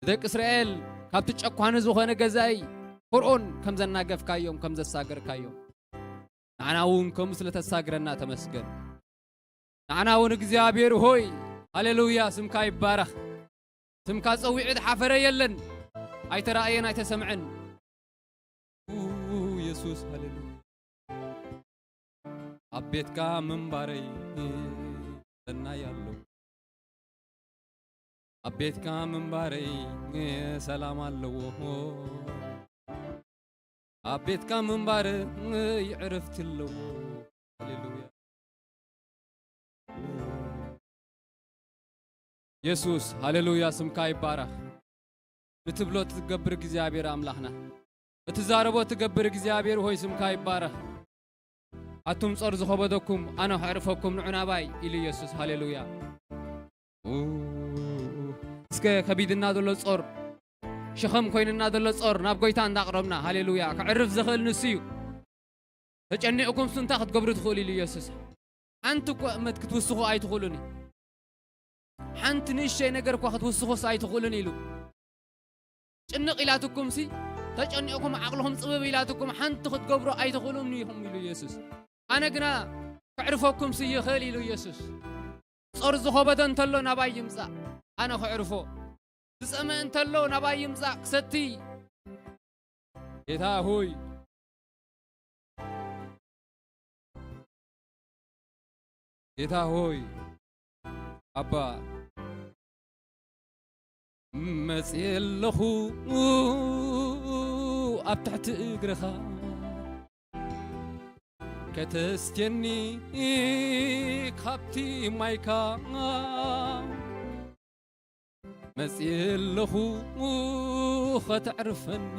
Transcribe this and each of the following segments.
ንደቂ እስራኤል ካብቲ ጨኳኒ ዝኾነ ገዛኢ ፈርዖን ከም ዘናገፍካዮም፣ ከም ዘሳገርካዮም፣ ንዓና እውን ከምኡ ስለ ተሳግረና ተመስገን። ንዓና እውን እግዚኣብሔር ሆይ፣ ሃሌሉያ፣ ስምካ ይባረኽ። ስምካ ጸዊዑ ዝሓፈረ የለን፣ ኣይተራእየን ኣይተሰምዐን። ኡ፣ የሱስ፣ ሃሌሉያ። ኣብ ቤትካ ምንባረይ ሰናይ ኣሎ። ኣብ ቤትካ ምንባረይ ሰላም ኣለዎ። ኣብ ቤትካ ምንባረይ ዕረፍቲ ኣለዎ። ሃሌሉያ። የሱስ፣ ሃሌሉያ፣ ስምካ ይባረኽ። ንትብሎ ትገብር እግዚኣብሔር ኣምላኽና፣ እትዛረቦ ትገብር እግዚኣብሔር ሆይ ስምካ ይባረኽ። ኣቱም ጾር ዝኸበደኩም ኣነ ከዕርፈኩም ንዑ ናባይ ኢሉ የሱስ። ሃሌሉያ። ኡ፣ እስከ ከቢድና ዘሎ ጾር፣ ሸኸም ኮይንና ዘሎ ጾር ናብ ጎይታ እንዳቕረብና፣ ሃሌሉያ፣ ከዕርፍ ዝኽእል ንሱ እዩ። ተጨኒቕኩም እንታይ ክትገብሩ ትኽእሉ ኢሉ የሱስ። ሓንቲ እኮ እመት ክትውስኹ ኣይትኽእሉን እዩ። ሓንቲ ንእሽተይ ነገር እኳ ክትውስኹስ ኣይትኽእሉን ኢሉ። ጭንቕ ኢላትኩም ሲ፣ ተጨኒቕኩም ዓቕልኹም ጽብብ ኢላትኩም ሓንቲ ክትገብሩ ኣይትኽእሉን ኢኹም ኢሉ የሱስ። ኣነ ግና ከዕርፈኩም ሲ ይኽእል ኢሉ የሱስ። ጾር ዝኸበዶ እንተሎ ናባይ ይምጻእ፣ ኣነ ከዕርፎ። ዝጸመ እንተሎ ናባይ ይምጻእ ክሰቲ። ጌታ ሆይ፣ ጌታ ሆይ፣ ኣባ፣ መጽየ ኣለኹ ኣብ ትሕቲ እግርኻ፣ ከተስትየኒ ካብቲ ማይካ። መጽየ ኣለኹ ኸተዕርፈኒ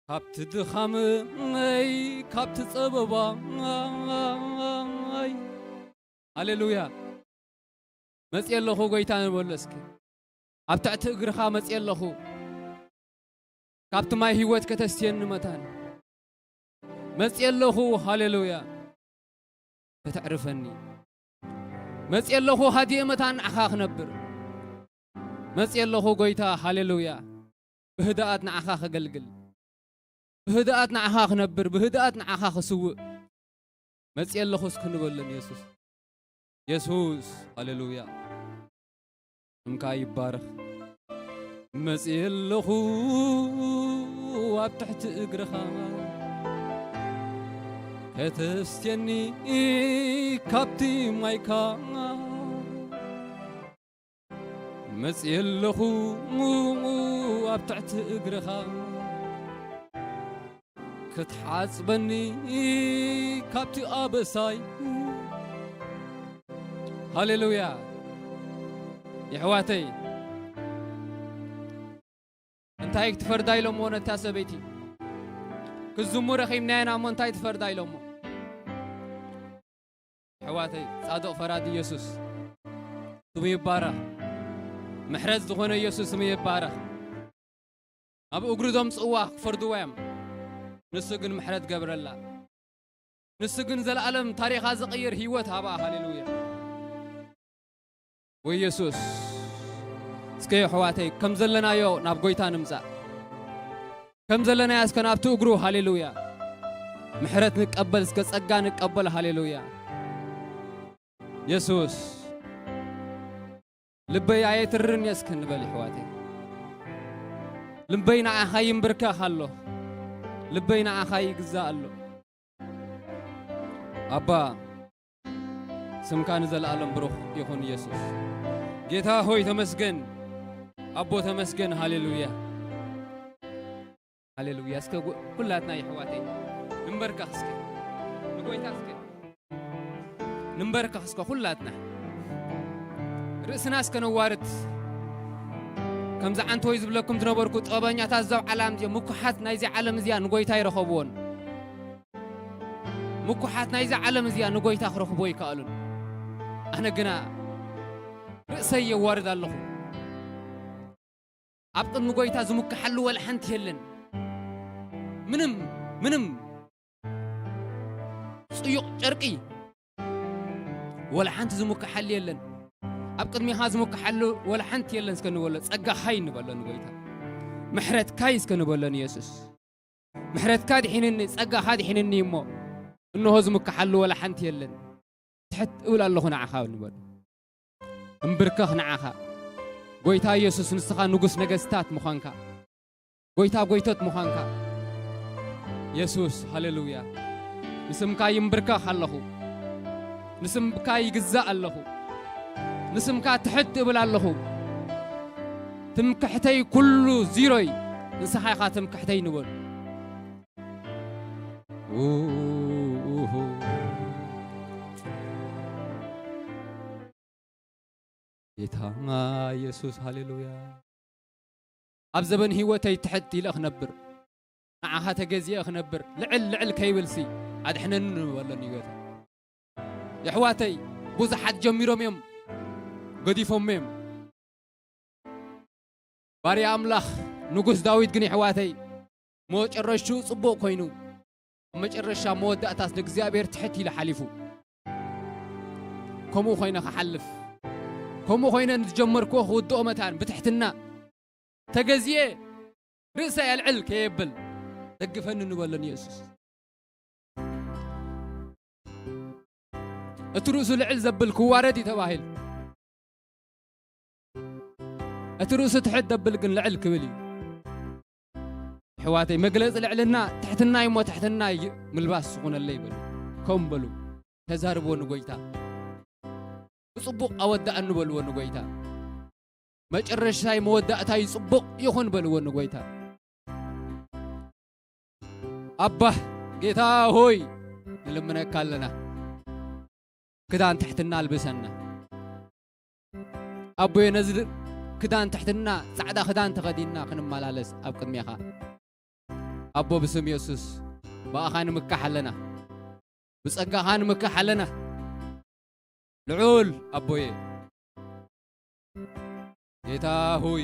ካብቲ ድኻመይ፣ ካብቲ ጸበባይ። ሃሌሉያ። መጽየ ኣለኹ ጎይታ ንበሎ እስኪ። ኣብ ትሕቲ እግርኻ መጽየ ኣለኹ። ካብቲ ማይ ህይወት ከተስትየኒ መታን። መጽየ ኣለኹ፣ ሃሌሉያ። ከተዕርፈኒ። መጽየ ኣለኹ ሃድየ መታን ንዓኻ ክነብር። መጽየ ኣለኹ ጎይታ፣ ሃሌሉያ። ብህድኣት ንዓኻ ከገልግል። ብህድኣት ንዓኻ ክነብር፣ ብህድኣት ንዓኻ ክስውእ። መጽየ ኣለኹ እስኪ ንበሎ ንየሱስ። የሱስ፣ ሃሌሉያ። ስምካ ይባረኽ። መጽየ ኣለኹ ኣብ ትሕቲ እግርኻ፣ ከተስትየኒ ካብቲ ማይካ። መጽየ ኣለኹ ኣብ ትሕቲ እግርኻ፣ ክትሓጽበኒ ካብቲ ኣበሳይ። ሃሌሉያ። የሕዋተይ፣ እንታይ ትፈርዳ ኢሎሞ ነታ ሰበይቲ? ክዝሙ ረኺብናየና እሞ እንታይ ትፈርዳ ኢሎሞ? ኣሕዋተይ፣ ጻድቕ ፈራዲ የሱስ ስሙ ይባረኽ። ምሕረት ዝኾነ የሱስ ስሙ ይባረኽ። ኣብ እግሩ ዘምጽእዋ ክፈርድዋ እዮም። ንሱ ግን ምሕረት ገብረላ። ንሱ ግን ዘለኣለም ታሪኻ ዝቕይር ህይወት ሃባ። ሃሌሉያ። ወይ የሱስ፣ እስከ ኣሕዋተይ፣ ከም ዘለናዮ ናብ ጎይታ ንምጻእ። ከም ዘለናዮ እስከ ናብቲ እግሩ፣ ሃሌሉያ። ምሕረት ንቀበል፣ እስከ ጸጋ ንቀበል፣ ሃሌሉያ። የሱስ፣ ልበይ ኣየትርርን እየ እስከ ንበል ኣሕዋተይ። ልበይ ንዓኻ ይንብርከኽ ኣሎ። ልበይ ንዓኻ ይግዛእ ኣሎ። ኣባ፣ ስምካ ንዘለኣለም ብሩኽ ይኹን የሱስ። ጌታ ሆይ ተመስገን። ኣቦ ተመስገን። ሃሌሉያ። ሃሌሉያ። እስከ ጎ-፣ ኩላትና የሕዋተይ፣ ንንበርከኽ እስከ። ንጎይታ እስከ። ንንበርከኽ እስከ ኩላትና። ርእስና እስከ ነዋርድ። ከምዚ ዓንተወይ ዝብለኩም ዝነበርኩ ጥበበኛታት እዛ ዓለም እዚኣ፣ ምኩሓት ናይዚ ዓለም እዚኣ ንጎይታ ይረኸብዎን። ምኩሓት ናይዛ ዓለም እዚኣ ንጎይታ ክረኽቦ ይከኣሉን። ኣነ ግና ርእሰይ የዋርድ ኣለኹ። ኣብ ቅድሚ ጎይታ ዝምክሓሉ ወላ ሓንቲ የለን። ምንም፣ ምንም ጽዩቕ ጨርቂ ወላ ሓንቲ ዝምክሓሉ የለን። ኣብ ቅድሚኻ ዝምክሓሉ ወላ ሓንቲ የለን እስከ ንበሎ። ጸጋኻይ ንበሎ ንጎይታ። ምሕረትካይ እስከ ንበሎ ንየሱስ። ምሕረትካ ድሒንኒ፣ ጸጋኻ ድሒንኒ እሞ፣ እንሆ ዝምክሓሉ ወላ ሓንቲ የለን። ትሕት እብል ኣለኹ ንዓኻ ንበሎ። እምብርከኽ ንዓኻ። ጎይታ የሱስ ንስኻ ንጉስ ነገስታት ምዃንካ። ጎይታ ጎይቶት ምዃንካ። የሱስ፣ ሃሌሉያ። ንስምካ ይምብርከኽ ኣለኹ። ንስምካ ይግዛእ ኣለኹ። ንስምካ ትሕት እብል ኣለኹ። ትምክሕተይ ኩሉ ዚሮይ። ንስኻ ኢኻ ትምክሕተይ ንበል። ኡሁ። ጌታ የሱስ፣ ሃሌሉያ። ኣብ ዘበን ህይወተይ ትሕት ኢለ ክነብር፣ ንዓኻ ተገዚኤ ክነብር፣ ልዕል ልዕል ከይብልሲ ኣድሕነኒ ንበለኒ ጌታ። የሕዋተይ፣ ብዙሓት ጀሚሮም እዮም፣ ገዲፎም እዮም። ባርያ ኣምላኽ ንጉስ ዳዊት ግን፣ የሕዋተይ፣ መጨረሽትኡ ጽቡቕ ኮይኑ፣ ኣብ መጨረሻ መወዳእታስ ንእግዚኣብሔር ትሕት ኢሉ ሓሊፉ። ከምኡ ኮይነ ክሓልፍ፣ ከምኡ ኮይነ ንዝጀመርክዎ ክውድኦ መታን ብትሕትና ተገዚኤ ርእሰይ ኣልዕል ከየብል ደግፈኒ ንበሎ ንየሱስ። እቲ ርእሱ ልዕል ዘብል ክዋረድ እዩ ተባሂሉ። እቲ ርእሱ ትሕት ዘብል ግን ልዕል ክብል እዩ። ኣሕዋተይ፣ መግለጺ ልዕልና ትሕትና እዩ እሞ፣ ትሕትና እዩ ምልባስ ዝኾነለይ በሉ። ከም በሉ፣ ተዛርብዎ ንጎይታ። ብጽቡቕ ኣወዳእኒ በልዎ ንጎይታ። መጨረሻይ መወዳእታይ ጽቡቕ ይኹን በልዎ ንጎይታ። ኣባ ጌታ ሆይ፣ ንልምነካ ኣለና። ክዳን ትሕትና ኣልብሰና። ኣቦየ፣ ነዚ ክዳን ትሕትና፣ ጻዕዳ ክዳን ተኸዲንና ክንመላለስ ኣብ ቅድሜኻ። ኣቦ፣ ብስም የሱስ፣ ብኣኻ ንምካሕ ኣለና። ብጸጋኻ ንምካሕ ኣለና። ልዑል ኣቦየ፣ ጌታ ሆይ፣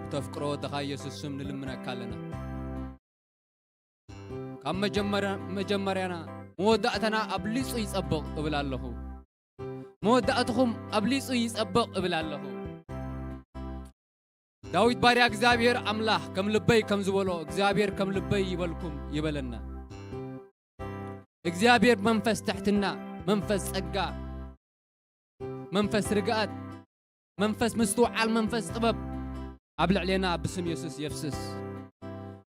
ብተፍቅሮ ወድኻ ኢየሱስ ስም ንልምነካ ኣለና። ካብ መጀመርያ-፣ መጀመርያና መወዳእታና ኣብሊጹ ይጸብቕ እብል ኣለኹ። መወዳእትኹም ኣብሊጹ ይጸብቕ እብል ኣለኹ። ዳዊት ባርያ እግዚኣብሔር ኣምላኽ ከም ልበይ ከም ዝበሎ፣ እግዚኣብሔር ከም ልበይ ይበልኩም ይበለና። እግዚኣብሔር መንፈስ ትሕትና፣ መንፈስ ጸጋ፣ መንፈስ ርግኣት፣ መንፈስ ምስትውዓል፣ መንፈስ ጥበብ ኣብ ልዕሌና ብስም የሱስ የፍስስ።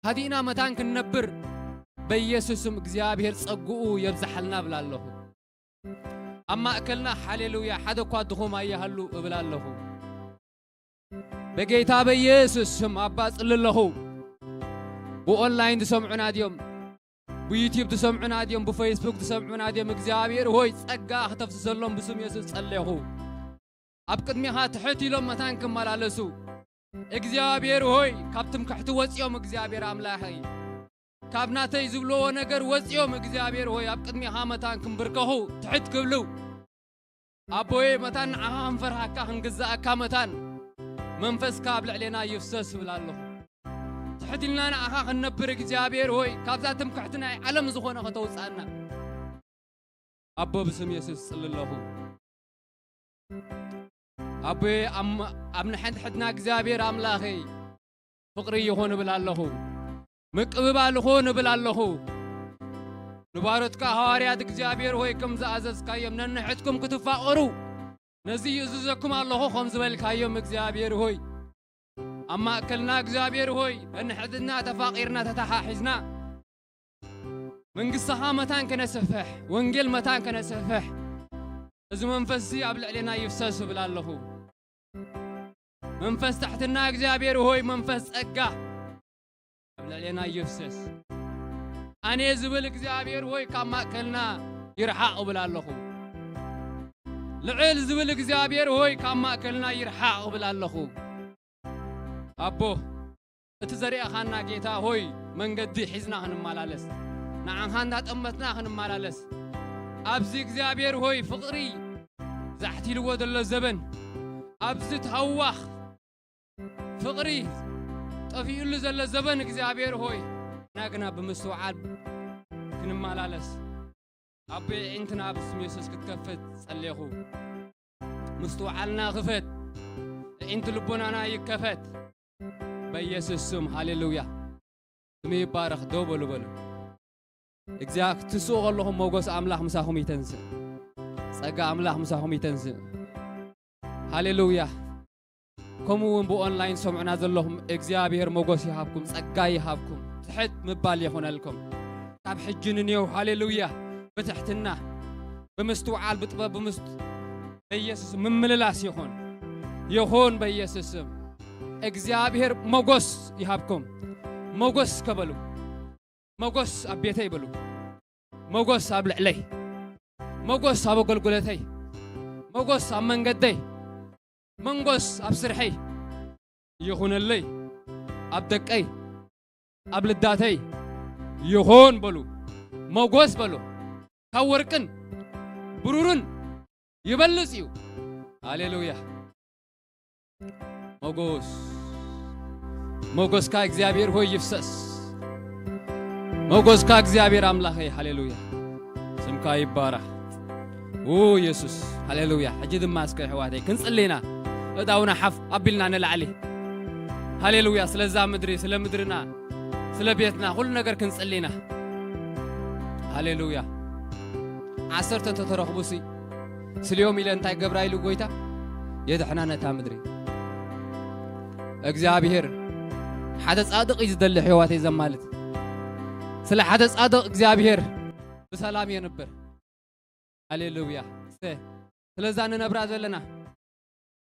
ሃዲእና መታን ክንነብር በኢየሱስ ስም እግዚኣብሔር ጸግኡ የብዝሓልና እብል ኣለኹ። ኣብ ማእከልና ሃሌሉያ ሓደ እኳ ድኹም ኣይሃሉ እብል ኣለኹ። በጌታ በኢየሱስ ስም ኣባ ጽሊ ኣለኹ። ብኦንላይን ዝሰምዑና ድዮም? ብዩቲዩብ ዝሰምዑና ድዮም? ብፌስቡክ ዝሰምዑና ድዮም? እግዚኣብሔር ሆይ ጸጋ ክተፍስሰሎም ብስም የሱስ ጸሌኹ። ኣብ ቅድሜኻ ትሕት ኢሎም መታን ክመላለሱ እግዚኣብሔር ሆይ ካብ ትምክሕቲ ወጺኦም እግዚኣብሔር ኣምላኸይ ካብ ናተይ ዝብልዎ ነገር ወጺኦም እግዚኣብሔር ሆይ ኣብ ቅድሜኻ መታን ክንብርከኹ ትሕት ክብሉ ኣቦየ መታን ንዓኻ ክንፈርሃካ ክንግዛኣካ መታን መንፈስካ ኣብ ልዕሌና ይፍሰስ እብል ኣለኹ። ትሕት ኢልና ንዓኻ ክንነብር እግዚኣብሔር ሆይ ካብዛ ትምክሕቲ ናይ ዓለም ዝኾነ ከተውፅኣና ኣቦ ብስም የሱስ ጽሊ ኣለኹ። ኣቦየ ኣብ፣ ኣብ ንሕድሕድና እግዚኣብሔር ኣምላኸይ ፍቕሪ ይኹን እብል ኣለኹ። ምቅብባል ይኹን እብል ኣለኹ። ንባሮትካ ሃዋርያት እግዚኣብሔር ሆይ ከም ዝኣዘዝካዮም ነንሕድኩም ክትፋቐሩ ነዚ ይእዝዘኩም ኣለኹ ከም ዝበልካዮም እግዚኣብሔር ሆይ ኣብ ማእከልና እግዚኣብሔር ሆይ ነንሕድና ተፋቒርና ተተሓሒዝና መንግስትኻ መታን ከነስፍሕ፣ ወንጌል መታን ከነስፍሕ፣ እዚ መንፈስ እዚ ኣብ ልዕሌና ይፍሰስ እብል ኣለኹ። መንፈስ ትሕትና እግዚኣብሔር ሆይ፣ መንፈስ ጸጋ ኣብ ልዕሌና ይፍሰስ። ኣነ ዝብል እግዚኣብሔር ሆይ፣ ካብ ማእከልና ይርሓቕ እብል ኣለኹ። ልዕል ዝብል እግዚኣብሔር ሆይ፣ ካብ ማእከልና ይርሓቕ እብል ኣለኹ። ኣቦ፣ እቲ ዘሪኣኻና ጌታ ሆይ መንገዲ ሒዝና ክንመላለስ ንዓኻ እንዳጠመትና ክንመላለስ ኣብዚ እግዚኣብሔር ሆይ ፍቕሪ ዛሕቲልዎ ዘሎ ዘበን ኣብዚ ታዋኽ ፍቕሪ ጠፊኡሉ ዘሎ ዘበን እግዚኣብሔር ሆይ ናግና ብምስትውዓል ክንመላለስ ኣቦ ኣዒንትና ብስም የሱስ ክትከፍት ጸሌኹ። ምስትውዓልና ክፈት፣ እዒንቲ ልቦናና ይከፈት በኢየሱስ ስም። ሃሌሉያ። ስም ይባረኽ። ደው በሉ በሉ። እግዚኣብሔር ክትስኡ ከለኹም ሞገስ ኣምላኽ ምሳኹም ይተንስእ። ጸጋ ኣምላኽ ምሳኹም ይተንስእ። ሃሌሉያ። ከምኡ እውን ብኦንላይን ሰምዑና ዘለኹም እግዚኣብሔር ሞገስ ይሃብኩም፣ ጸጋ ይሃብኩም፣ ትሕት ምባል ይኹነልኩም። ካብ ሕጂ ንኔው ሃሌሉያ ብትሕትና ብምስትውዓል ብጥበብ ብምስት በኢየሱስ ምምልላስ ይኹን ይኹን በኢየሱስ ስም። እግዚኣብሔር ሞገስ ይሃብኩም። ሞገስ ከበሉ። ሞገስ ኣብ ቤተይ በሉ። ሞገስ ኣብ ልዕለይ፣ ሞገስ ኣብ ኣገልግሎተይ፣ ሞገስ ኣብ መንገደይ፣ መንጎስ ኣብ ስርሐይ ይኹነለይ፣ ኣብ ደቀይ፣ ኣብ ልዳተይ ይኹን በሉ። ሞገስ በሉ። ካብ ወርቅን ብሩርን ይበልጽ እዩ። ሃሌሉያ። ሞገስ፣ ሞገስካ እግዚኣብሔር ሆይ ይፍሰስ። ሞገስካ እግዚኣብሔር ኣምላኸይ፣ ሃሌሉያ። ስምካ ይባረኽ። ው የሱስ፣ ሃሌሉያ። ሕጂ ድማ እስከ ኣሕዋተይ ክንጽሊ ኢና። እዳውና ሓፍ ኣቢልና ንላዕሊ። ሃሌሉያ። ስለዛ ምድሪ፣ ስለ ምድርና፣ ስለ ቤትና፣ ኩሉ ነገር ክንጽሊ ኢና። ሃሌሉያ። ዓሰርተ እንተተረኽቡሲ፣ ስልዮም ኢለ እንታይ ገብራ ኢሉ ጎይታ? የድሕና ነታ ምድሪ። እግዚኣብሔር ሓደ ጻድቕ እዩ ዝደሊ፣ ኣሕዋተይ ዘማልት። ስለ ሓደ ጻድቕ እግዚኣብሔር ብሰላም የንብር። ሃሌሉያ። እስተ ስለዛ ንነብራ ዘለና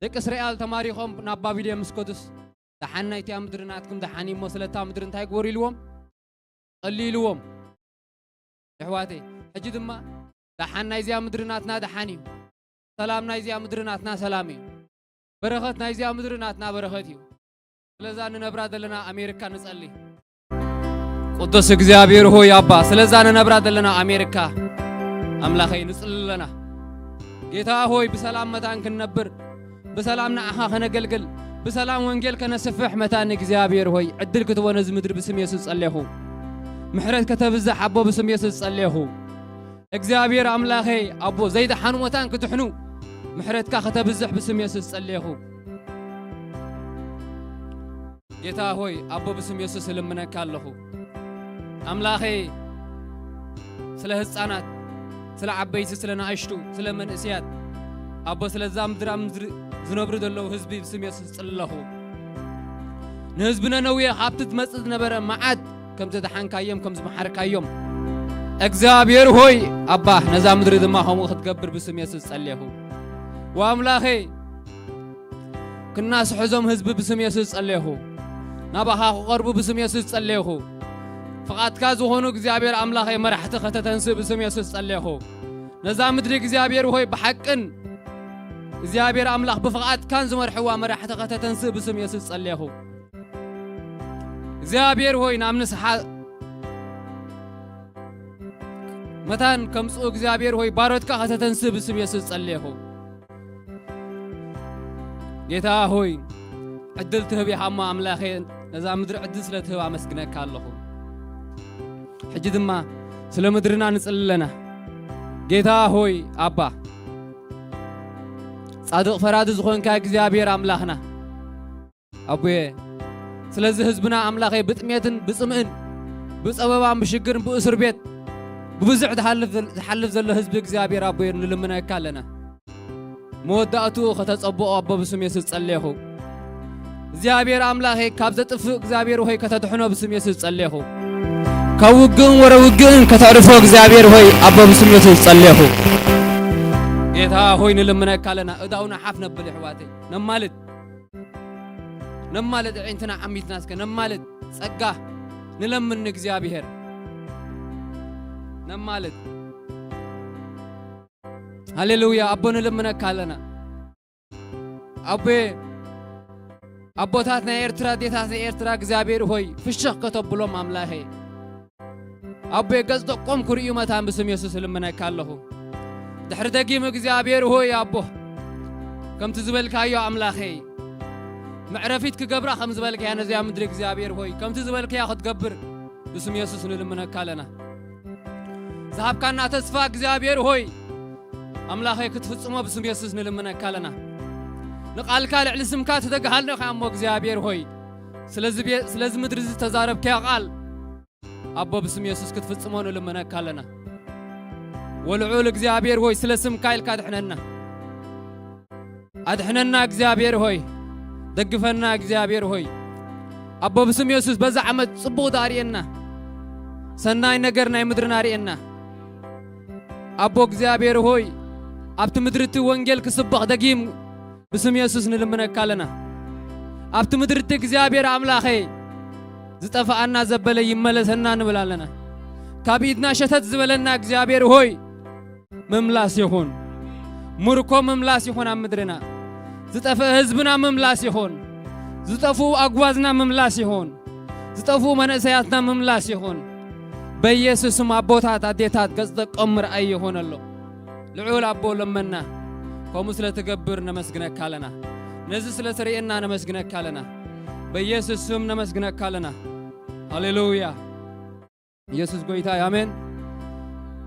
ደቂ እስራኤል ተማሪኾም ናብ ባቢሎን ምስ ከዱስ፣ ደሓን ናይቲያ ምድሪ ናትኩም ደሓን እዩ እሞ፣ ስለታ ምድሪ እንታይ ግበሩ ኢልዎም? ጸልዩ ኢልዎም። ኣሕዋተይ፣ ሕጂ ድማ ደሓን ናይዚኣ ምድሪ ናትና ደሓን እዩ። ሰላም ናይዚኣ ምድሪ ናትና ሰላም እዩ። በረኸት ናይዚኣ ምድሪ ናትና በረኸት እዩ። ስለዛ ንነብራ ዘለና ኣሜሪካ ንጸሊ። ቅዱስ እግዚኣብሔር ሆይ ኣባ፣ ስለዛ ንነብራ ዘለና ኣሜሪካ ኣምላኸይ ንጽሊ ኣለና። ጌታ ሆይ ብሰላም መታን ክንነብር፣ ብሰላም ንዓኻ ከነገልግል፣ ብሰላም ወንጌል ከነስፍሕ መታን እግዚኣብሔር ሆይ ዕድል ክትቦ ነዚ ምድሪ ብስም የሱስ ጸሌኹ። ምሕረት ከተብዝሕ ኣቦ ብስም የሱስ ጸሌኹ። እግዚኣብሔር ኣምላኸይ ኣቦ ዘይደሓኑ መታን ክድሕኑ ምሕረትካ ከተብዝሕ ብስም የሱስ ጸሌኹ። ጌታ ሆይ ኣቦ ብስም የሱስ እልምነካ ኣለኹ። ኣምላኸይ ስለ ህፃናት፣ ስለ ዓበይቲ፣ ስለ ንኣሽቱ፣ ስለ መንእስያት ኣቦ ስለዛ ምድራ ምድሪ ዝነብሩ ዘለዉ ህዝቢ ብስም የሱስ ጽለኹ። ንህዝቢ ነነዌ ካብቲ ዝመጽእ ዝነበረ መዓት ከም ዘድሓንካዮም ከም ዝመሓርካዮም እግዚኣብሔር ሆይ ኣባ ነዛ ምድሪ ድማ ከምኡ ክትገብር ብስም የሱስ ጸሌኹ። ወኣምላኸይ ክናስሕዞም ህዝቢ ብስም የሱስ ጸሌኹ። ናባኻ ክቐርቡ ብስም የሱስ ጸሌኹ። ፍቓድካ ዝኾኑ እግዚኣብሔር ኣምላኸይ መራሕቲ ከተተንስእ ብስም የሱስ ጸሌኹ። ነዛ ምድሪ እግዚኣብሔር ሆይ ብሓቅን እግዚኣብሔር ኣምላኽ ብፍቓድካን ዝመርሕዋ መራሕቲ ከተተንስእ ብስም የሱስ ጸሌኹ። እግዚኣብሔር ሆይ ናብ ንስሓ መታን ከምጽኡ እግዚኣብሔር ሆይ ባሮትካ ከተተንስእ ብስም የሱስ ጸሌኹ። ጌታ ሆይ ዕድል ትህብ ኢኻ እሞ ኣምላኸ ነዛ ምድሪ ዕድል ስለ ትህብ ኣመስግነካ ኣለኹ። ሕጂ ድማ ስለ ምድርና ንጽሊ ኣለና። ጌታ ሆይ ኣባ ጻድቕ ፈራዲ ዝኾንካ እግዚኣብሔር ኣምላኽና ኣቦየ ስለዚ ህዝብና ኣምላኸይ ብጥሜትን ብጽምእን ብጸበባን ብሽግርን ብእስር ቤት ብብዙሕ ዝሓልፍ ዝሓልፍ ዘሎ ህዝቢ እግዚኣብሔር ኣቦየ ንልምነካ ኣለና። መወዳእትኡ ከተጸብኦ ኣቦ ብስም የሱስ ጸሌኹ። እግዚኣብሔር ኣምላኸይ ካብ ዘጥፍእ እግዚኣብሔር ሆይ ከተድሕኖ ብስም የሱስ ጸሌኹ። ካብ ውግእን ወረ ውግእን ከተዕርፎ እግዚኣብሔር ሆይ ኣቦ ብስም የሱስ ጸሌኹ። ጌታ ሆይ ንልምነካ ኣለና። እዳውና ሓፍ ነብል ኣሕዋተይ ነማልድ ነማልድ ኣዒንትና ዓሚትና እስከ ነማልድ ጸጋ ንለምን ንእግዚኣብሔር ነማልድ። ሃሌሉያ ኣቦ ንልምነካ ኣለና። ኣቦ ኣቦታት ናይ ኤርትራ ኣዴታት ናይ ኤርትራ እግዚኣብሔር ሆይ ፍሽኽ ከተብሎም ኣምላኸ ኣቦ ገጽ ደቆም ክርእዩ መታን ብስም የሱስ እልምነካ ኣለኹ። ድሕሪ ደጊም እግዚኣብሔር ሆይ ኣቦ ከምቲ ዝበልካዮ ኣምላኸይ መዕረፊት ክገብራ ከም ዝበልካያ ነዚኣ ምድሪ እግዚኣብሔር ሆይ ከምቲ ዝበልካያ ክትገብር ብስም የሱስ ንልምነካ ኣለና። ዝሃብካና ተስፋ እግዚኣብሔር ሆይ ኣምላኸይ ክትፍጽሞ ብስም የሱስ ንልምነካ ኣለና። ንቓልካ ልዕሊ ስምካ ትተግሃልነ ኢኻ እሞ እግዚኣብሔር ሆይ፣ ስለዚ ቤ-፣ ስለዚ ምድሪ ዝተዛረብካዮ ቃል ኣቦ ብስም የሱስ ክትፍጽሞ ንልምነካ ኣለና። ወልዑል እግዚኣብሔር ሆይ ስለ ስምካ ኢልካ ኣድሕነና። ኣድሕነና እግዚኣብሔር ሆይ፣ ደግፈና እግዚኣብሔር ሆይ። ኣቦ ብስም የሱስ በዛ ዓመት ጽቡቕ ኣርእየና። ሰናይ ነገር ናይ ምድርና ኣርእየና። ኣቦ እግዚኣብሔር ሆይ፣ ኣብቲ ምድሪ እቲ ወንጌል ክስበኽ ደጊም ብስም የሱስ ንልምነካ ኣለና። ኣብቲ ምድሪ እቲ እግዚኣብሔር ኣምላኸይ ዝጠፍኣና ዘበለ ይመለሰና ንብል ኣለና። ካብ ኢድና ሸተት ዝበለና እግዚኣብሔር ሆይ ምምላስ ይኹን። ምርኮ ምምላስ ይኹን ኣብ ምድርና። ዝጠፍአ ህዝብና ምምላስ ይኹን። ዝጠፍኡ ኣጓዝና ምምላስ ይኹን። ዝጠፍኡ መንእሰያትና ምምላስ ይኹን። በኢየሱስ ስም ኣቦታት ኣዴታት ገጽ ደቆም ምርኣይ ይኹነሎም። ልዑል ኣቦ ለመና ከምኡ ስለ ትገብር ነመስግነካ ኣለና። ነዚ ስለ ትርእየና ነመስግነካ ኣለና። በኢየሱስ ስም ነመስግነካ ኣለና። ሃሌሉያ። ኢየሱስ ጎይታ እዩ። ኣሜን።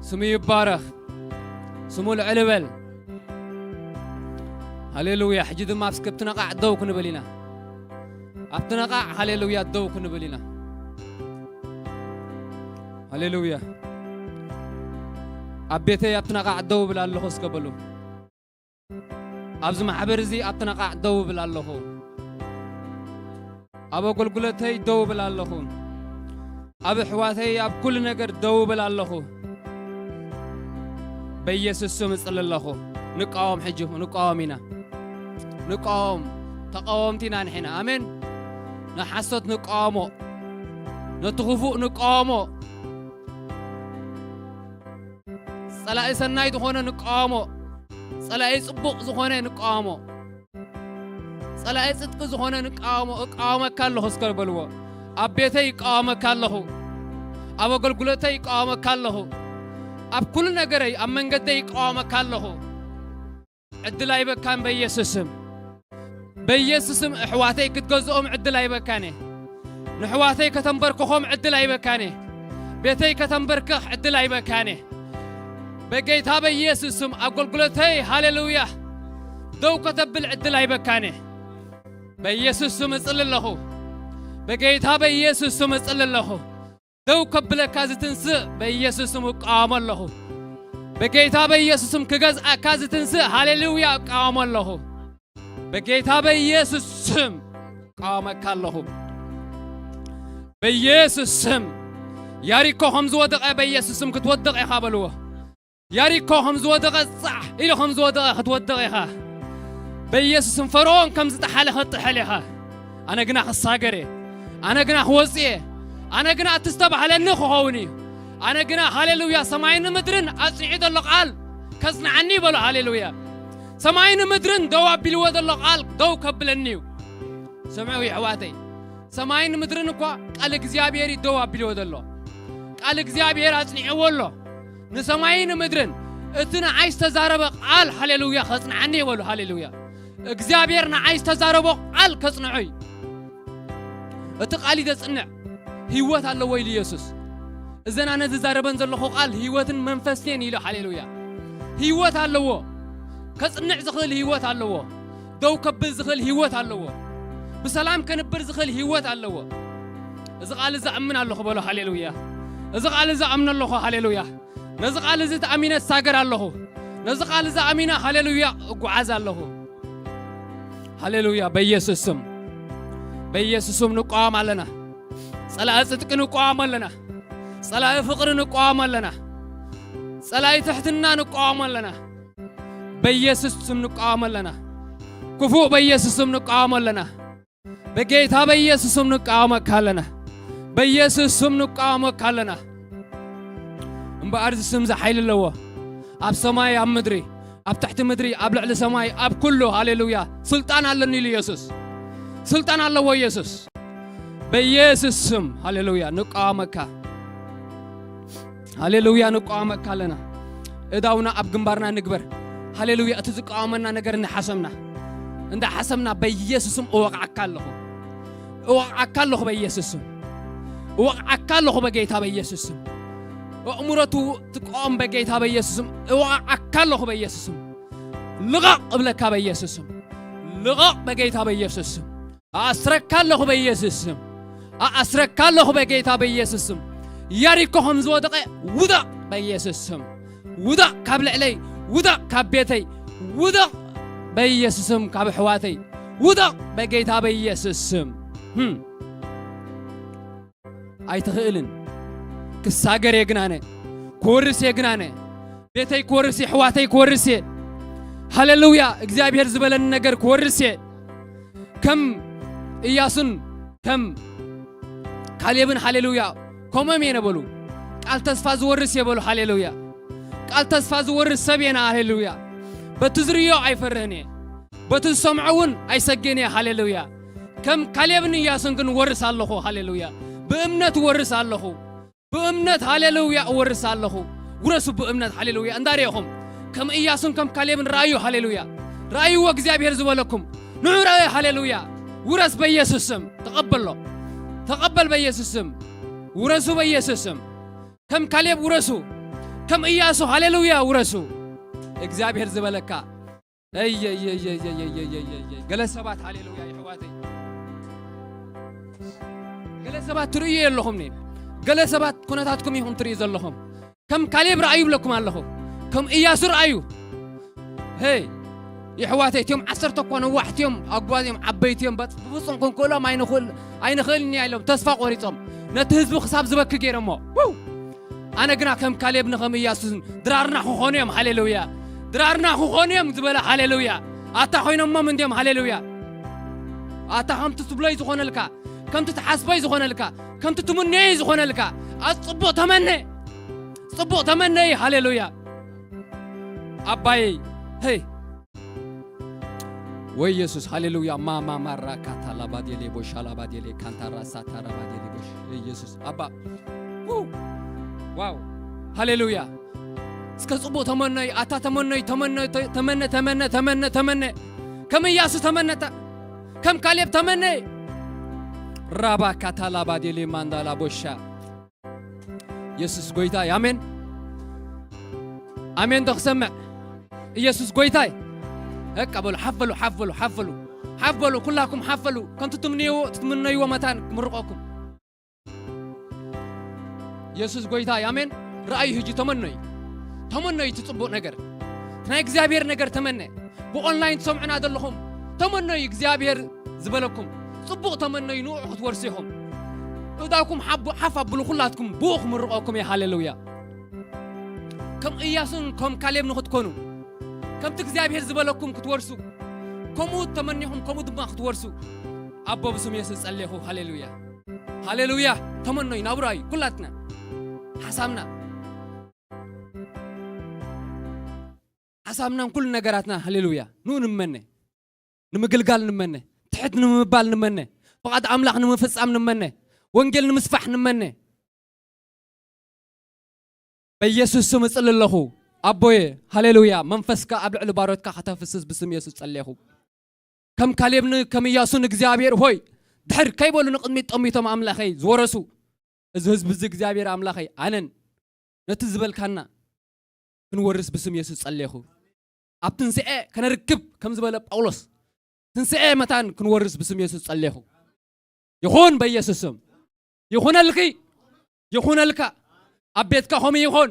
ስሙ ይባረኽ። ስሙ ልዕል በል። ሃሌሉያ። ሕጂ ድማ ኣብ ስክብቲ ነቓዕ ደው ክንብል ኢና። ኣብቲ ነቓዕ ሃሌሉያ ደው ክንብል ኢና። ሃሌሉያ። ኣብ ቤተይ ኣብቲ ነቓዕ ደው እብል ኣለኹ እስከ በሉ። ኣብዚ ማሕበር እዚ ኣብቲ ነቓዕ ደው እብል ኣለኹ። ኣብ ኣገልግሎተይ ደው እብል ኣለኹ። ኣብ ኣሕዋተይ ኣብ ኩሉ ነገር ደው እብል ኣለኹ። በኢየሱስ ስም እጽሊ ኣለኹ። ንቃወም ሕጂ፣ ንቃወም ኢና። ንቃወም። ተቃወምቲ ኢና ንሕና። ኣሜን። ንሓሶት ንቃወሞ። ነቲ ክፉእ ንቃወሞ። ጸላኢ ሰናይ ዝኾነ ንቃወሞ። ጸላኢ ጽቡቕ ዝኾነ ንቃወሞ። ጸላኢ ጽድቂ ዝኾነ ንቃወሞ። እቃወመካ ኣለኹ እስከ በልዎ። ኣብ ቤተይ ይቃወመካ ኣለኹ። ኣብ ኣገልግሎተይ ይቃወመካ ኣለኹ። ኣብ ኩሉ ነገረይ፣ ኣብ መንገደይ ይቃወመካ ኣለኹ። ዕድል ኣይበካን በኢየሱስ ስም። በኢየሱስ ስም ኣሕዋተይ ክትገዝኦም ዕድል ኣይበካን እየ። ንኣሕዋተይ ከተንበርክኾም ዕድል ኣይበካን እየ። ቤተይ ከተንበርክኽ ዕድል ኣይበካን እየ። በጌታ በኢየሱስ ስም ኣገልግሎተይ፣ ሃሌሉያ፣ ደው ከተብል ዕድል ኣይበካን እየ። በኢየሱስ ስም እጽሊ ኣለኹ። በጌታ በኢየሱስ ስም እጽሊ ኣለኹ። ደው ከብለካ ዝትንስእ በኢየሱስ ስም እቃወሞ ኣለኹ። በጌታ በኢየሱስ ስም ክገዝኣካ ዝትንስእ ሃሌሉያ እቃወሞ ኣለኹ። በጌታ በኢየሱስ ስም እቃወመካ ኣለኹ። በኢየሱስ ስም ያሪኮ ከም ዝወደቐ በኢየሱስ ስም ክትወድቕ ኢኻ በልዎ። ያሪኮ ከም ዝወደቐ ጻሕ ኢሉ ከም ዝወደቐ ክትወድቕ ኢኻ። በኢየሱስ ስም ፈርዖን ከም ዝጠሓለ ክትጥሕል ኢኻ። ኣነ ግና ክሳገር እየ። ኣነ ግና ክወጽእ እየ። ኣነ ግና እቲ ዝተባህለኒ ክኸውን እዩ። ኣነ ግና ሃሌሉያ ሰማይን ምድርን ኣጽኒዑ ዘሎ ቃል ከጽንዓኒ በሎ። ሃሌሉያ ሰማይን ምድርን ደው ኣቢልዎ ዘሎ ቃል ደው ከብለኒ እዩ። ስምዑ የሕዋተይ፣ ሰማይን ምድርን እኳ ቃል እግዚኣብሔር እዩ ደው ኣቢልዎ ዘሎ። ቃል እግዚኣብሔር ኣጽኒዕዎ ኣሎ። ንሰማይን ምድርን እቲ ንዓይ ዝተዛረበ ቃል ሃሌሉያ ከጽንዓኒ ይበሉ። ሃሌሉያ እግዚኣብሔር ንዓይ ዝተዛረቦ ቃል ከጽንዖ እዩ። እቲ ቃል እዩ ዘጽንዕ። ህይወት ኣለዎ ኢሉ ኢየሱስ። እዘን ኣነ ዝዛረበን ዘለኹ ቃል ህይወትን መንፈስን ኢሉ። ሃሌሉያ ህይወት ኣለዎ። ከጽንዕ ዝኽእል ህይወት ኣለዎ። ደው ከብል ዝኽእል ህይወት ኣለዎ። ብሰላም ከንብር ዝኽእል ህይወት ኣለዎ። እዚ ቃል እዚ ኣምን ኣለኹ በሎ። ሃሌሉያ እዚ ቃል እዚ ኣምን ኣለኹ። ሃሌሉያ ነዚ ቃል እዚ ተኣሚነ እሳገር ኣለኹ። ነዚ ቃል እዚ ኣሚነ ሃሌሉያ እጓዓዝ ኣለኹ። ሃሌሉያ በኢየሱስ ስም። በኢየሱስ ስም ንቃወም ኣለና። ጸላኢ ጽድቂ ንቃወም ኣለና። ጸላኢ ፍቕሪ ንቃወም ኣለና። ጸላኢ ትሕትና ንቃወም ኣለና። በኢየሱስ ስም ንቃወም ኣለና። ክፉእ በኢየሱስ ስም ንቃወም ኣለና። በጌታ በኢየሱስ ስም ንቃወመካ ኣለና። በኢየሱስ ስም ንቃወመካ ኣለና። እምበኣር እዚ ስም እዚ ሓይሊ ኣለዎ። ኣብ ሰማይ ኣብ ምድሪ ኣብ ትሕቲ ምድሪ ኣብ ልዕሊ ሰማይ ኣብ ኩሉ ሃሌሉያ ስልጣን ኣለኒ ኢሉ ኢየሱስ። ስልጣን ኣለዎ ኢየሱስ። በኢየሱስ ስም ሃሌሉያ ንቃወመካ። ሃሌሉያ ንቃወመካ ኣለና። እዳውና ኣብ ግንባርና ንግበር። ሃሌሉያ እቲ ዝቃወመና ነገር እንዳሓሰምና እንዳሓሰምና በኢየሱስ ስም እወቕዓካ ኣለኹ። እወቕዓካ ኣለኹ በኢየሱስ ስም። እወቕዓካ ኣለኹ በጌታ በኢየሱስ ስም። ኣእምሮ ትው-፣ ትቃወም በጌታ በኢየሱስም። እወቕዓካ ኣለኹ በኢየሱስም። ልቐቕ እብለካ በኢየሱስም። ልቐቕ በጌታ በኢየሱስም። ኣስረካ ኣለኹ በኢየሱስም። ኣስረካ ኣለኹ በጌታ በኢየሱስም። ያሪኮ ከም ዝወደቐ ውደቕ በኢየሱስም። ውደቕ ካብ ልዕለይ፣ ውደቕ ካብ ቤተይ፣ ውደቕ በኢየሱስም ካብ ኣሕዋተይ፣ ውደቕ በጌታ በኢየሱስም። ህም። ኣይትኽእልን። ክሳገር እየ ግናነ፣ ክወርስ እየ ግናነ። ቤተይ ክወርስ እየ፣ ኣሕዋተይ ክወርስ እየ። ሃሌሉያ። እግዚኣብሔር ዝበለኒ ነገር ክወርስ እየ። ከም ኢያሱን ከም ካሌብን ሃሌሉያ ከምኦም እየ ነበሉ። ቃል ተስፋ ዝወርስ እየ በሉ። ሃሌሉያ። ቃል ተስፋ ዝወርስ ሰብ እየ። ሃሌሉያ። በቲ ዝርእዮ ኣይፈርህን እየ። በቲ ዝሰምዖ እውን ኣይሰግእን እየ። ሃሌሉያ። ከም ካሌብን ኢያሱን ግን ወርስ ኣለኹ። ሃሌሉያ። ብእምነት ወርስ ኣለኹ። ብእምነት ሃሌሉያ እወርስ ኣለኹ። ውረሱ ብእምነት ሃሌሉያ። እንዳርኤኹም ከም ኢያሱን ከም ካሌብን ረኣዩ። ሃሌሉያ። ረኣይዎ እግዚኣብሔር ዝበለኩም። ንዑ ረኣዩ። ሃሌሉያ። ውረስ በኢየሱስ ስም። ተቐበሎ። ተቐበል በኢየሱስ ስም። ውረሱ በኢየሱስ ስም። ከም ካሌብ ውረሱ። ከም ኢያሱ ሃሌሉያ ውረሱ። እግዚኣብሔር ዝበለካ። እይ፣ እይ፣ እይ፣ እይ። ገለ ሰባት ሃሌሉያ ይሕዋተይ። ገለ ሰባት ትርእዩ የለኹም ኔ። ገለ ሰባት ኩነታትኩም ኢኹም ትርእዩ ዘለኹም። ከም ካሌብ ረኣዩ ይብለኩም ኣለኹ። ከም ኢያሱ ረኣዩ። ሄይ፣ ይሕዋተይ፣ እቲኦም ዓሰርተ እኳ ነዋሕቲ እዮም፣ ኣጓዝ እዮም፣ ዓበይቲ እዮም። በጽ-፣ ብፍጹም ክንክእሎም ኣይንኽእል-፣ ኣይንኽእልን ኢና ኢሎም ተስፋ ቆሪጾም። ነቲ ህዝቢ ክሳብ ዝበኪ ገይሮሞ። ውው! ኣነ ግና ከም ካሌብ ንኸም ኢያሱን ድራርና ክኾኑ እዮም። ሃሌሉያ! ድራርና ክኾኑ እዮም ዝበለ። ሃሌሉያ! ኣታ ኮይኖሞም እንድዮም። ሃሌሉያ! ኣታ ከምቲ ትብሎይ ዝኾነልካ፣ ከምቲ ትሓስቦይ ዝኾነልካ፣ ከምቲ ትምነዮይ ዝኾነልካ፣ ኣጽቡቕ ተመነ፣ ጽቡቕ ተመነይ። ሃሌሉያ! ኣባየይ፣ ሄይ! ወይ የሱስ፣ ሃሌሉያ። ማማ ማራ ካታ ላባዴሌ ቦሻ ላባዴሌ ካንታራ ሳታ ራባዴሌ ቦሽ። የሱስ፣ ኣባ። ው! ዋው! ሃሌሉያ። እስከ ጽቡቕ ተመነይ፣ ኣታ ተመነይ፣ ተመነ፣ ተ-፣ ተመነ፣ ተመነ፣ ተመነ፣ ተመነ። ከም ኢያሱ ተመነታ። ከም ካሌብ ተመነ። ራባ ካታ ላባዴሌ ማንዳላ ቦሻ። የሱስ ጎይታ እዩ። ኣሜን። ኣሜን። ዶ ክሰምዕ? ኢየሱስ ጎይታ እዩ። በቃ በሉ፣ ሓፍ በሉ፣ ሓፍ በሉ፣ ሓፍ በሉ። ሓፍ በሉ፣ ኩላኩም ሓፍ በሉ። ከም ትትምንይዎ፣ ትትምነይዎ መታን ክምርቆኩም። የሱስ ጎይታ እዩ። ኣሜን። ረኣዩ፣ ሕጂ ተመነዩ። ተመነዩ እቲ ጽቡቕ ነገር። እቲ ናይ እግዚኣብሔር ነገር ተመነ። ብኦንላይን ትሰምዑና ዘለኹም፣ ተመነዩ እግዚኣብሔር ዝበለኩም። ጽቡቕ ተመነዩ፣ ንኡ ክትወርሱ ኢኹም። እዳኩም ሓቡ-፣ ሓፍ ኣብሉ፣ ኩላትኩም ብኡ ክምርቐኩም እየ። ሃሌሉያ። ከም ኢያሱን ከም ካሌብ ንኽትኮኑ፣ ከምቲ እግዚኣብሔር ዝበለኩም ክትወርሱ፣ ከምኡ ተመኒኹም፣ ከምኡ ድማ ክትወርሱ፣ ኣቦ ብስም የሱስ ጸልየኹ። ሃሌሉያ። ሃሌሉያ። ተመነዩ፣ ናብራዩ፣ ኩላትና። ሓሳብና። ሓሳብናን ኩሉ ነገራትና፣ ሃሌሉያ፣ ንኡ ንመነ። ንምግልጋል ንመነ። ትሕት ንምባል ንመነ። ፍቓድ ኣምላኽ ንምፍጻም ንመነ። ወንጌል ንምስፋሕ ንመነ። በኢየሱስ ስም እጽሊ ኣለኹ። ኣቦየ፣ ሃሌሉያ፣ መንፈስካ ኣብ ልዕሊ ባሮትካ ከተፍስስ ብስም የሱስ ጸልየኹ። ከም ካሌብን ከም ኢያሱን እግዚኣብሔር ሆይ፣ ድሕር ከይበሉ ንቕድሚት ጠሚቶም ኣምላኸይ ዝወረሱ፣ እዚ ህዝቢ እዚ እግዚኣብሔር ኣምላኸይ ኣነን ነቲ ዝበልካና ክንወርስ ብስም የሱስ ጸልየኹ። ኣብ ትንስኤ ከነርክብ ከም ዝበለ ጳውሎስ፣ ትንስኤ መታን ክንወርስ ብስም የሱስ ጸልየኹ። ይኹን በኢየሱስ ስም። ይኹነልኪ፣ ይኹነልካ። ኣብ ቤትካ ከምኡ ይኹን።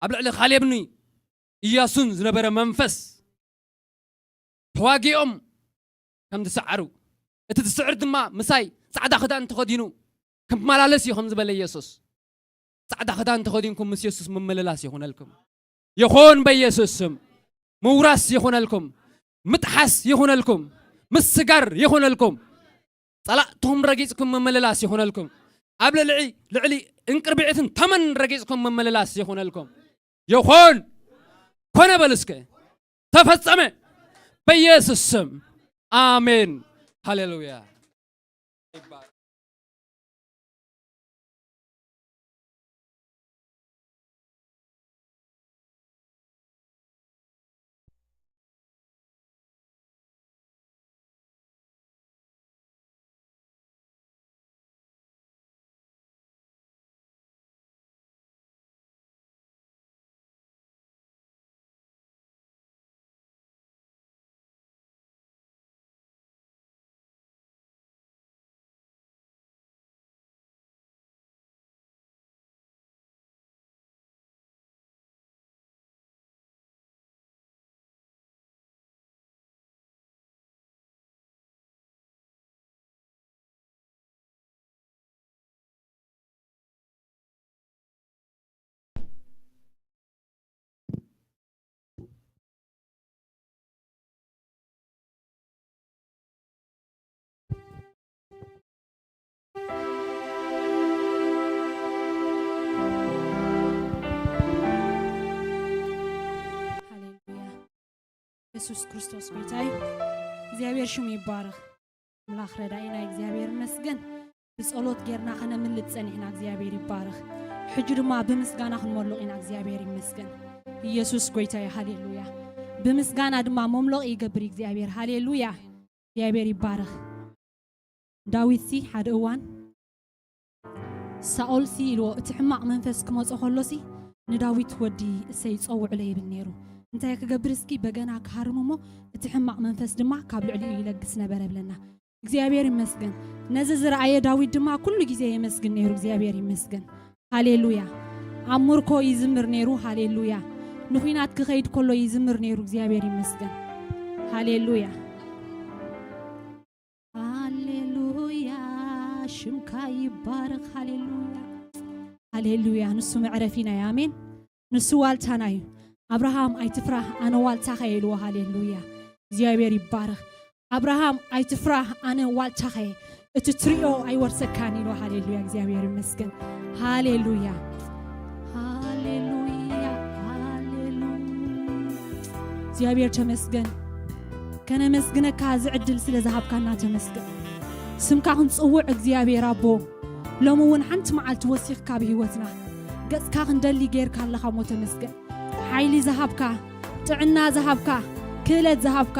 ኣብ ልዕሊ ካሌብን ኢያሱን ዝነበረ መንፈስ ተዋጊኦም ከም ዝሰዓሩ፣ እቲ ዝስዕር ድማ ምሳይ ጻዕዳ ክዳን ተኸዲኑ ክመላለስ እዩ ከም ዝበለ ኢየሱስ፣ ጻዕዳ ክዳን ተኸዲንኩም ምስ የሱስ ምምልላስ ይኹነልኩም። ይኹን በኢየሱስ ስም። ምውራስ ይኹነልኩም። ምጥሓስ ይኹነልኩም። ምስጋር ይኹነልኩም። ጸላእትኹም ረጊጽኩም ምምልላስ ይኹነልኩም። ኣብ ልዕሊ፣ ልዕሊ እንቅርቢዕትን ተመን ረጊጽኩም ምምልላስ ይኹነልኩም። ይኹን። ኮነ በሉ እስከ። ተፈጸመ። በኢየሱስ ስም። ኣሜን። ሃሌሉያ። የሱስ ክርስቶስ ጎይታ እዩ። እግዚኣብሔር ሽሙ ይባረኽ። ኣምላኽ ረዳኢና እዩ፣ እግዚኣብሔር ይመስገን። ብጸሎት ጌርና ከነምልጥ ጸኒሕና፣ እግዚኣብሔር ይባረኽ። ሕጂ ድማ ብምስጋና ክንመልቕ ኢና፣ እግዚኣብሔር ይመስገን። ኢየሱስ ጎይታ እዩ፣ ሃሌሉያ። ብምስጋና ድማ መምለቒ ይገብር እግዚኣብሔር፣ ሃሌሉያ። እግዚኣብሔር ይባረኽ። ዳዊትሲ ሓደ እዋን ሳኦልሲ ኢልዎ፣ እቲ ሕማቕ መንፈስ ክመጾ ከሎሲ ንዳዊት ወዲ እሰይ ጸውዕሎ ይብል ነይሩ። እንታይ ክገብር እስኪ? በገና ክሃርም እሞ እቲ ሕማቕ መንፈስ ድማ ካብ ልዕሊኡ ይለግስ ነበረ ብለና። እግዚኣብሔር ይመስገን። ነዚ ዝረኣየ ዳዊት ድማ ኩሉ ግዜ የመስግን ነይሩ። እግዚኣብሔር ይመስገን። ሃሌሉያ። ኣብ ምርኮ ይዝምር ነይሩ። ሃሌሉያ። ንኹናት ክኸይድ ከሎ ይዝምር ነይሩ። እግዚኣብሔር ይመስገን። ሃሌሉያ። ሃሌሉያ፣ ሽምካ ይባረኽ። ሃሌሉያ፣ ሃሌሉያ። ንሱ መዕረፊና እዩ። ኣሜን። ንሱ ዋልታና እዩ። ኣብርሃም ኣይትፍራህ፣ ኣነ ዋልታኻ እየ ኢልዎ። ሃሌሉያ፣ እግዚኣብሔር ይባረኽ። ኣብርሃም ኣይትፍራህ፣ ኣነ ዋልታኻ እየ፣ እቲ ትሪኦ ኣይወርሰካን ኢልዎ። ሃሌሉያ፣ እግዚኣብሔር ይመስገን። ሃሌሉያ፣ ሃሌሉያ፣ ሃሌሉያ። እግዚኣብሔር ተመስገን። ከነመስግነካ እዚ ዕድል ስለ ዝሃብካና ተመስገን። ስምካ ክንጽውዕ እግዚኣብሔር ኣቦ፣ ሎሚ እውን ሓንቲ መዓልቲ ወሲኽካ ብህይወትና ገጽካ ክንደሊ ጌርካ ኣለኻ እሞ ተመስገን። ሓይሊ ዝሃብካ፣ ጥዕና ዝሃብካ፣ ክእለት ዝሃብካ፣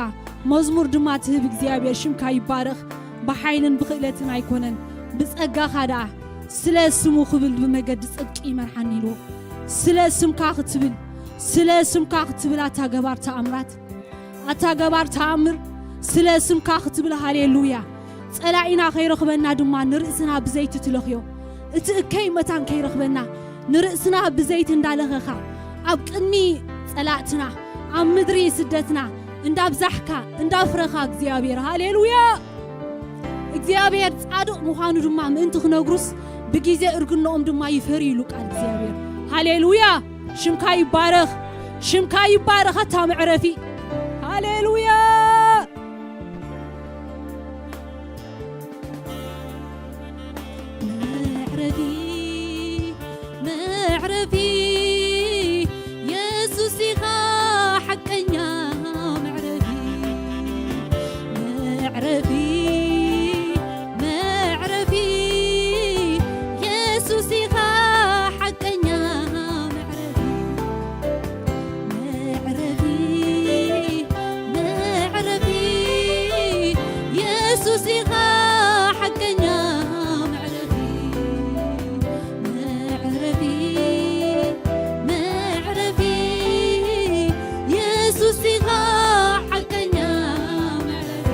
መዝሙር ድማ ትህብ እግዚኣብሔር ሽምካ ይባረኽ። ብሓይልን ብክእለትን ኣይኮነን፣ ብጸጋኻ ደኣ ስለ ስሙ ክብል ብመገዲ ጽድቂ ይመርሓኒ ኢልዎ። ስለ ስምካ ክትብል፣ ስለ ስምካ ክትብል ኣታ ገባር ተኣምራት፣ ኣታ ገባር ተኣምር፣ ስለ ስምካ ክትብል። ሃሌሉያ። ጸላኢና ከይረኽበና ድማ ንርእስና ብዘይቲ ትለኽዮ። እቲ እከይ መታን ከይረኽበና ንርእስና ብዘይቲ እንዳለኸኻ ኣብ ቅድሚ ጸላእትና ኣብ ምድሪ ስደትና እንዳብዛሕካ እንዳፍረኻ እግዚኣብሔር። ሃሌሉያ። እግዚኣብሔር ጻድቕ ምዃኑ ድማ ምእንቲ ክነግሩስ ብግዜ እርግንኦም ድማ ይፈርዩ ኢሉ ቃል እግዚኣብሔር። ሃሌሉያ። ሽምካ ይባረኽ፣ ሽምካ ይባረኽ ኣታ መዕረፊ። ሃሌሉያ። መዕረፊ፣ መዕረፊ፣ የሱስ ኢኻ ሓቀኛ መዕረፊ። መዕረፊ፣ መዕረፊ፣ የሱስ ኢኻ ሓቀኛ መዕረፊ። መዕረፊ፣ መዕረፊ፣ የሱስ ኢኻ ሓቀኛ መዕረፊ። መዕረፊ፣ መዕረፊ፣ የሱስ ኢኻ ሓቀኛ መዕረፊ።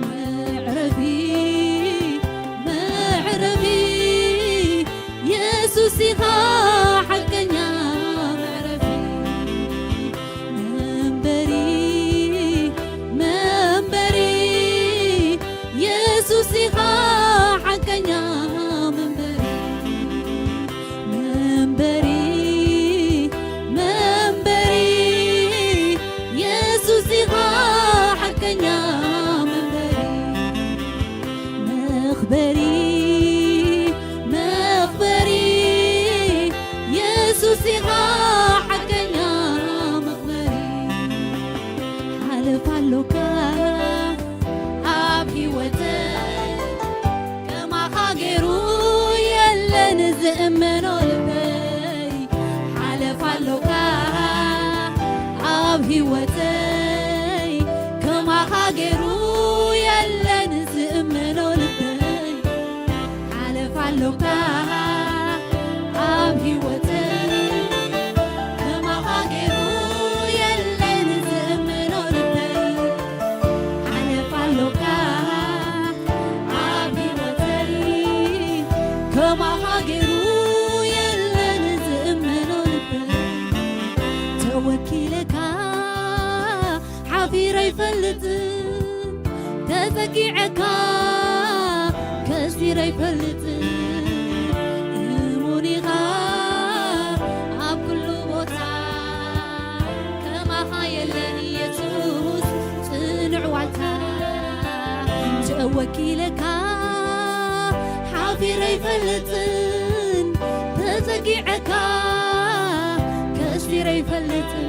መዕረፊ፣ መዕረፊ፣ የሱስ ኢኻ ሓቀኛ መዕረፊ። መንበሪ፣ መንበሪ፣ የሱስ ኢኻ ሓቀኛ መንበሪ። መንበሪ፣ መንበሪ፣ የሱስ ኢኻ ሓቀኛ መንበሪ። መኽበሪ፣ መኽበሪ፣ የሱስ ኢኻ ሓቀኛ መኽበሪ። ሓለፋ ኣሎካ ኣብ ህይወተይ፣ ከማኻ ገይሩ የለን ዝእመኖ ልበይ። ሓለፋ ኣሎካ ኣብ ህይወተይ፣ ከማኻ ገይሩ የለን ዝእመኖ ልበይ። ሓለፋ ኣሎካ ኣብ ህይወተይ፣ ከማኻ ገይሩ የለን ዝእመኖ ልበይ። ሓለፋ ኣሎካ ኣብ ህይወተይ፣ ከማኻ ገይሩ የለን ዝእመኖ ልበይ። ተወኪለካ ሓፊረ ኣይፈልጥን፣ ተጸጊዐካ ከሲረ ኣይፈልጥን። እሙን ኢኻ ኣብ ኩሉ ቦታ፣ ከማኻ የለን የሱስ ጽኑዕ ዋልታ። ተወኪለካ ሓፊረ ኣይፈልጥን፣ ተጸጊዐካ ከሲረ ኣይፈልጥን።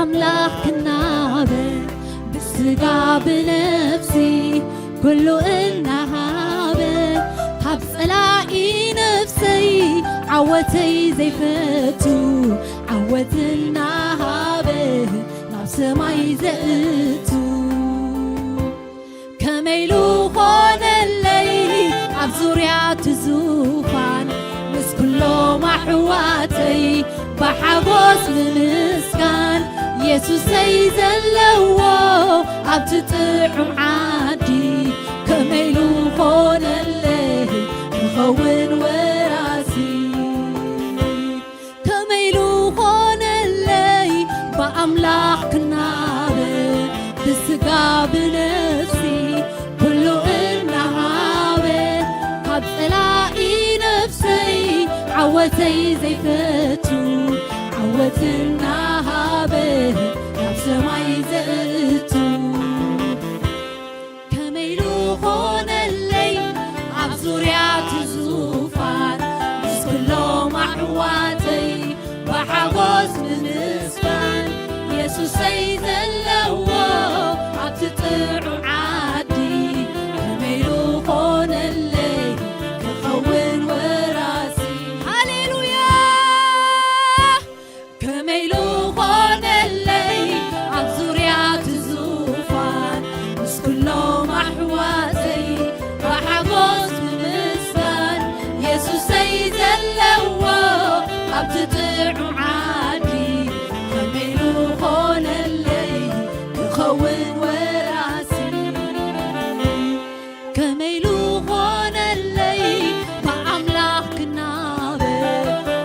ኣምላኽ ክናበ ብስጋ ብነፍሲ ኩሉ እናሃበ ካብ ጸላኢ ነፍሰይ ዓወተይ ዘይፈቱ ዓወት እናሃበ ናብ ሰማይ ዘእቱ ከመይ ኢሉ ኾነለይ ኣብ ዙርያ እቲ ዙፋን ምስ ኩሎም ኣሕዋተይ ብሓጎስ ንምስጋን የሱሰይ ዘለዎ ኣብቲ ጥዑም ዓዲ ከመይ ኢሉ ኾነለይ ክኸውን ወራሲ ከመይ ኢሉ ኾነለይ ብኣምላኽ ክናበ ብስጋ ብነፍሲ ኩሉ እናሃበ ካብ ጸላኢ ነፍሰይ ዓወተይ ዘይፈቱ ዓወት እናሃበ ናብ ሰማይ ዘእቱ ከመይ ኢሉ ኾነለይ ኣብ ዙርያ እቲ ዙፋን ምስ ኩሎም ኣሕዋተይ ብሓጎስ ብምስጋን የሱሰይ ዘለዎ ኣብቲ ጥዑም ዓዲ ከመይ ኢሉ ኾነለይ ክኸውን ወራሲ ሃሌሉያ ከመይ ኢሉ ኾነለይ ኣብ ዙርያ እቲ ዙፋን ምስ ኩሎም ኣሕዋተይ ብሓጎስ ብምስጋን የሱሰይ ዘለዎ ኣብቲ ጥዑም ዓዲ ከመይ ኢሉ ኾነለይ ክኸውን ወራሲ ከመይ ኢሉ ኾነለይ ብኣምላኽ ክናበ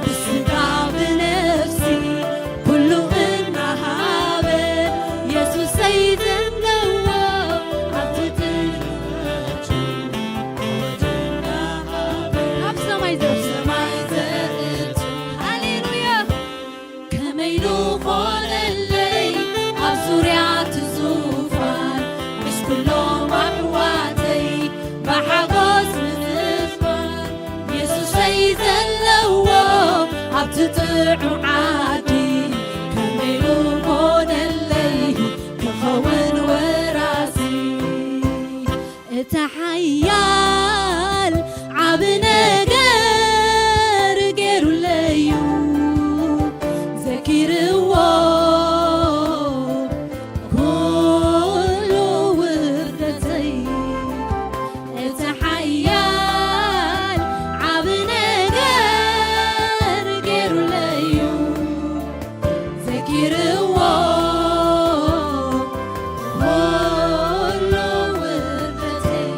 ብስጋ ብነፍሲ ኩሉ እናሃበ የሱሰይ ዘለዎ ኣብቲ ጥልመቱ ዓወት እናሃበ ናብ ሰማይ ዘእቱ ሰማይ ዘእቱ ሃሌሉያ ከመይ ኢሉ ኾነለይ ኣብ ዙርያ እቲ ዙፋን ምስ ኩሎም ኣሕዋተይ ብሓጎስ ንምዝማር የሱሰይ ዘለዎ ኣብቲ ጥዑም ዓዲ ከመይ ኢሉ ኾነለይ ክኸውን ወራሲ እቲ ሓያል ዓቢ ነገር ገይሩለዩ ዘኪርዎ ኩሉ ውርደተይ እቲ ሓያል ዓቢ ነገር ገይሩለዩ ዘኪርዎ ኩሉ ውርደተይ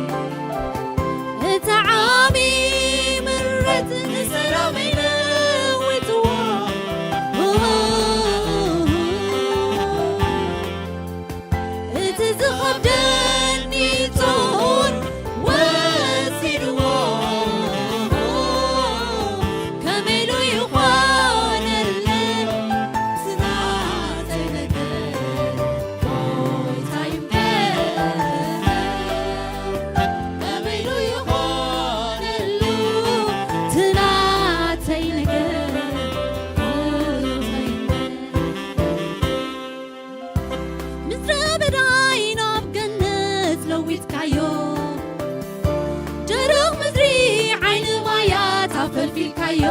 እቲ ዓቢ ምረት ንሰላመይ ለዊጥዎ እቲ ዝኸብደኒ ጾር ወሲድዎ ከመይ ኢሉ ይኾነለይ ስናተይ ነገር ጎይታይ እምበር ከመይ ኢሉ ይኾነሉ ትናተይ ነገር ጎይታይ እምበር ምድረ በዳይ ናብ ገነት ለዊጥካዮ ደረቕ ምድሪ ዓይኒ ማያት ኣፈልፊልካዮ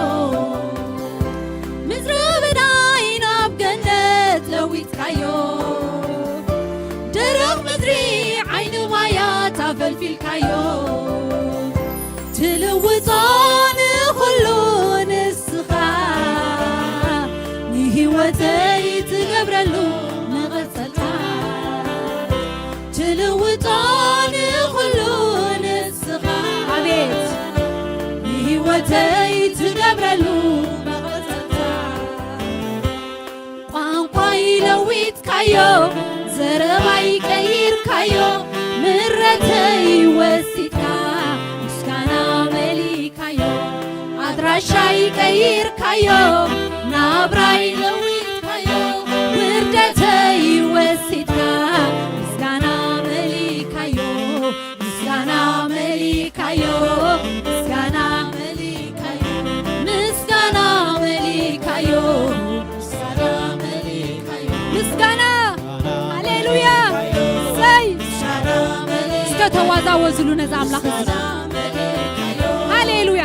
ምድረ በዳይ ናብ ገነት ለዊጥካዮ ደረቕ ምድሪ ዓይኒ ማያት ኣፈልፊልካዮ ትልውጦ ንኹሉ ንስኻ ንህይወተይ ትገብረሉ መቐጸልታ ትልውጦ ንኹሉ ንስኻ ኣቤት ንህይወተይ ትገብረሉ መቐጸልታ ቋንቋይ ለዊጥካዮ ዘረባይ ቀይርካዮ ምረተይ ወሲድካ ምስጋና መሊካዮ ኣድራሻይ ቀይርካዮ ናብራይ ለዊጥካዮ ውርደተይ ወሲድካ ምስጋና መሊካዮ ምስጋና መሊካዮ ምስጋና መሊካዮ ምስጋና መሊካዮ ምስጋና መሊካዮ ተዋዛወዝሉ ነዚ ኣምላኽ እዚ። ሃሌሉያ።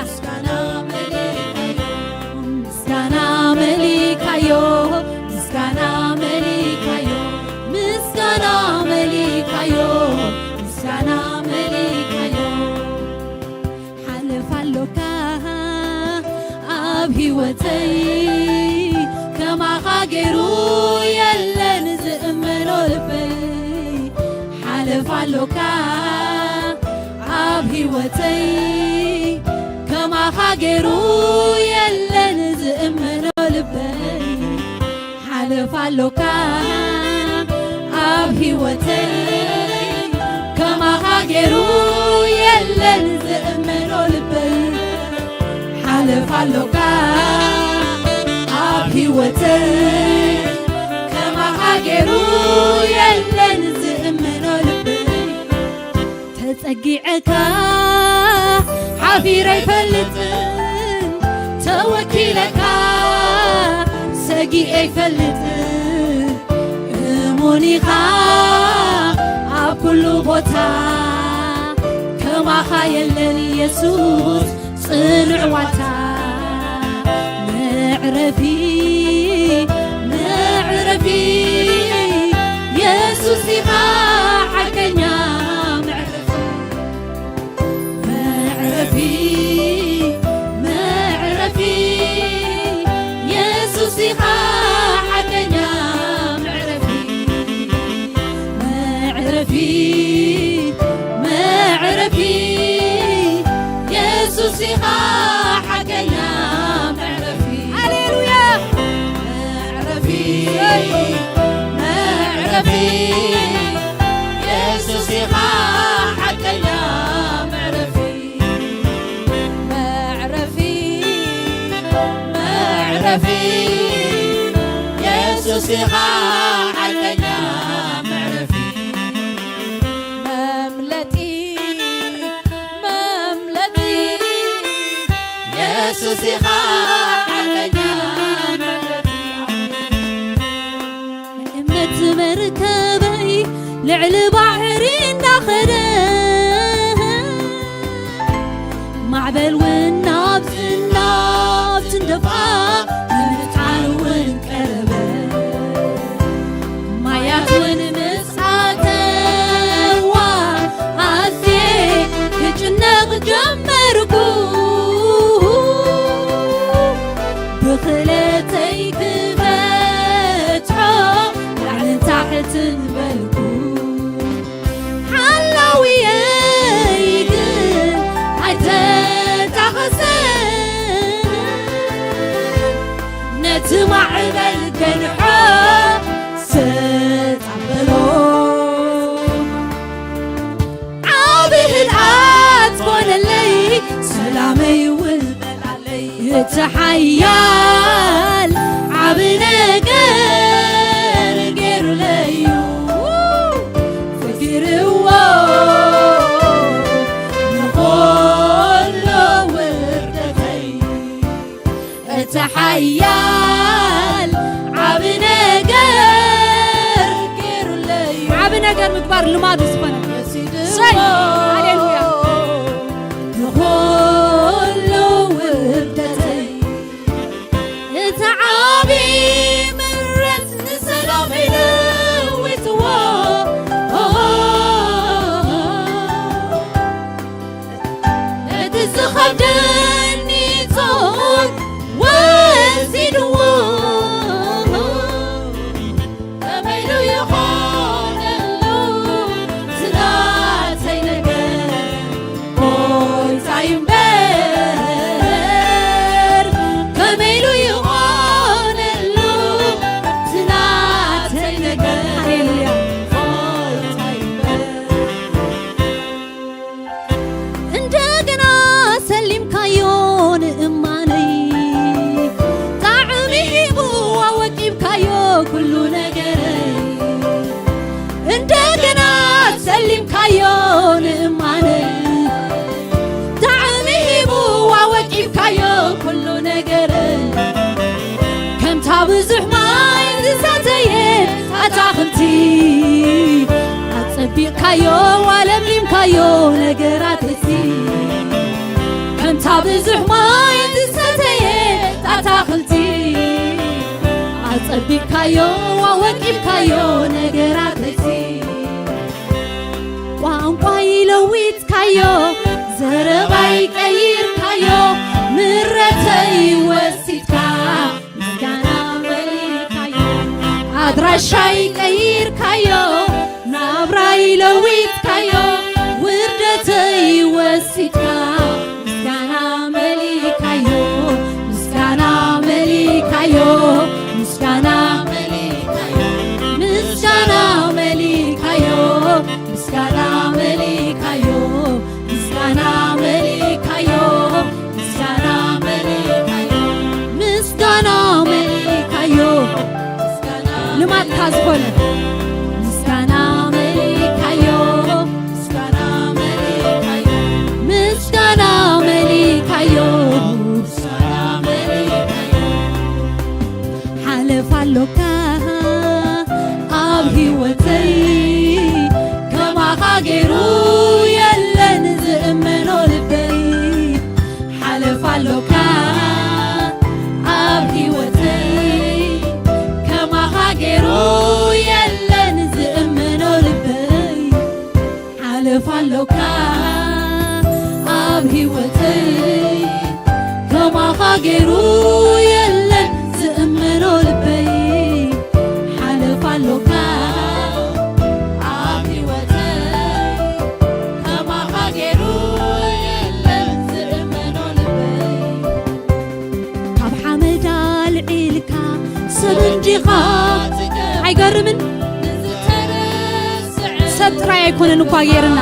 ምስጋና መሊካዮ፣ ምስጋና መሊካዮ፣ ምስጋና መሊካዮ፣ ምስጋና መሊካዮ። ሓለፍ ኣሎካ ኣብ ህይወተይ፣ ከማኻ ገይሩ የለን ዝእመኖ ልበይ። ሓለፍ ኣሎካ ኣብ ህይወተይ፣ ከማኻ ገይሩ የለን ዝእመኖ ልበይ። ሓለፍ ኣሎካ ኣብ ህይወተይ፣ ከማኻ ገይሩ የለን ዝእመኖ ልበይ። ሓለፍ ኣሎካ ኣብ ህይወተይ፣ ከማኻ ገይሩ የለን ዝእመኖ ልበይ። ተጸጊዐካ ሓፊረ ኣይፈልጥን፣ ተወኪለካ ሰጊኤ ኣይፈልጥን። እሙን ኢኻ ኣብ ኩሉ ቦታ፣ ከማኻ የለን የሱስ ጽኑዕ ዋልታ። መዕረፊ፣ መዕረፊ፣ የሱስ ኢኻ ሓቀኛ መዕረፊ። መዕረፊ፣ መዕረፊ፣ የሱስ ኢኻ ሓቀኛ መዕረፊ። መዕረፊ፣ መዕረፊ፣ የሱስ ኢኻ ሓቀኛ መዕረፊ። ሃሌሉያ። መዕረፊ፣ መዕረፊ፣ የሱስ ኢኻ ሓቀኛ መዕረፊ። መዕረፊ፣ መዕረፊ፣ የሱስ ኢኻ ሓቀኛ መዕረፊ። መምለጢ፣ መምለጢ፣ የሱስ ኢኻ ሓቀኛ መምለጢ። እምነት መርከበይ ልዕሊ ባሕሪ እንዳኸደ፣ ማዕበል እውን ናብትን ናብትን ደፋ፣ ንምጥዓን እውን ቀረበ። ማያት እውን ምስ ኣተዋ፣ ኣዝየ ክጭነቕ ጀመርኩ። ብኽእለተይ ክበጽሖ ላዕልን ታሕትን በልኩ። ሓላውየይ ግን ኣይተጣቐሰን። ነቲ ማዕበል ገንሖ ሰጥ ኣበሎ። ዓቢ ህድኣት ኮነለይ፣ ሰላመይ እውን መላለይ። እቲ ሓያል ዓቢ ነገር ገይሩለይ እዩ። ፍርድዎ ንኹሉ ውርደተይ። እቲ ሓያል ዓቢ ነገር ገይሩለይ። ዓቢ ነገር ምግባር ልማዱ ዝኾነ። እሰይ! ሃሌሉያ! ንኹሉ ውርደተይ። እቲ ዓቢ ምረት ንሰላም ይልውጥዎ። ነቲ ዝኸብደኒ ጾር ወሲድዎ። ከመይ ኢሉ ይኾነሉ እቲ ናተይ ነገር? ጎይታይ እምበር ከመይ ኢሉ ይኾነሉ እቲ ናተይ ነገር? ሃሌሉያ። ጎይታይ እምበር እንደገና ሰሊምካዮ ንእማነይ፣ ጣዕሚ ሂቡ ኣወቂብካዮ ኩሉ ነገረይ። እንደገና ሰሊምካዮ ንእማነይ፣ ጣዕሚ ሂቡ ኣወቂብካዮ ኩሉ ነገረይ። ከምታ ብዙሕ ማይ ዝሰተየት ኣታኽልቲ፣ ኣጸቢቕካዮ ኣለምሊምካዮ ዮ ነገራተይሲ ከምታ ብዙሕ ማይ ዝሰተየ ኣታኽልቲ ኣጸቢቕካዮ ኣወቂብካዮ ነገራተይሲ ቋንቋይ ለዊጥካዮ ዘረባይ ቀይርካዮ ምረተይ ወሲድካ ምስጋና መሊእካዮ ኣድራሻይ ቀይርካዮ ናብራይ ለዊጥካዮ ውርደተይ ወሲድካ ምስጋና መሊእካዮ ምስጋና መሊእካዮ ምስጋና መሊእካዮ ምስጋና መሊእካዮ ምስጋና መሊእካዮ ምስጋና መሊእካዮ ምስጋና መሊእካዮ ምስጋና መሊእካዮ ምስጋና ልማድካ ዝኾነ ምስጋና መሊእካዮ ምስጋና መሊእካዮ ምስጋና መሊእካዮ ምስጋና መሊእካዮ ሓለፍ ኣሎካ ኣብ ህይወተይ ከማኻ ገይሩ የለን ዝእመኖ ልበይ ሓለፍ ኣሎካ ኣብ ህይወተይ ከማኻ ገይሩ የለን ዝእመኖ ልበይ ሓለፍ ኣሎካ ኣብ ህይወተይ ከማኻ ገይሩ የለን ዝእመኖ ልበይ ሓለፍ ኣሎካ ኣብ ህይወተይ ከማኻ ገይሩ የለን ዝእመኖ ልበይ ካብ ሓመድ ኣልዒልካ ሰብ እንዲኻ ኣይገርምን ሰብ ጥራይ ኣይኮነን እኳ ገይርና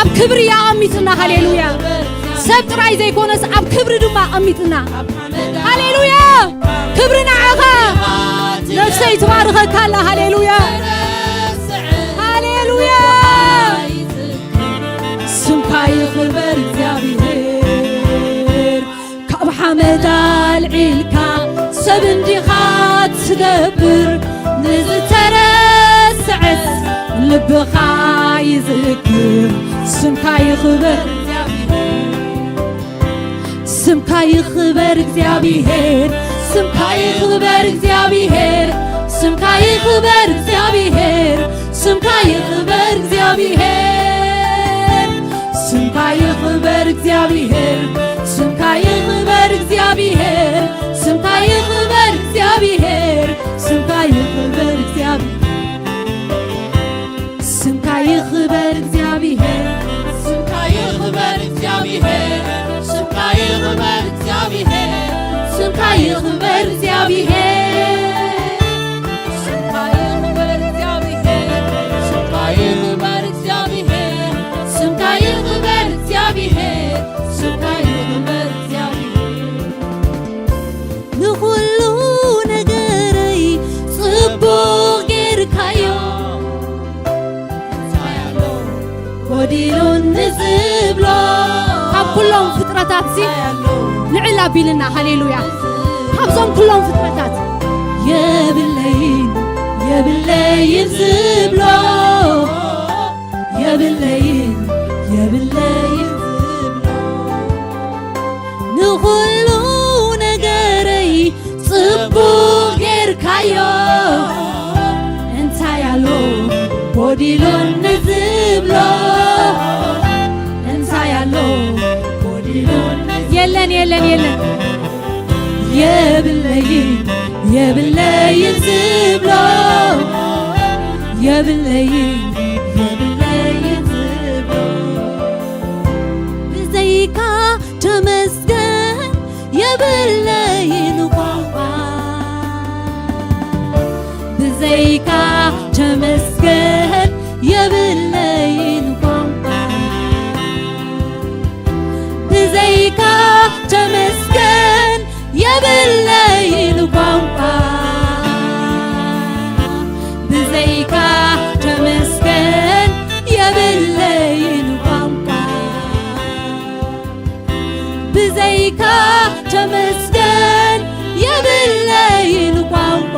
ኣብ ክብሪ ኣቐሚጥና ሃሌሉያ ሰብ ጥራይ ዘይኮነስ ኣብ ክብሪ ድማ ኣቐሚጥና ሃሌሉያ ክብሪ ንዓኻ ነፍሰይ ትባርኸካ ኣላ ሃሌሉያ ሃሌሉያ ስምካ ይኽበር እግዚኣብሔር ካብ ሓመድ ኣልዒልካ ሰብ እንዲኻ ትገብር ንዝተረስዐስ ልብኻ ይዝክር ስምካ ይኽበር ስምካ ይኽበር እግዚኣብሔር ስምካ ይኽበር እግዚኣብሔር ስምካ ይኽበር እግዚኣብሔር ስምካ ይኽበር እግዚኣብሔር ስምካ ይኽበር እግዚኣብሔር ስምካ ይኽበር እግዚኣብሔር ስምካ ይኽበር እግዚኣብሔር ስምካ ይኽበር እግዚኣብሔር ስምካ ይኽበር እግዚኣብሔር ስምካ ይኽበር እግዚኣብሔር ስምካ ይኽበር እግዚኣብሔር ስምካ ይኽበር እግዚኣብሔር ስምካ ይኽበር እግዚኣብሔር ስምካ ይኽበር እግዚኣብሔር ስምካ ይኽበር እግዚኣብሔር ስምካ ይኽበር እግዚኣብሔር ንኹሉ ነገረይ ጽቡቕ ጌርካዮ ጎዲሉን ንዝብሎ ካብ ኩሎም ፍጥረታት ሲ ንዕል ኣቢልና ሃሌሉያ ካብዞም ኩሎም ፍጥረታት የብለይን የብለይን ዝብሎ የብለይን የብለይን ዝብሎ ንኹሉ ነገረይ ጽቡቕ ጌርካዮ እንታይ ኣሎ ጎዲሉን ንዝብሎ እንታይ ኣሎ ጎዲሉን የለን የለን የለን የብለይን የብለይን ዝብሎ የብለይን የብለይን ዝብሎ ብዘይካ ተመስገን የብለይን ቋንቋ ብዘይካ ተመስገን የብለይን ቋንቋ ብዘይካ ተመስገን የብለይን ቋንቋ ብዘይካ ተመስገን የብለይን ቋንቋ ብዘይካ ተመስገን የብለይን ቋንቋ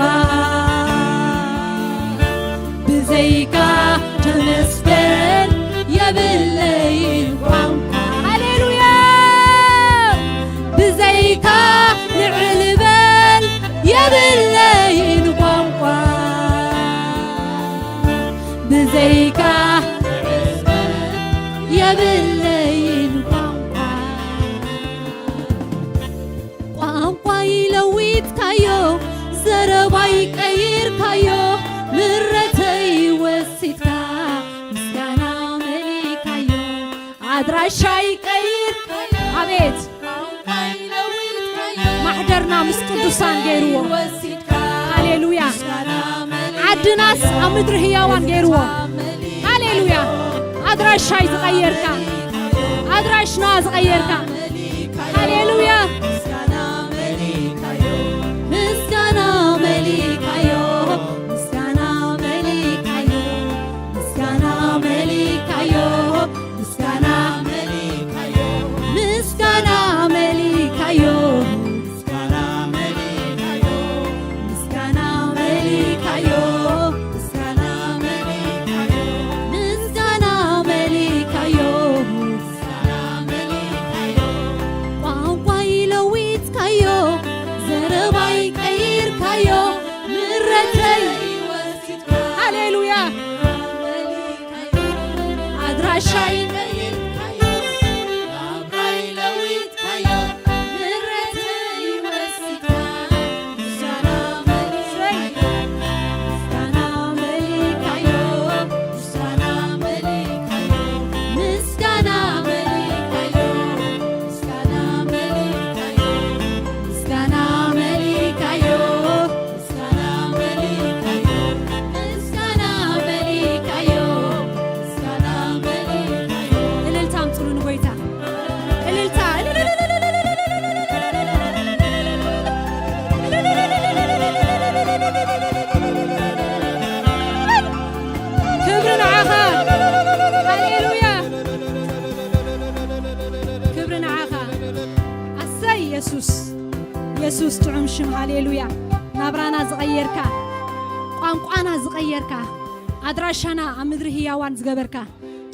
ብዘይካ ተመስገን የብል ዘረባይ ቀይርካዮ፣ ምረተይ ወሲድካ፣ ምስጋና መሊካዮ። ኣድራሻይ ቀይርካዮ፣ ኣቤት። ቋንቋይ ለዊጥካዮ፣ ማሕደርና ምስ ቅዱሳን ገይርዎ። ወሲድካ፣ ሃሌሉያ። ምስጋና መሊካዮ። ዓድናስ ኣብ ምድሪ ህያዋን ገይርዎ። ሃሌሉያ። ኣድራሻይ ዝቐየርካ፣ ኣድራሽና ዝቐየርካ። ሃሌሉያ። ምስጋና መሊካዮ፣ ምስጋና መሊካዮ፣ ምስጋና መሊካዮ፣ ምስጋና መሊካዮ፣ ምስጋና መሊካዮ። ምስጋና መሊካዮ፣ ምስጋና መሊካዮ፣ ምስጋና መሊካዮ፣ ምስጋና መሊካዮ፣ ምስጋና መሊካዮ። ቋንቋይ ለዊጥካዮ፣ ዘረባይ ቀይርካዮ፣ ምረተይ ወሲድካ። ሃሌሉያ። ኣድራሻይ ቀይርካዮ፣ ናብራይ ለዊጥካዮ፣ ምረተይ ወሲድካ። ምስጋና መሊካዮ፣ ምስጋና መሊካዮ፣ ምስጋና መሊካዮ፣ ምስጋና መሊካዮ፣ ምስጋና መሊካዮ፣ ምስጋና መሊካዮ። ምስጋና መሊካዮ፣ ምስጋና መሊካዮ፣ ምስጋና መሊካዮ። እልልታ ኣምጽሉ ንጎይታ። እልልታ። ክብሪ ንዓኻ። ሃሌሉያ። ክብሪ ንዓኻ። ኣሰይ የሱስ፣ የሱስ ጥዑም ሽም። ሃሌሉያ። ናብራና ዝቐየርካ፣ ቋንቋና ዝቐየርካ፣ ኣድራሻና ኣብ ምድሪ ህያዋን ዝገበርካ፣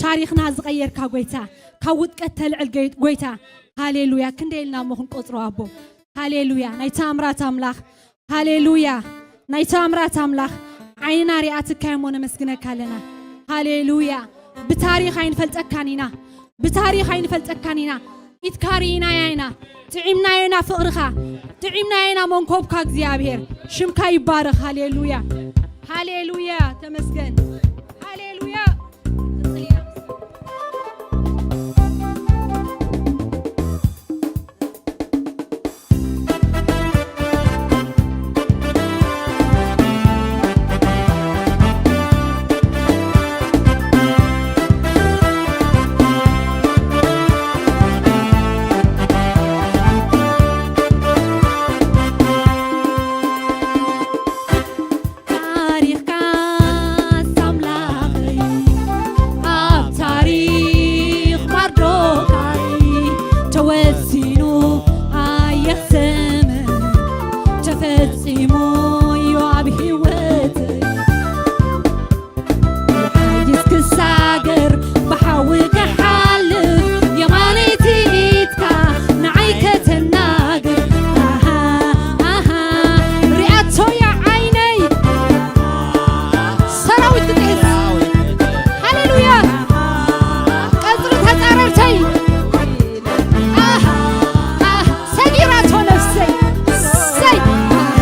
ታሪኽና ዝቐየርካ ጎይታ፣ ካብ ውድቀት ተልዕል ገይ-፣ ጎይታ። ሃሌሉያ። ክንደይ ኢልና እሞ ክንቆጽሮ ኣቦ። ሃሌሉያ። ናይ ተኣምራት ኣምላኽ። ሃሌሉያ። ናይ ተኣምራት ኣምላኽ። ዓይንና ሪኣትካ እሞ ነመስግነካ ኣለና። ሃሌሉያ። ብታሪኽ ኣይንፈልጠካን ኢና። ብታሪኽ ኣይንፈልጠካን ኢና። ኢድካ ርኢናያ ኢና። ጥዒምናዮ ኢና ፍቕርኻ። ጥዒምናዮ ኢና መንኮብካ እግዚኣብሔር። ሽምካ ይባረኽ። ሃሌሉያ። ሃሌሉያ። ተመስገን። ሃሌሉያ። ታሪኽካስ ኣምላኸይ፣ ኣብ ታሪኽ ማርዶካይ ተወሲኑ ኣየኽሰመ፣ ተፈጺሙ እዩ ኣብ ህይወተይ። ሓይስ ክሳገር ብሓዊ ክሓልፍ የማነይቲ ኢድካ ንዓይ ከተናግር። ኣሃ፣ ኣሃ፣ ሪኣቶ እያ ዓይነይ ሰራዊት ክትሕዝ። ሃሌሉያ። ቀጽሪ ተጻረርተይ። ኣሃ፣ ኣሃ፣ ሰጊራቶ ነፍሰይ። ሰይ፣ ኣሃ፣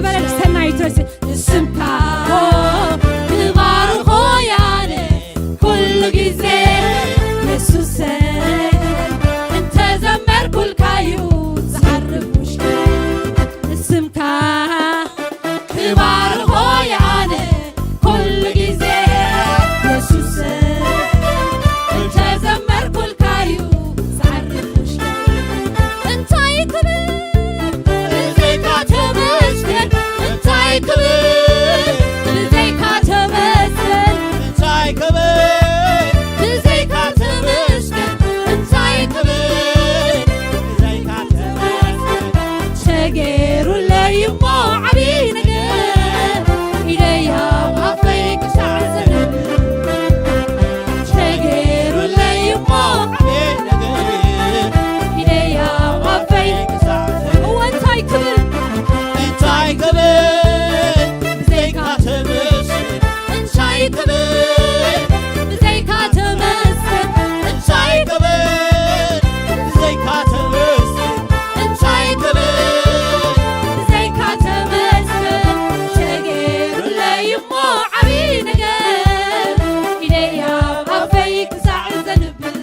በለል ሰናይት ርእሲ ንስምካ ክባርኾ ያነ ኩሉ ግዜ የሱሰ እንተዘመርኩልካዩ ዝዓርፍ ውሽጢ ንስምካ ክባርኾ ያነ ኩሉ ግዜ የሱሰ እንተዘመርኩልካዩ ዝዓርፍ ውሽጢ እንታይ ክብል ብዘይካ ተመስገን እንታይ ክብል ብዘይካ ተመስገን እንታይ ክብል ብዘይካ ተመስገን እንታይ ክብል ብዘይካ ተመስገን ተገይሩለይ እሞ ዓብዪ ነገር ኢደይ ኣብ ኣፈይ ክሳዕ ዘንብል ተገይሩለይ እሞ ዓብዪ ነገር ኢደይ ኣብ ኣፈይ ክሳዕ ዘንብል እንታይ ክብል እንታይ ክብል ብዘይካ ተመስገን እንታይ ክብል ብዘይካ ተመስገን እንታይ ክብል ብዘይካ ተመስገን እንታይ ክብል ብዘይካ ተመስገን ተገይሩለይ እሞ ዓብዪ ነገር ኢደይ ኣብ ኣፈይ ክሳዕ ዘንብል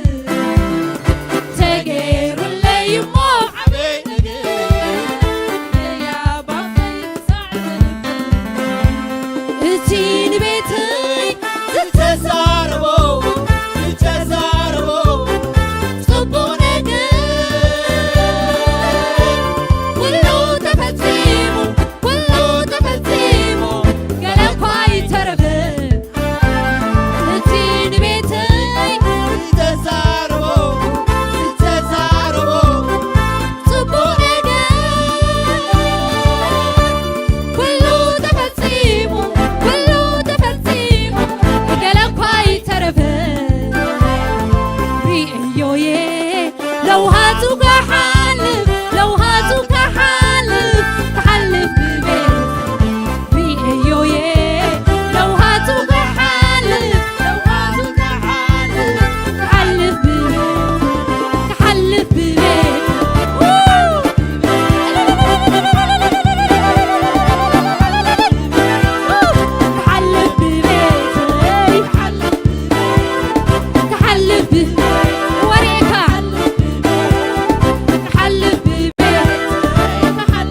ተገይሩለይ እሞ ዓብዪ ነገር ኢደይ ኣብ ኣፈይ ክሳዕ ዘንብል እቲ ንቤተይ ዝተዛረቦ ዝተዛረቦ ጽቡቕ ነገር ኩሉ ተፈጺሙ ኩሉ ተፈጺሙ ገለ እኳ ኣይተረፈን እቲ ንቤተይ ዝተዛረቦ ዝተዛረቦ ጽቡቕ ነገር ኩሉ ተፈጺሙ ኩሉ ተፈጺሙ ገለ እኳ ኣይተረፈን ርእዮየ ለውሃቱ ክሓልፍ ለውሃቱ ክሓልፍ ክሓልፍ ብቤት ርእዮየ ለውሃቱ ክሓልፍ ለውሃቱ ክሓልፍ ክሓልፍ ብቤት ክሓልፍ ብቤት ክሓልፍ ብቤት ክሓልፍ ብቤት ወሬካ ክሓልፍ ብቤት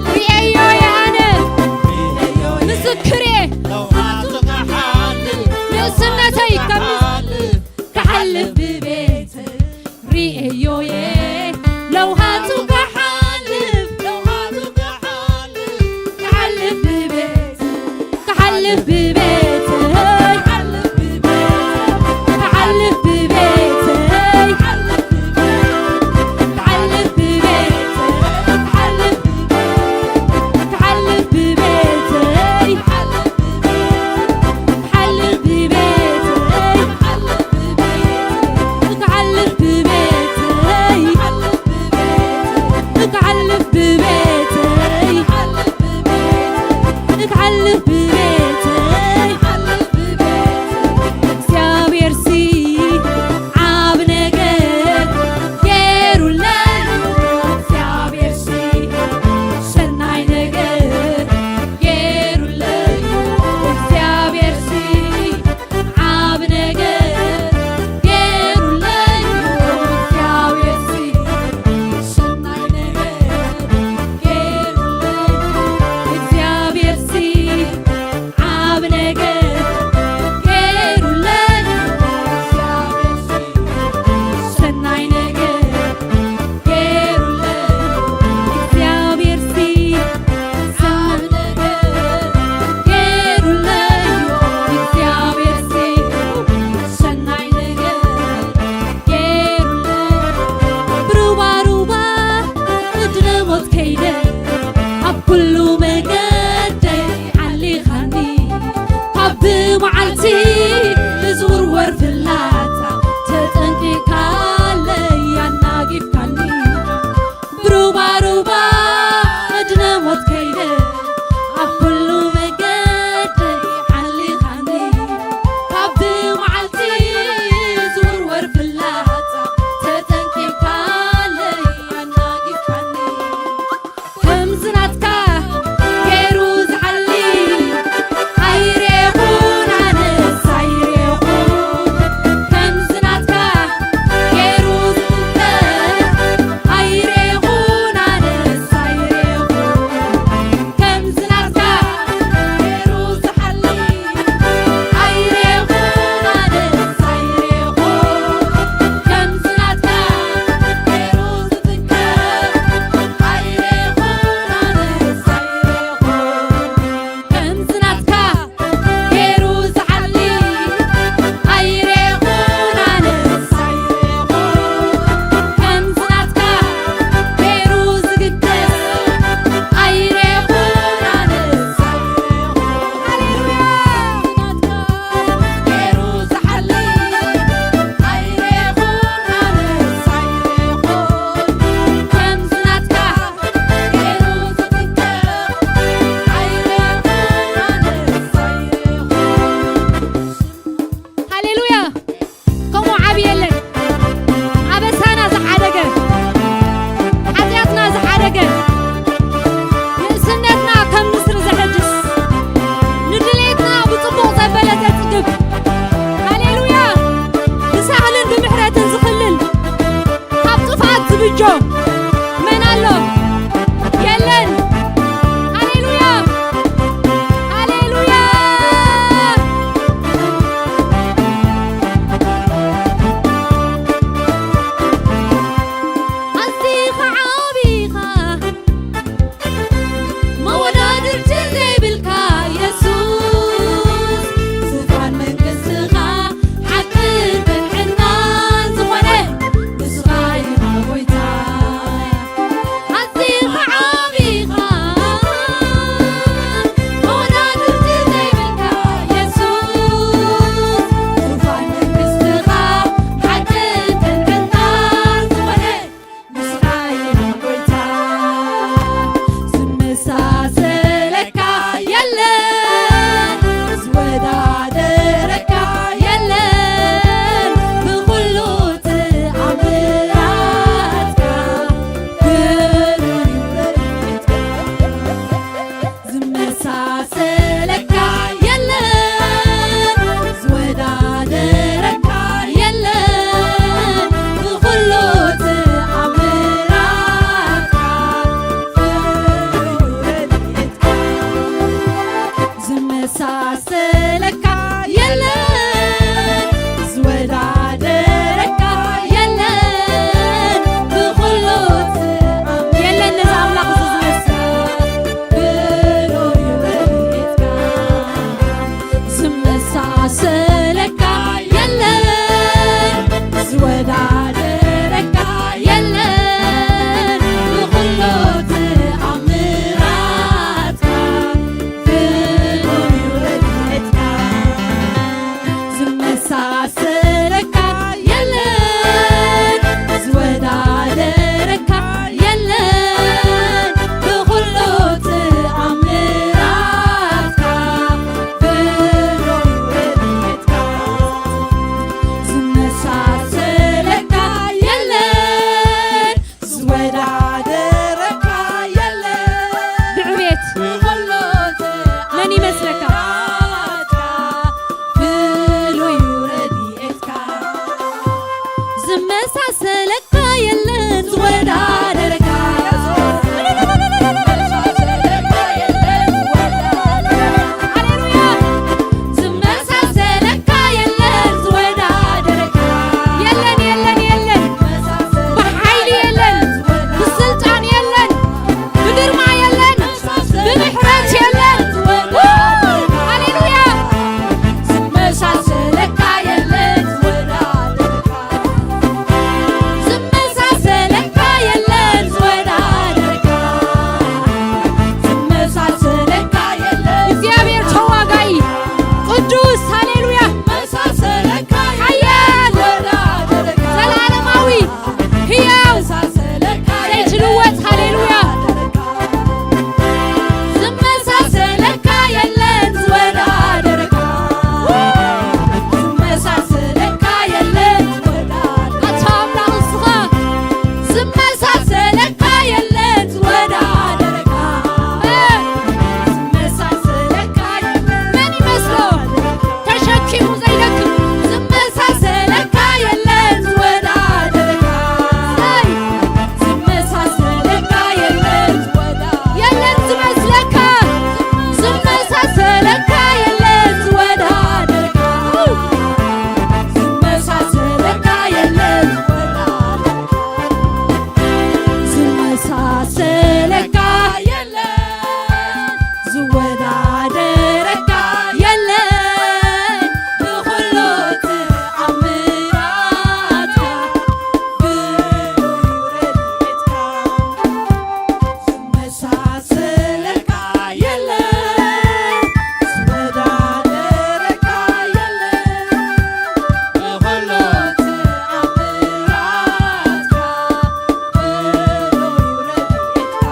ርእየዮ የኣነ ምስክሬ ንእስነተይ ከም ክሓልፍ ብቤት ርእየዮ የ ለውሃቱ ክሓልፍ ለውሃቱ ክሓልፍ ክሓልፍ ብቤት ክሓልፍ ብቤተይ ክሓልፍ ብቤተይ ክሓልፍ ብቤተይ ክሓልፍ ብቤተይ ክሓልፍ ብቤተይ ክሓልፍ ብቤተይ ክሓልፍ ብቤተይ ክሓልፍ ብቤተይ ክሓልፍ ብቤተይ ዝመሳሰለካ የለን፣ ዝወዳደረካ የለን፣ ብኹሉ ተኣምራትካ ፍሉይ ረድኤትካ። ዝመሳሰለካ የለን፣ ዝወዳደረካ የለን፣ ብኹሉ ተኣምር የለን ነዚ ኣምላኽ እዚ ዝመስል። ብሉይ ረድኤትካ ዝመሳሰለካ የለን፣ ዝወዳደረካ የለን፣ ብኹሉ ተኣምራትካ ብሉይ ረድኤትካ ዝመሳሰለካ የለን፣ ዝወዳደረካ የለን፣ ብኹሉ ተኣምራትካ ብሉይ ረድኤትካ ዝመሳሰለካ የለን፣ ዝወዳደረካ የለን። ብዕቤት ብኹሉ መን ይመስለካ? ተኣምራትካ ፍሉይ ረድኤትካ ዝመሳሰለካ የለን፣ ዝወዳደረካ። ሃሌሉያ። ዝመሳሰለካ የለን፣ ዝወዳደረካ። የለን፣ የለን፣ የለን። ብሓይሊ የለን፣ ብስልጣን የለን፣ ብግርማ የለን፣ ብምሕረት የለን። ሃሌሉያ። ዝመሳሰለካ የለን፣ ዝወዳደረካ። ዝመሳሰለካ የለን፣ ዝወዳደረካ። ዝመሳሰለካ የለን። እግዚኣብሔር ተዋጋኢ፣ ቅዱስ፣ ሃሌሉያ። ዝመሳሰለካ የለን፣ ሓያል፣ ዝወዳደረካ። ዘላለማዊ፣ ህያው፣ ዝመሳሰለካ የለን፣ ዘይትልወጥ፣ ሃሌሉያ። ዝመሳሰለካ የለን፣ ዝወዳደረካ። ዝመሳሰለካ የለን፣ ዝወዳደረካ። ኣታ ኣምላኽ ንስኻ ዝመሳሰለካ የለን፣ ዝወዳደረካ። ዝመሳሰለካ የለን። መን ይመስሎ? ተሸኪሙ ዘይደክም። ዝመሳሰለካ የለን፣ ዝወዳደረካ። ኣይ፣ ዝመሳሰለካ የለን፣ ዝወዳደረካ። የለን ዝመስለካ። ዝመሳሰለካ የለን፣ ዝወዳደረካ። ዝመሳሰለካ የለን፣ ዝወዳደረካ። ዝመሳሰለካ የለን፣ ዝወዳደረካ የለን፣ ብኹሉ ተኣምራትካ፣ ብሉይ ረድኤትካ። ዝመሳሰለካ የለን፣ ዝወዳደረካ የለን፣ ብኹሉ ተኣምራትካ፣ ብሉይ ረድኤትካ።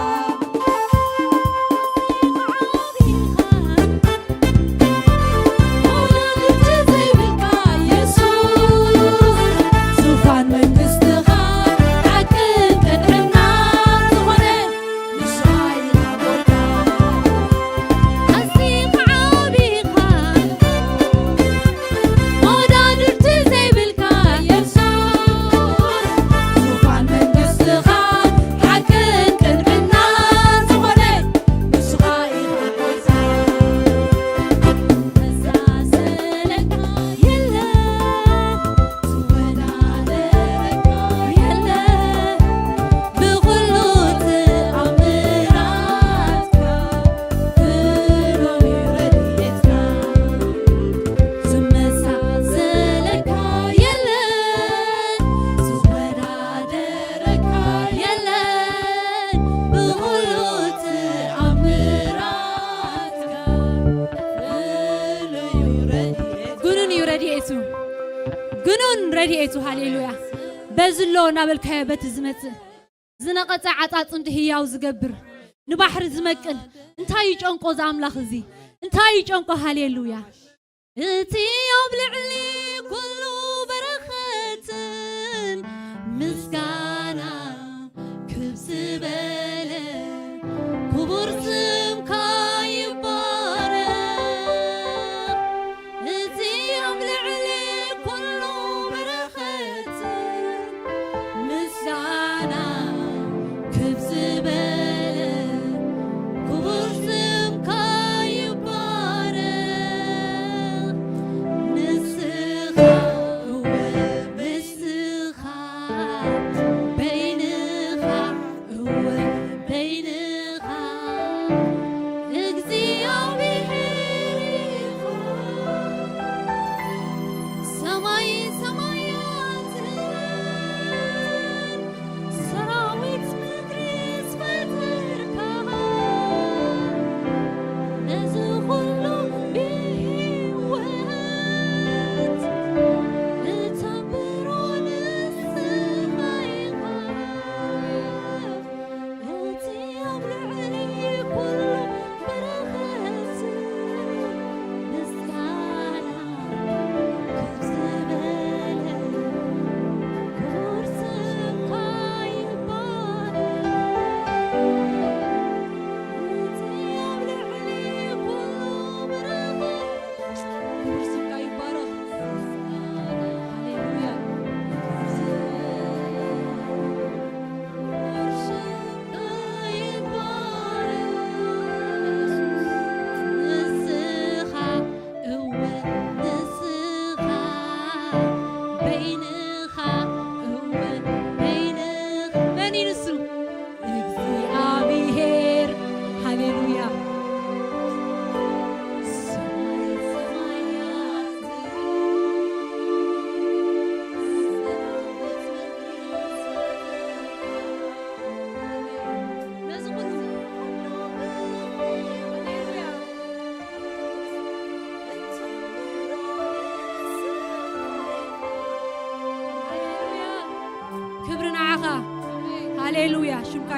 ዙፋን መንግስትኻ ሓቅን ቅንዕናን ዝኾነ ንስኻ ኢኻ ጎይታ። ኣዚኻ ዓቢኻ መወዳድርቲ ዘይብልካ የሱስ። ዙፋን መንግስትኻ ሓቅን ቅንዕናን ዝኾነ ንስኻ ኢኻ ጎይታ። ዝመሳሰለካ የለን፣ ዝወዳደረካ የለን፣ ብኹሉ ተኣምራትካ፣ ብሉይ ረድኤትካ። ዝመሳሰለካ የለን፣ ዝወዳደረካ የለን፣ ብኹሉ ተኣምራትካ። ፍሉይ እዩ ረድኤትካ። ግኑን እዩ ረድኤቱ፣ ግኑን ረድኤቱ። ሃሌሉያ። በዚ ኣሎ እናበልካዮ በቲ ዝመጽእ ዝነቐጸ ዓጻጽምቲ ህያው ዝገብር፣ ንባሕሪ ዝመቅል፣ እንታይ ይጨንቆ እዚ ኣምላኽ እዚ? እንታይ ይጨንቆ? ሃሌሉያ። እቲ ኣብ ልዕሊ ኩሉ በረኸትን ምስጋና ክብ ዝበለ ክቡር ስምካ ይባ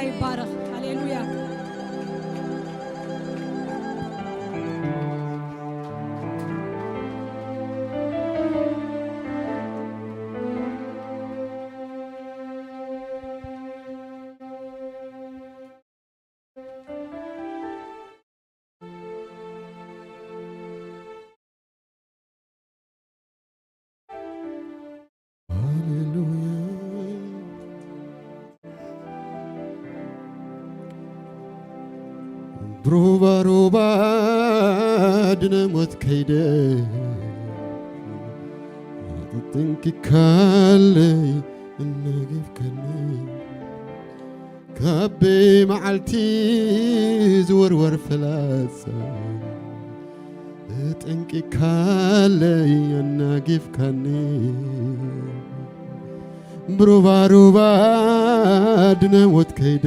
ይባረኽ። ሃሌሉያ። ሃሌሉያ። ብሩባሩባ ድነ ሞት ከይደ ተጠንቂካለይ እናገፍካኒ ካብ መዓልቲ ዝወርወር ፍላጻ ተጠንቂካለይ ኣናጊፍካኒ ብሩባሩባ ድነ ሞት ከይደ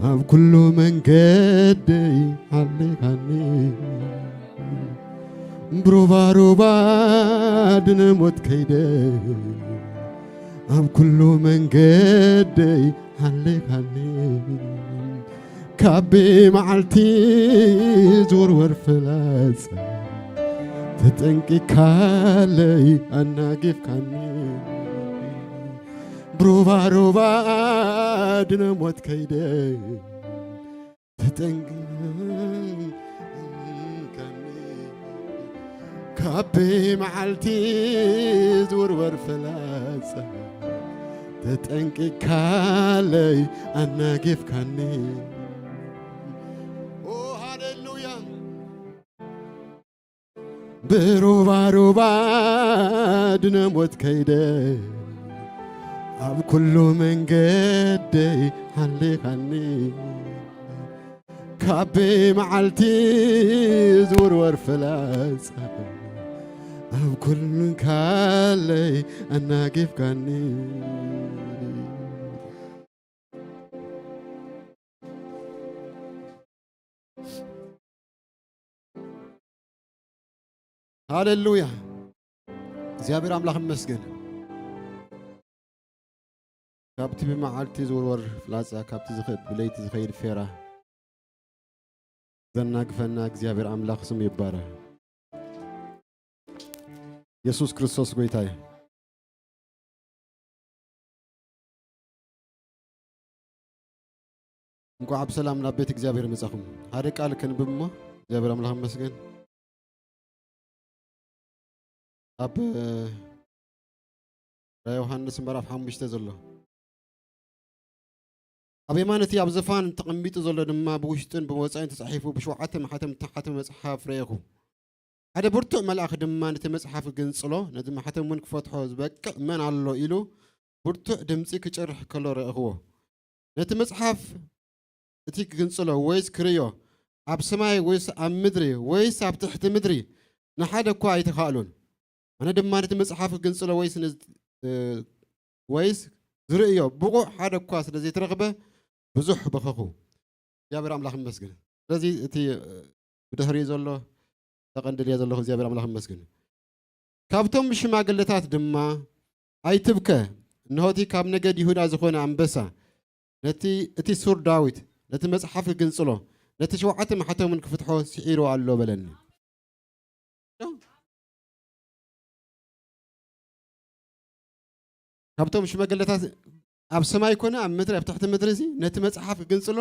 ኣብ ኩሉ መንገደይ ሓሊኻኒ ብሩባሩባ ድነ ሞት ከይደ ኣብ ኩሉ መንገደይ ሓሊኻኒ ካብ መዓልቲ ዝወርወር ፍላጻ ተጠንቂካለይ ኣናጊፍካኒ ብሩባሩባ ድነ ሞት ከይደ ተጠንቂካኒ ካብ መዓልቲ ዝውርወር ፍላጻ ተጠንቂካለይ ኣናጊፍካኒ። ኦ ሃሌሉያ! ብሩባሩባ ድነ ሞት ከይደ ኣብ ኩሉ መንገደይ ሓሊኻኒ ካብ መዓልቲ ዝውርወር ፍላጻ ኣብ ኩሉ ካለይ ኣናጊፍካኒ። ሃሌሉያ! እግዚኣብሔር ኣምላኽ ይመስገን። ካብቲ ብመዓልቲ ዝውርወር ፍላጻ፣ ካብቲ ዝኸ- ብለይቲ ዝኸይድ ፌራ ዘናግፈና እግዚኣብሔር ኣምላኽ ስሙ ይባረኽ። የሱስ ክርስቶስ ጎይታ እዩ። እንኳዕ ብሰላም ናብ ቤት እግዚኣብሔር መጻኹም። ሓደ ቃል ከንብብ እሞ እግዚኣብሔር ኣምላኽ ይመስገን። ኣብ ራእየ ዮሃንስ ምዕራፍ ሓሙሽተ ዘሎ ኣብ የማን እቲ ኣብ ዝፋን ተቐሚጡ ዘሎ ድማ ብውሽጥን ብወጻኢን ተጻሒፉ ብሸውዓተ ማሕተም እተሓተመ መጽሓፍ ረኤኹ። ሓደ ብርቱዕ መልኣኽ ድማ ነቲ መጽሓፍ ክግንጽሎ፣ ነቲ ማሕተም እውን ክፈትሖ ዝበቅዕ መን ኣሎ ኢሉ ብርቱዕ ድምጺ ክጭርሕ ከሎ ረእኽዎ። ነቲ መጽሓፍ እቲ ክግንጽሎ ወይስ ክርእዮ ኣብ ሰማይ ወይስ ኣብ ምድሪ ወይስ ኣብ ትሕቲ ምድሪ ንሓደ እኳ ኣይተኻእሎን። ኣነ ድማ ነቲ መጽሓፍ ክግንጽሎ ወይስ ንዝ- እ፣ ወይስ ዝርእዮ ብቑዕ ሓደ እኳ ስለ ዘይተረኽበ ብዙሕ በኸኹ። እግዚኣብሔር ኣምላኽ ይመስገን። ስለዚ እቲ እ፣ ብድሕሪኡ ዘሎ ተቐንድልዮ ዘለኹ እግዚኣብሔር ኣምላኽ ይመስገን። ካብቶም ሽማግለታት ድማ ኣይትብከ፣ እንሆ እቲ ካብ ነገድ ይሁዳ ዝኾነ ኣንበሳ ነቲ እቲ ሱር ዳዊት ነቲ መጽሓፍ ክግንጽሎ ነቲ ሸውዓተ ማሕተሙን ክፍትሖ ስዒሩ ኣሎ በለኒ። ካብቶም ሽመገለታት ኣብ ሰማይ ኮነ ኣብ ምድሪ ኣብ ትሕቲ ምድሪ እዚ ነቲ መጽሓፍ ክግንጽሎ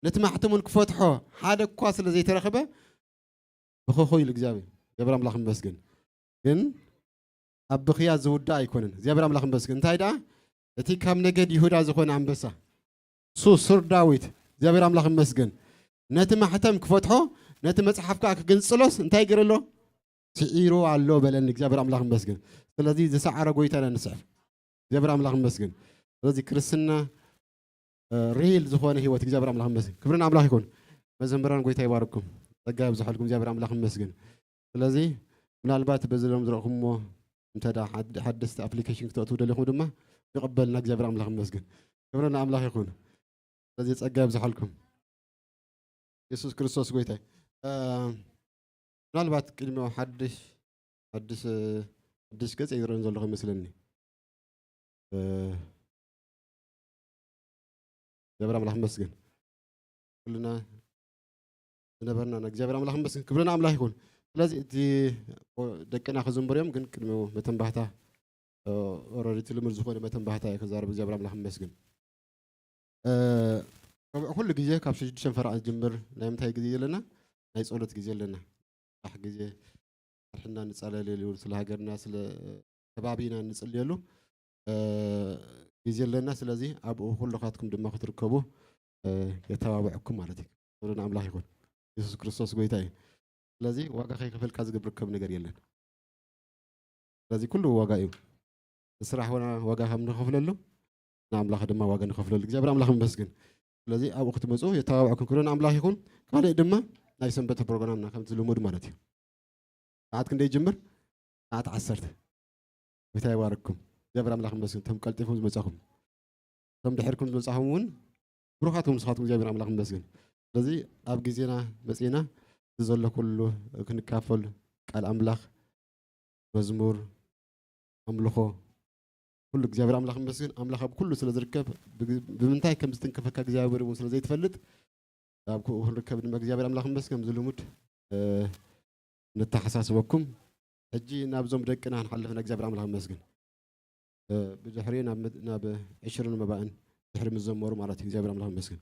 ነቲ ማሕተሙን ክፈትሖ ሓደ እኳ ስለ ዘይተረኽበ ብኸኾ ኢሉ እግዚኣብሔር ገብረ ኣምላኽ ይመስገን። ግን ኣብ ብኽያት ዝውዳእ ኣይኮነን። እግዚኣብሔር ኣምላኽ ይመስገን። እንታይ ደኣ እቲ ካብ ነገድ ይሁዳ ዝኾነ ኣንበሳ ሱ ሱር ዳዊት እግዚኣብሔር ኣምላኽ ይመስገን። ነቲ ማሕተም ክፈትሖ ነቲ መጽሓፍ ከዓ ክግንጽሎስ እንታይ ይገይር ኣሎ? ስዒሩ ኣሎ በለኒ። እግዚኣብሔር ኣምላኽ ይመስገን። ስለዚ ዝሰዓረ ጎይታ ኢና ንስዕብ። እግዚኣብሔር ኣምላኽ ይመስገን። ስለዚ ክርስትና ሪል ዝኾነ ህይወት እግዚኣብሔር ኣምላኽ ይመስገን። ክብርን ኣምላኽ ይኹን። መዘምራን ጎይታ ይባርኩም፣ ጸጋ ይብዝሓልኩም። እግዚኣብሔር ኣምላኽ ይመስገን። ስለዚ ምናልባት በዚ ሎም ዝረእኹምዎ እንተ ደኣ ሓድ- ሓደስቲ ኣፕሊኬሽን ክተእትዉ ደሊኹም ድማ ይቕበልና እግዚኣብሔር ኣምላኽ ይመስገን። ክብርን ኣምላኽ ይኹን። ስለዚ ጸጋ ይብዝሓልኩም። የሱስ ክርስቶስ ጎይታ እዩ። እ፣ ምናልባት ቅድሚ ሓድሽ ሓድሽ ሓድሽ ገጽ ይረአን ዘለኹ ይመስለኒ። እ፣ እግዚኣብሔር ኣምላኽ ይመስገን። ኩልና ዝነበርና ንእግዚኣብሔር ኣምላኽ ይመስገን። ክብሪ ንኣምላኽ ይኹን። ስለዚ እቲ ደቅና ክዝምሩ እዮም፣ ግን ቅድሚ መተንባህታ ኦረዲ እቲ ልሙድ ዝኾነ መተንባህታ እዩ ክዛረብ። እግዚኣብሔር ኣምላኽ ይመስገን። እ፣ ኩሉ ግዜ ካብ ሽዱሽተ ፈረቓ ዝጅምር ናይ ምንታይ ግዜ ኣለና? ናይ ጸሎት ግዜ ኣለና። ብዙሕ ግዜ ኣርሕና ንጸለለሉ፣ ስለ ሃገርና፣ ስለ ከባቢና እንጽልየሉ፣ እ፣ ግዜ ኣለና። ስለዚ ኣብኡ ኩልኻትኩም ድማ ክትርከቡ፣ እ፣ የተባብዐኩም ማለት እዩ። ክብሪ ንኣምላኽ ይኹን። የሱስ ክርስቶስ ጎይታ እዩ። ስለዚ ዋጋ ከይከፈልካ ዝግብ ርከብ ነገር የለን። ስለዚ ኩሉ ዋጋ እዩ። ንስራሕ ወና ዋጋ ከም ንኸፍለሉ፣ ንኣምላኽ ድማ ዋጋ ንኸፍለሉ። እግዚኣብሔር ኣምላኽ ይመስገን። ስለዚ ኣብኡ ክትመጹ የተባብዐኩም ክብሪ ንኣምላኽ ይኹን። ካልእ ድማ ናይ ሰንበት ፕሮግራምና ከምቲ ልሙድ ማለት እዩ። ሰዓት ክንደይ ይጅምር? ሰዓት ዓሰርተ። ጎይታ ይባርክኩም። እግዚኣብሔር ኣምላኽ ይመስገን። እቶም ቀልጢፍኩም ዝመጻኹም፣ እቶም ድሕርኩም ዝመጻኹም እውን ብሩኻት ንስኻትኩም እግዚኣብሔር ኣምላኽ ይመስገን። ስለዚ ኣብ ግዜና መጺና እቲ ዘሎ ኩሉ ክንካፈል ቃል ኣምላኽ፣ መዝሙር፣ ኣምልኾ፣ ኩሉ እግዚኣብሔር ኣምላኽ ይመስገን። ኣምላኽ ኣብ ኩሉ ስለ ዝርከብ፣ ብግ-፣ ብምንታይ ከም ዝትንክፈካ እግዚኣብሔር እውን ስለ ዘይትፈልጥ፣ ኣብ ኩ-፣ ክንርከብ ድማ እግዚኣብሔር ኣምላኽ ይመስገን። ከምዚ ልሙድ፣ እ፣ ነተሓሳስበኩም። ሕጂ ናብዞም ደቅና ክንሓልፍ ኢና። እግዚኣብሔር ኣምላኽ ይመስገን። እ፣ ብድሕሪ ናብ መድ-፣ ናብ ዕሽርን መባእን ድሕሪ ምስ ዘመሩ ማለት እዩ። እግዚኣብሔር ኣምላኽ ይመስገን።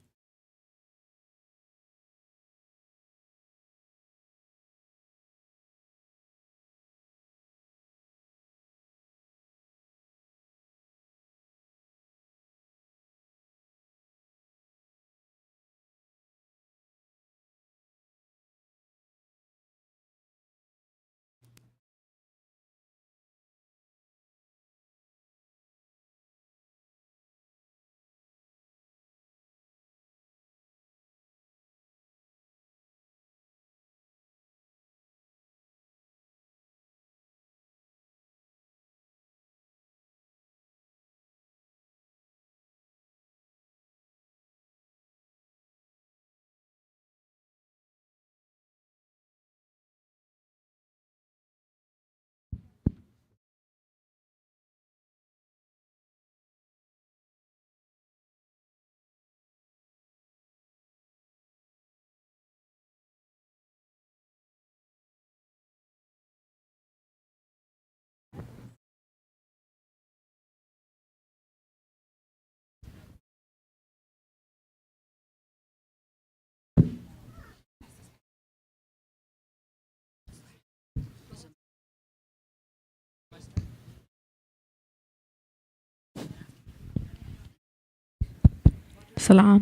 ሰላም።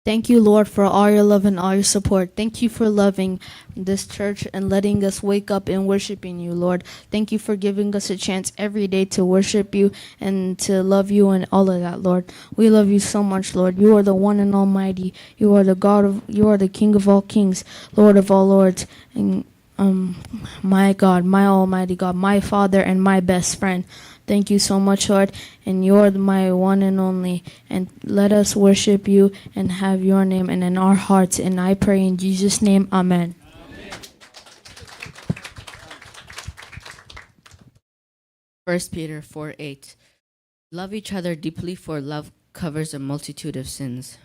Thank you, Lord, for all your love and all your support. Thank you for loving this church and letting us wake up and worshiping you, Lord. Thank you for giving us a chance every day to worship you and to love you and all of that, Lord. We love you so much, Lord. You are the one and almighty. You are the God of, you are the King of all kings, Lord of all lords. And um, my God, my Almighty God, my Father and my best friend. Thank you so much, Lord. And you're my one and only. And let us worship you and have your name and in our hearts. And I pray in Jesus' name, Amen. First Peter four eight. Love each other deeply, for love covers a multitude of sins.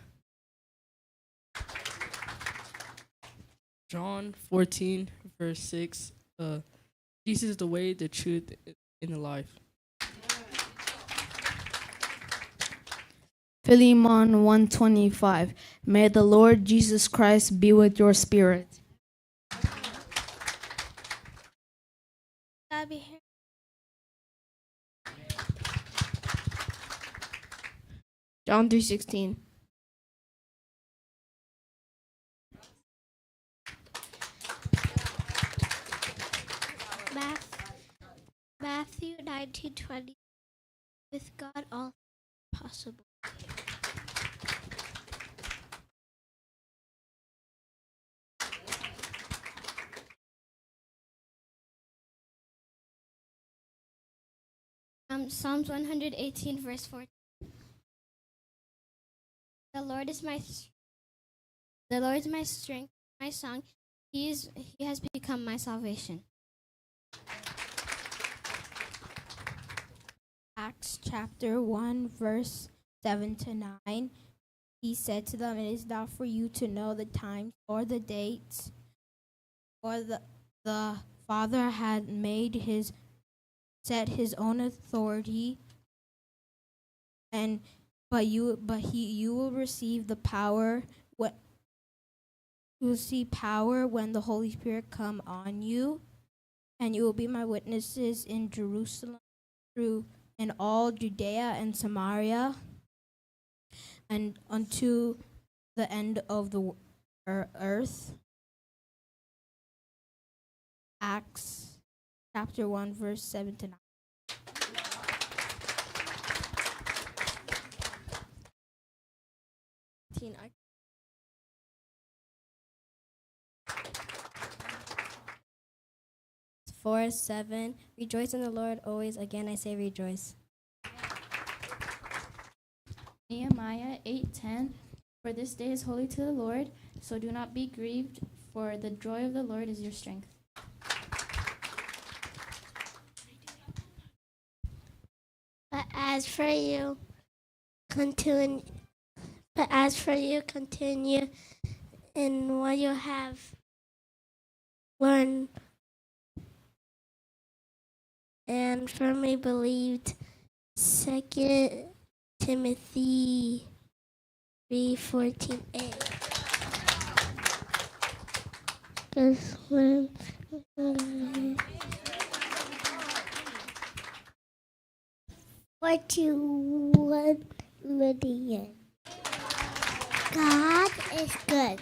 John fourteen, verse six. Uh, Jesus is the way, the truth, and the life. Philemon one twenty-five. May the Lord Jesus Christ be with your spirit. John three sixteen. Matthew nineteen twenty. With God, all things are possible. Um, Psalms one hundred eighteen, verse fourteen. The Lord is my s- the Lord is my strength, my song. He is he has become my salvation. Acts chapter one, verse seven to nine. He said to them, "It is not for you to know the times or the dates, for the, the Father had made his set his own authority, and but you but he you will receive the power what you will see power when the Holy Spirit come on you, and you will be my witnesses in Jerusalem, through in all Judea and Samaria, and unto the end of the w- ear- earth." Acts chapter one, verse seven to nine. Teen, I- Four, seven. Rejoice in the Lord always. Again, I say rejoice. Nehemiah eight ten. For this day is holy to the Lord, so do not be grieved, for the joy of the Lord is your strength. But as for you, continue. But as for you, continue in what you have learned and firmly believed. Second Timothy three fourteen A. This one. Forty-one million. God is good.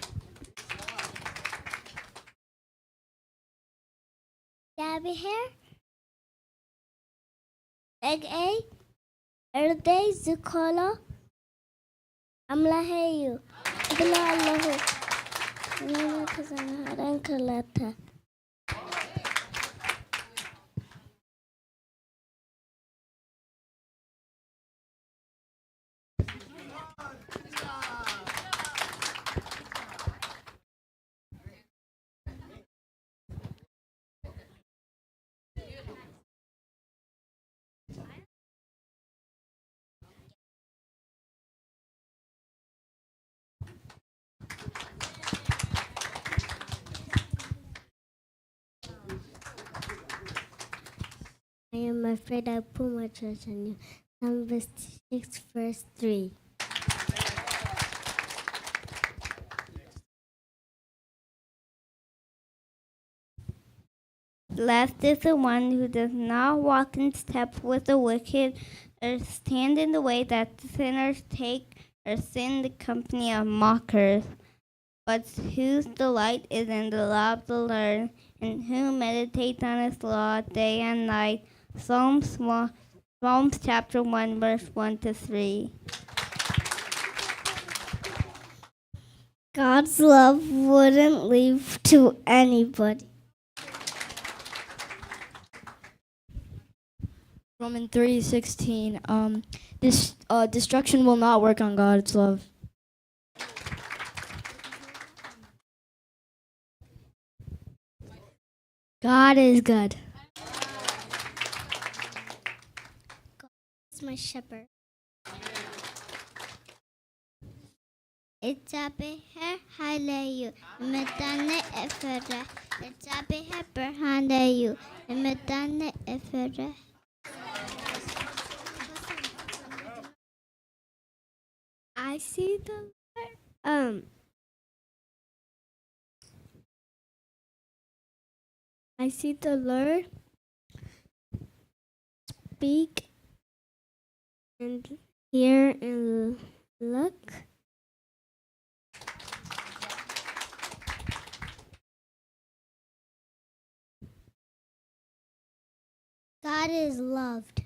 እግዚኣብሔር እግኣይ እርደይ ዝኮሎ ኣምላኸይ እዩ እብሎ ኣለኹ። ዮና ክልተ። I am afraid I put my trust in you. Psalm six, verse three. Blessed is the one who does not walk in step with the wicked, or stand in the way that the sinners take, or sit in the company of mockers, but whose delight is in the law of the Lord, and who meditates on his law day and night. Psalms one, Psalms chapter one, verse one to three. God's love wouldn't leave to anybody. Romans three sixteen. Um, this uh, destruction will not work on God's love. God is good. God is my shepherd. እግዚኣብሔር ሓይለይ እዩ፣ ንምዳነይ እፈርሕ። እግዚኣብሔር ብርሃነይ እዩ፣ ንምዳነይ እፈርሕ። I see the Lord. Um, I see the Lord speak and hear and look. God is loved.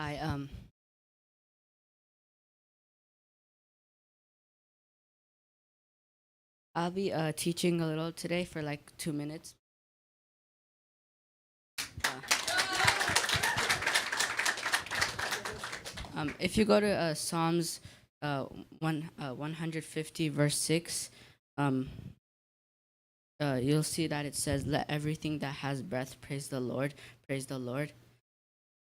I um I'll be uh, teaching a little today for like two minutes. Uh, um, if you go to uh, Psalms uh, one, uh, one hundred fifty, verse six, um, uh, you'll see that it says, "Let everything that has breath praise the Lord, praise the Lord."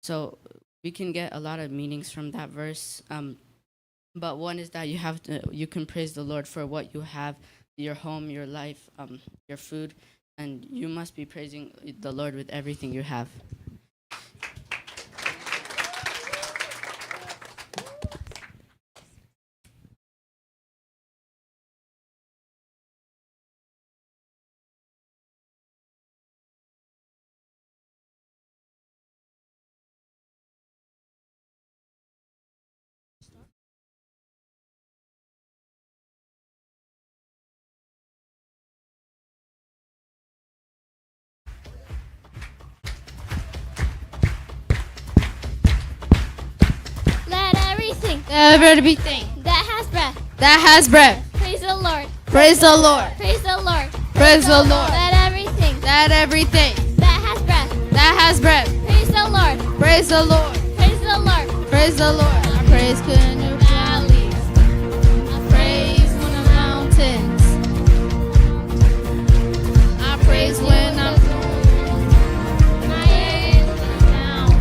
So we can get a lot of meanings from that verse. Um, but one is that you have to, you can praise the Lord for what you have, your home, your life, um, your food, and you must be praising the Lord with everything you have. Let everything Let everything that has breath that has breath praise the Lord. Praise the Lord. Praise the Lord. Praise the Lord. Let everything Let everything that has breath that has breath praise the Lord. Praise the Lord. Praise the Lord. Praise the Lord. I praise in the valleys. I praise on the mountains. I praise when I'm going. My head is down.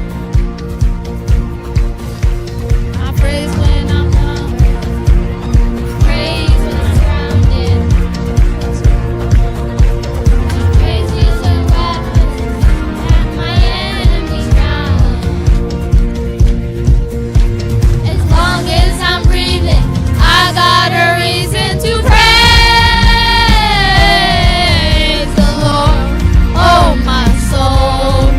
I praise when I'm hungry. Praise when I'm surrounded. I praise you so much that my enemies drown. As long as I'm breathing, I got a reason to praise the Lord. Oh, my soul.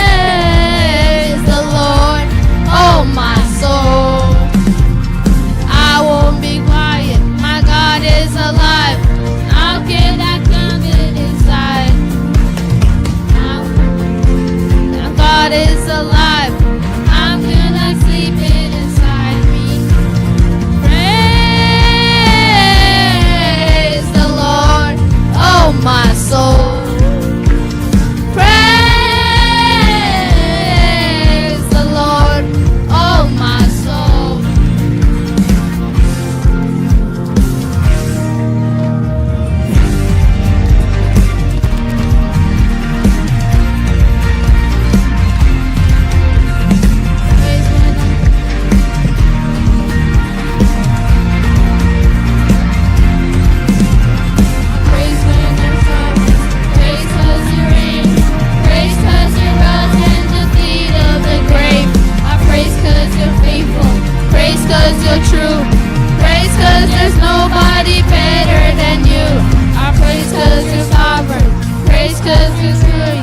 Praise the Lord. Oh, my soul. I won't be quiet. My God is alive. How can I keep it inside? My God is alive. I'm gonna keep it inside me. Praise the Lord, oh my soul. Praise the Lord, oh my soul. Praise when there's darkness, praise 'cause you're in, praise 'cause you're rose and the feet of the grave. I praise 'cause you're faithful, praise 'cause you're true, praise 'cause there's nobody better than you. I praise 'cause you're sovereign, praise 'cause you're true,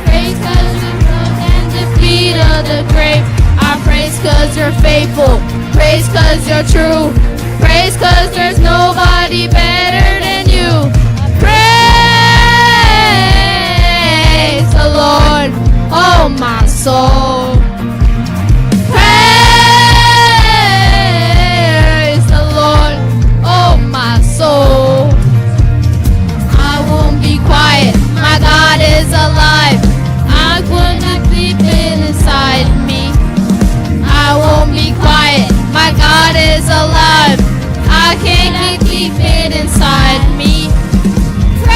praise 'cause you're rose and the feet of the grave. I praise 'cause you're faithful, praise 'cause you're true, praise 'cause there's nobody better than you. Praise the Lord, oh my soul. Praise the Lord, oh my soul. I won't be quiet, my God is alive. I'm gonna keep it inside me. I won't be quiet, my God is alive. I cannot keep it inside me. Praise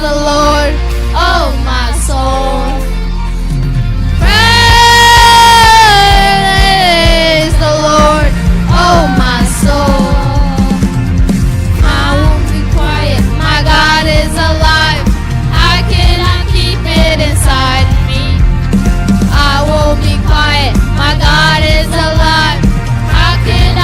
the Lord, oh my soul. Praise the Lord, oh my soul. I won't be quiet, my God is alive. I cannot keep it inside me. I won't be quiet, my God is alive. I cannot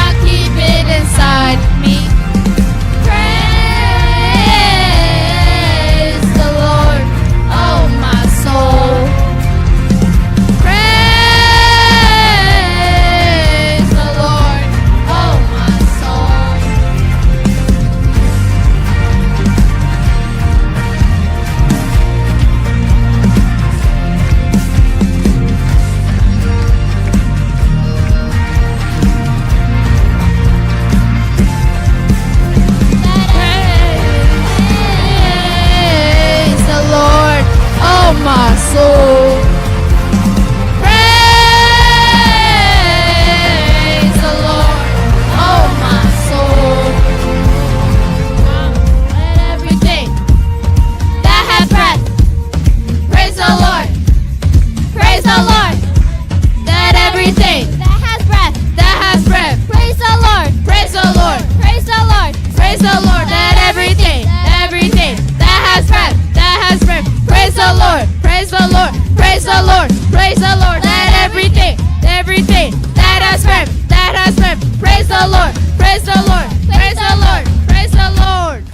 Praise the Lord. Praise the Lord. Praise the Lord. Praise the Lord.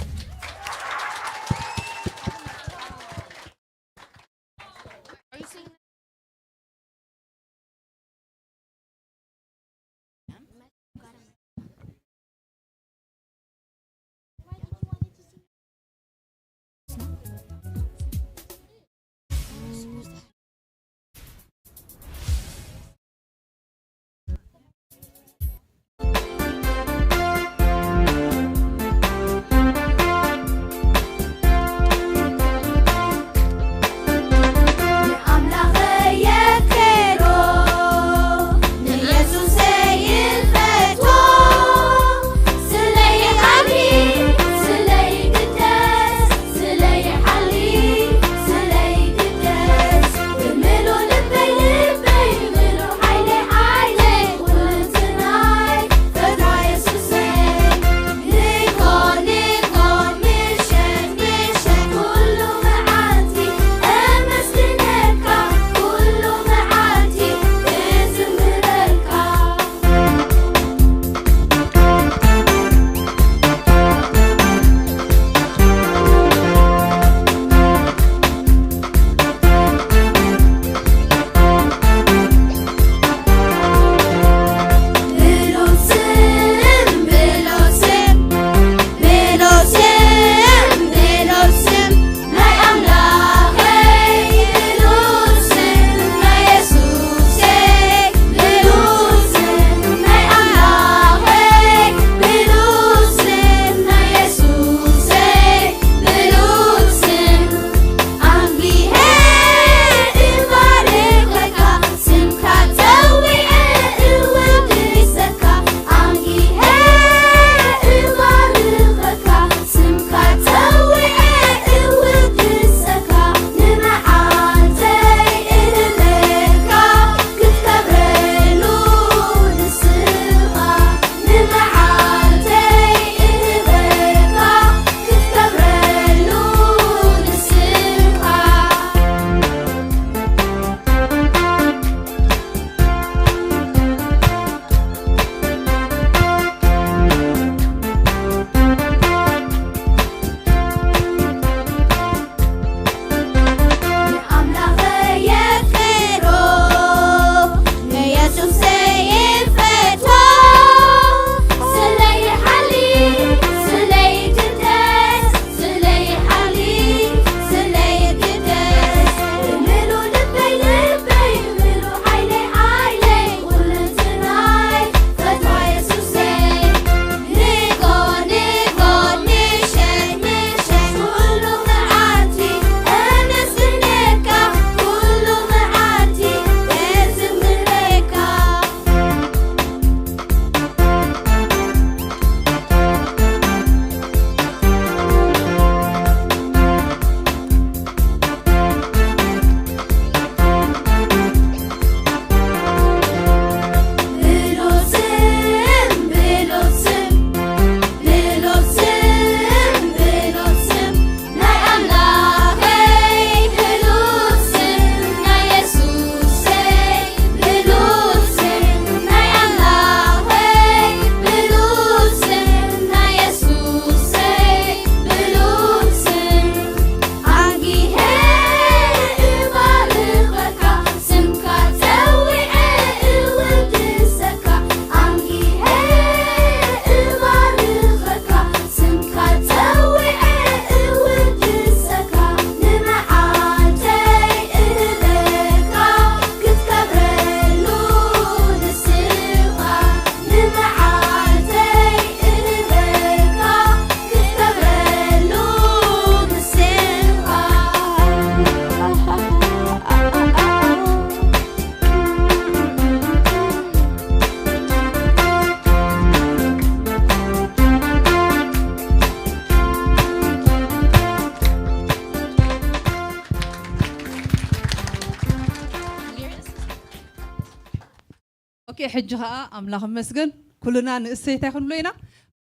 ኦኬ፣ ሕጂ ኸኣ ኣምላኽ ይመስገን፣ ኩልና ንእሰይ እንታይ ክንብሎ ኢና?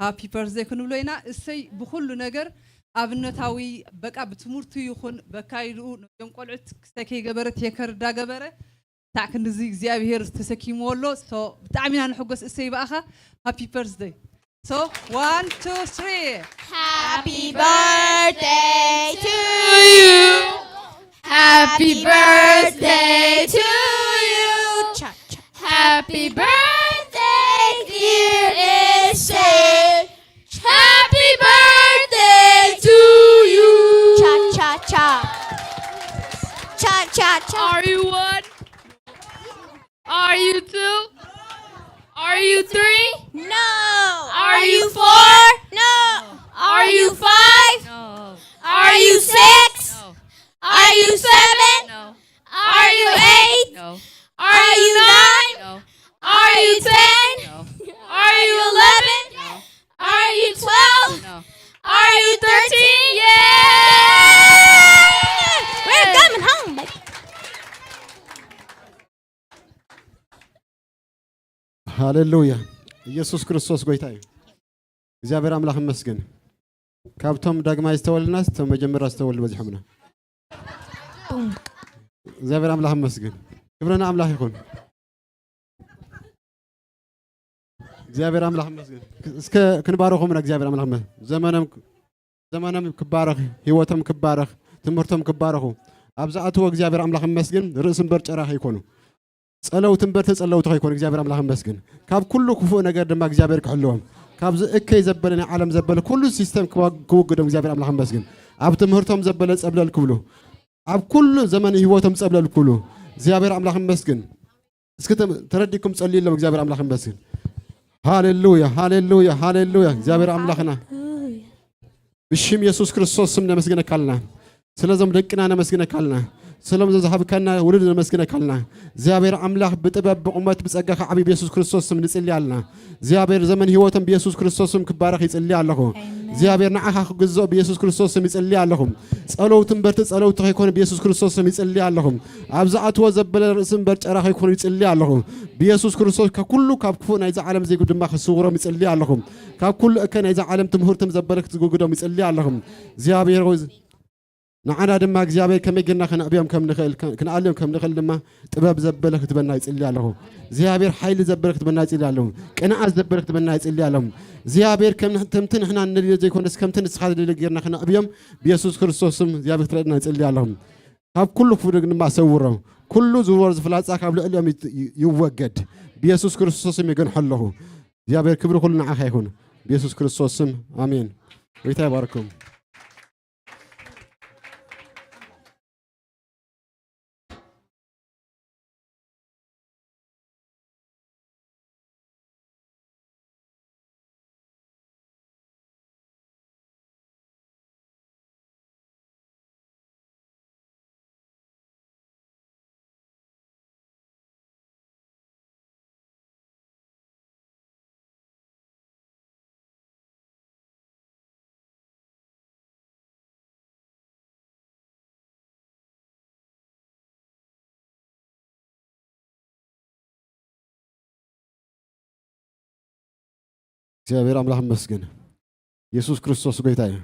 ሃፒ በርዝደይ ክንብሎ ኢና። እሰይ ብኹሉ ነገር ኣብነታዊ፣ በቃ ብትምህርቱ ይኹን በካይድኡ ነዞም ቆልዑት ክስታይ ከይገበረ፣ ቴከር እንዳገበረ ታዕ ክንድዚ እግዚኣብሔር ተሰኪምዎ ኣሎ። So ብጣዕሚ ኢና ንሕጎስ። እሰይ ብኣኻ። Happy birthday። So one, two, three. Happy birthday to you. Happy birthday to you. Cha, cha. Happy birthday, dear Issei. Happy birthday to you. Cha, cha, cha. Cha, cha, cha. Are you one? Are you two? Are you three? No. Are you four? No. Are you five? No. Are you six? No. Are you seven? No. Are you eight? No. Are you nine? No. Are you ten? No. Are you eleven? No. Are you twelve? No. Are you thirteen? Yeah! We're coming home, baby. ሃሌሉያ። ኢየሱስ ክርስቶስ ጎይታ እዩ። እግዚኣብሔር ኣምላኽ ይመስገን። ካብቶም ዳግማይ ዝተወልድናስ እቶም መጀመርያ ዝተወልዱ በዚሖምና። እግዚኣብሔር ኣምላኽ ይመስገን። ክብሪ ንኣምላኽ ይኹን። እግዚኣብሔር ኣምላኽ ይመስገን። እስከ ክንባረኾም ኢና እግዚኣብሔር ኣምላኽ ይመስገን። ዘመኖም ዘመኖም ክባረኽ፣ ህይወቶም ክባረኽ፣ ትምህርቶም ክባረኹ ኣብ ዝኣትዎ እግዚኣብሔር ኣምላኽ ይመስገን። ርእሲ እምበር ጭራ ከይኮኑ ጸለውቲ እምበር ተጸለውቲ ከይኮኑ እግዚኣብሔር ኣምላኽ ይመስገን። ካብ ኩሉ ክፉእ ነገር ድማ እግዚኣብሔር ክሕልዎም፣ ካብዚ እከይ ዘበለ ናይ ዓለም ዘበለ ኩሉ ሲስተም ክወ- ክውግዶም እግዚኣብሔር ኣምላኽ ይመስገን። ኣብ ትምህርቶም ዘበለ ጸብለል ክብሉ፣ ኣብ ኩሉ ዘመን ህይወቶም ጸብለል ክብሉ እግዚኣብሔር ኣምላኽ ይመስገን። እስኪ ተም- ተረዲኩም ጸልዩሎም እግዚኣብሔር ኣምላኽ ይመስገን። ሃሌሉያ ሃሌሉያ ሃሌሉያ። እግዚኣብሔር ኣምላኽና ብሽም የሱስ ክርስቶስ ስም ነመስግነካ ኣለና። ስለዞም ደቅና ነመስግነካ ኣለና። ስለዞም ዝሃብካና ውሉድ ነመስግነካ ኣለና። እግዚኣብሔር ኣምላኽ ብጥበብ ብቑመት ብጸጋኻ ዓብዩ ብየሱስ ክርስቶስ ስም ንጽሊ ኣለና። እግዚኣብሔር ዘመን ህይወቶም ብየሱስ ክርስቶስ ስም ክባረኽ ይጽሊ ኣለኹ። እግዚኣብሔር ንዓኻ ክግዝኦ ብየሱስ ክርስቶስ ስም ይጽሊ ኣለኹ። ጸለውቲ እምበርቲ ጸለውቲ ከይኮኑ ብየሱስ ክርስቶስ ስም ይጽሊ ኣለኹ። ኣብ ዝኣትዎ ዘበለ ርእሲ እምበር ጨራ ከይኮኑ ይጽሊ ኣለኹ። ብየሱስ ክርስቶስ ካብ ኩሉ ካብ ክፉእ ናይዚ ዓለም ዘይጉ ድማ ክስውሮም ይጽሊ ኣለኹ። ካብ ኩሉ እከ ናይዚ ዓለም ትምህርቶም ዘበለ ክትዝጉግዶም ይጽሊ ኣለኹ። እግዚኣብሔር ሆይ ንዓና ድማ እግዚኣብሔር ከመይ ጌርና ክነዕብዮም ከም ንኽእል ክንኣልዮም ከም ንኽእል ድማ ጥበብ ዘበለ ክትበና ይጽሊ ኣለኹ። እግዚኣብሔር ሓይሊ ዘበለ ክትበና ይጽሊ ኣለኹ። ቅንኣት ዘበለ ክትበና ይጽሊ ኣለኹ። እግዚኣብሔር ከም ከምቲ ንሕና ንደልዮ ዘይኮነስ ከምቲ ንስኻ ዝደልዮ ጌርና ክነዕብዮም ብየሱስ ክርስቶስ ስም እግዚኣብሔር ክትረድና ይጽሊ ኣለኹ። ካብ ኩሉ ክፉእ ድማ ሰውሮም። ኩሉ ዝወር ዝፍላጻ ካብ ልዕሊኦም ይት- ይወገድ። ብየሱስ ክርስቶስ ስም ይገንሖ ኣለኹ። እግዚኣብሔር ክብሪ ኩሉ ንዓኻ ይኹን። ብየሱስ ክርስቶስ ስም ኣሜን። ጎይታ ይባርኩም። እግዚኣብሔር ኣምላኽ ይመስገን። የሱስ ክርስቶስ ጎይታ እዩ።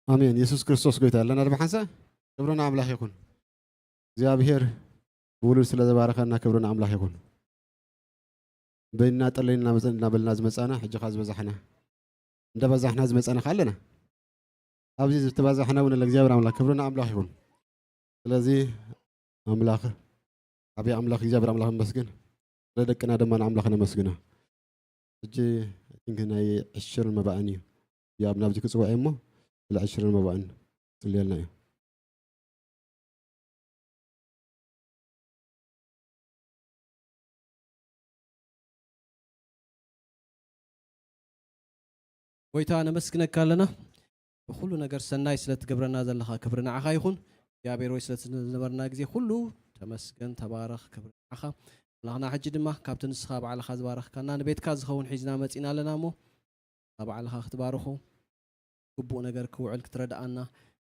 ኣሜን። የሱስ ክርስቶስ ጎይታ። ኣለና ድማ ሓንሳእ ክብሪ ንኣምላኽ ይኹን። እግዚኣብሔር ብውሉድ ስለ ዝባረኸና ክብሪ ንኣምላኽ ይኹን። በይንና ጠለይና መፀ- እናበልና ዝመፃና ሕጂ ኸዓ ዝበዛሕና እንዳበዛሕና ዝመፃና ኸዓ ኣለና። ኣብዚ ዝተባዛሕና እውን ለእግዚኣብሔር ኣምላኽ ክብሪ ንኣምላኽ ይኹን። ስለዚ ኣምላኽ ዓብዪ ኣምላኽ እግዚኣብሔር ኣምላኽ ይመስገን። ስለ ደቅና ድማ ንኣምላኽ ነመስግኖ። ሕጂ I think ናይ ዕሽርን መባእን እዩ። ያብ ናብዚ ክፅውዕ እሞ ስለ ዕሽርን መባእን ክፅልየልና እዩ። ጎይታ ነመስግነካ ኣለና ብኩሉ ነገር ሰናይ ስለ ትገብረና ዘለካ ክብሪ ንዓኻ ይኹን እግዚኣብሔር ወይ ስለ ዝነበርና ግዜ ኩሉ ተመስገን ተባረኽ ክብሪ ንዓኻ ኣምላኽና ሕጂ ድማ ካብቲ ንስኻ ባዕልኻ ዝባረኽካና ንቤትካ ዝኸውን ሒዝና መፂና ኣለና እሞ ባዕልኻ ክትባርኹ ግቡእ ነገር ክውዕል ክትረድኣና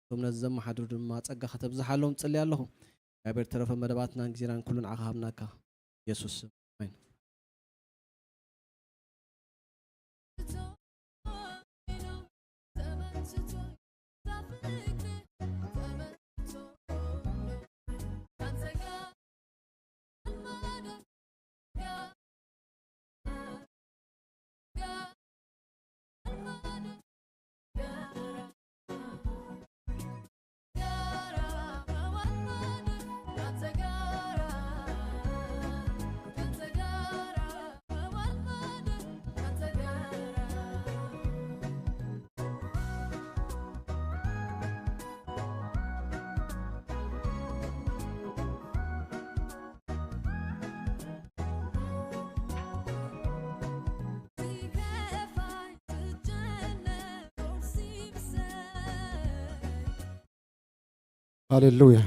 እቶም ነዚ ዘመሓድሩ ድማ ጸጋ ከተብዝሓሎም ጽሊ ኣለኹ እግዚኣብሔር ተረፈ መደባትናን ግዜናን ኩሉ ንዓኻ ሃብናካ የሱስ ስም ኣሜን ሃሌሉያ።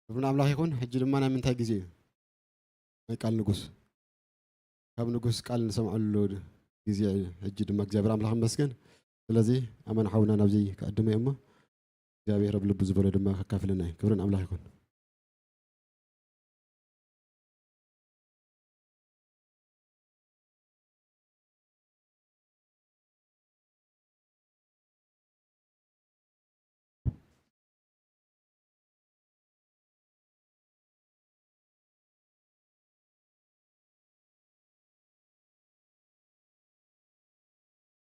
ክብሪ ንኣምላኽ ይኹን። ሕጂ ድማ ናይ ምንታይ ግዜ እዩ? ናይ ቃል ንጉስ። ካብ ንጉስ ቃል ንሰምዐሉ ግዜ እዩ። ሕጂ ድማ እግዚኣብሔር ኣምላኽ ይመስገን። ስለዚ ኣማን ሓውና ናብዚ ክዕድሞ እዩ እሞ እግዚኣብሔር ኣብ ልቡ ዝበሎ ድማ ከካፍለና እዩ። ክብሪ ንኣምላኽ ይኹን።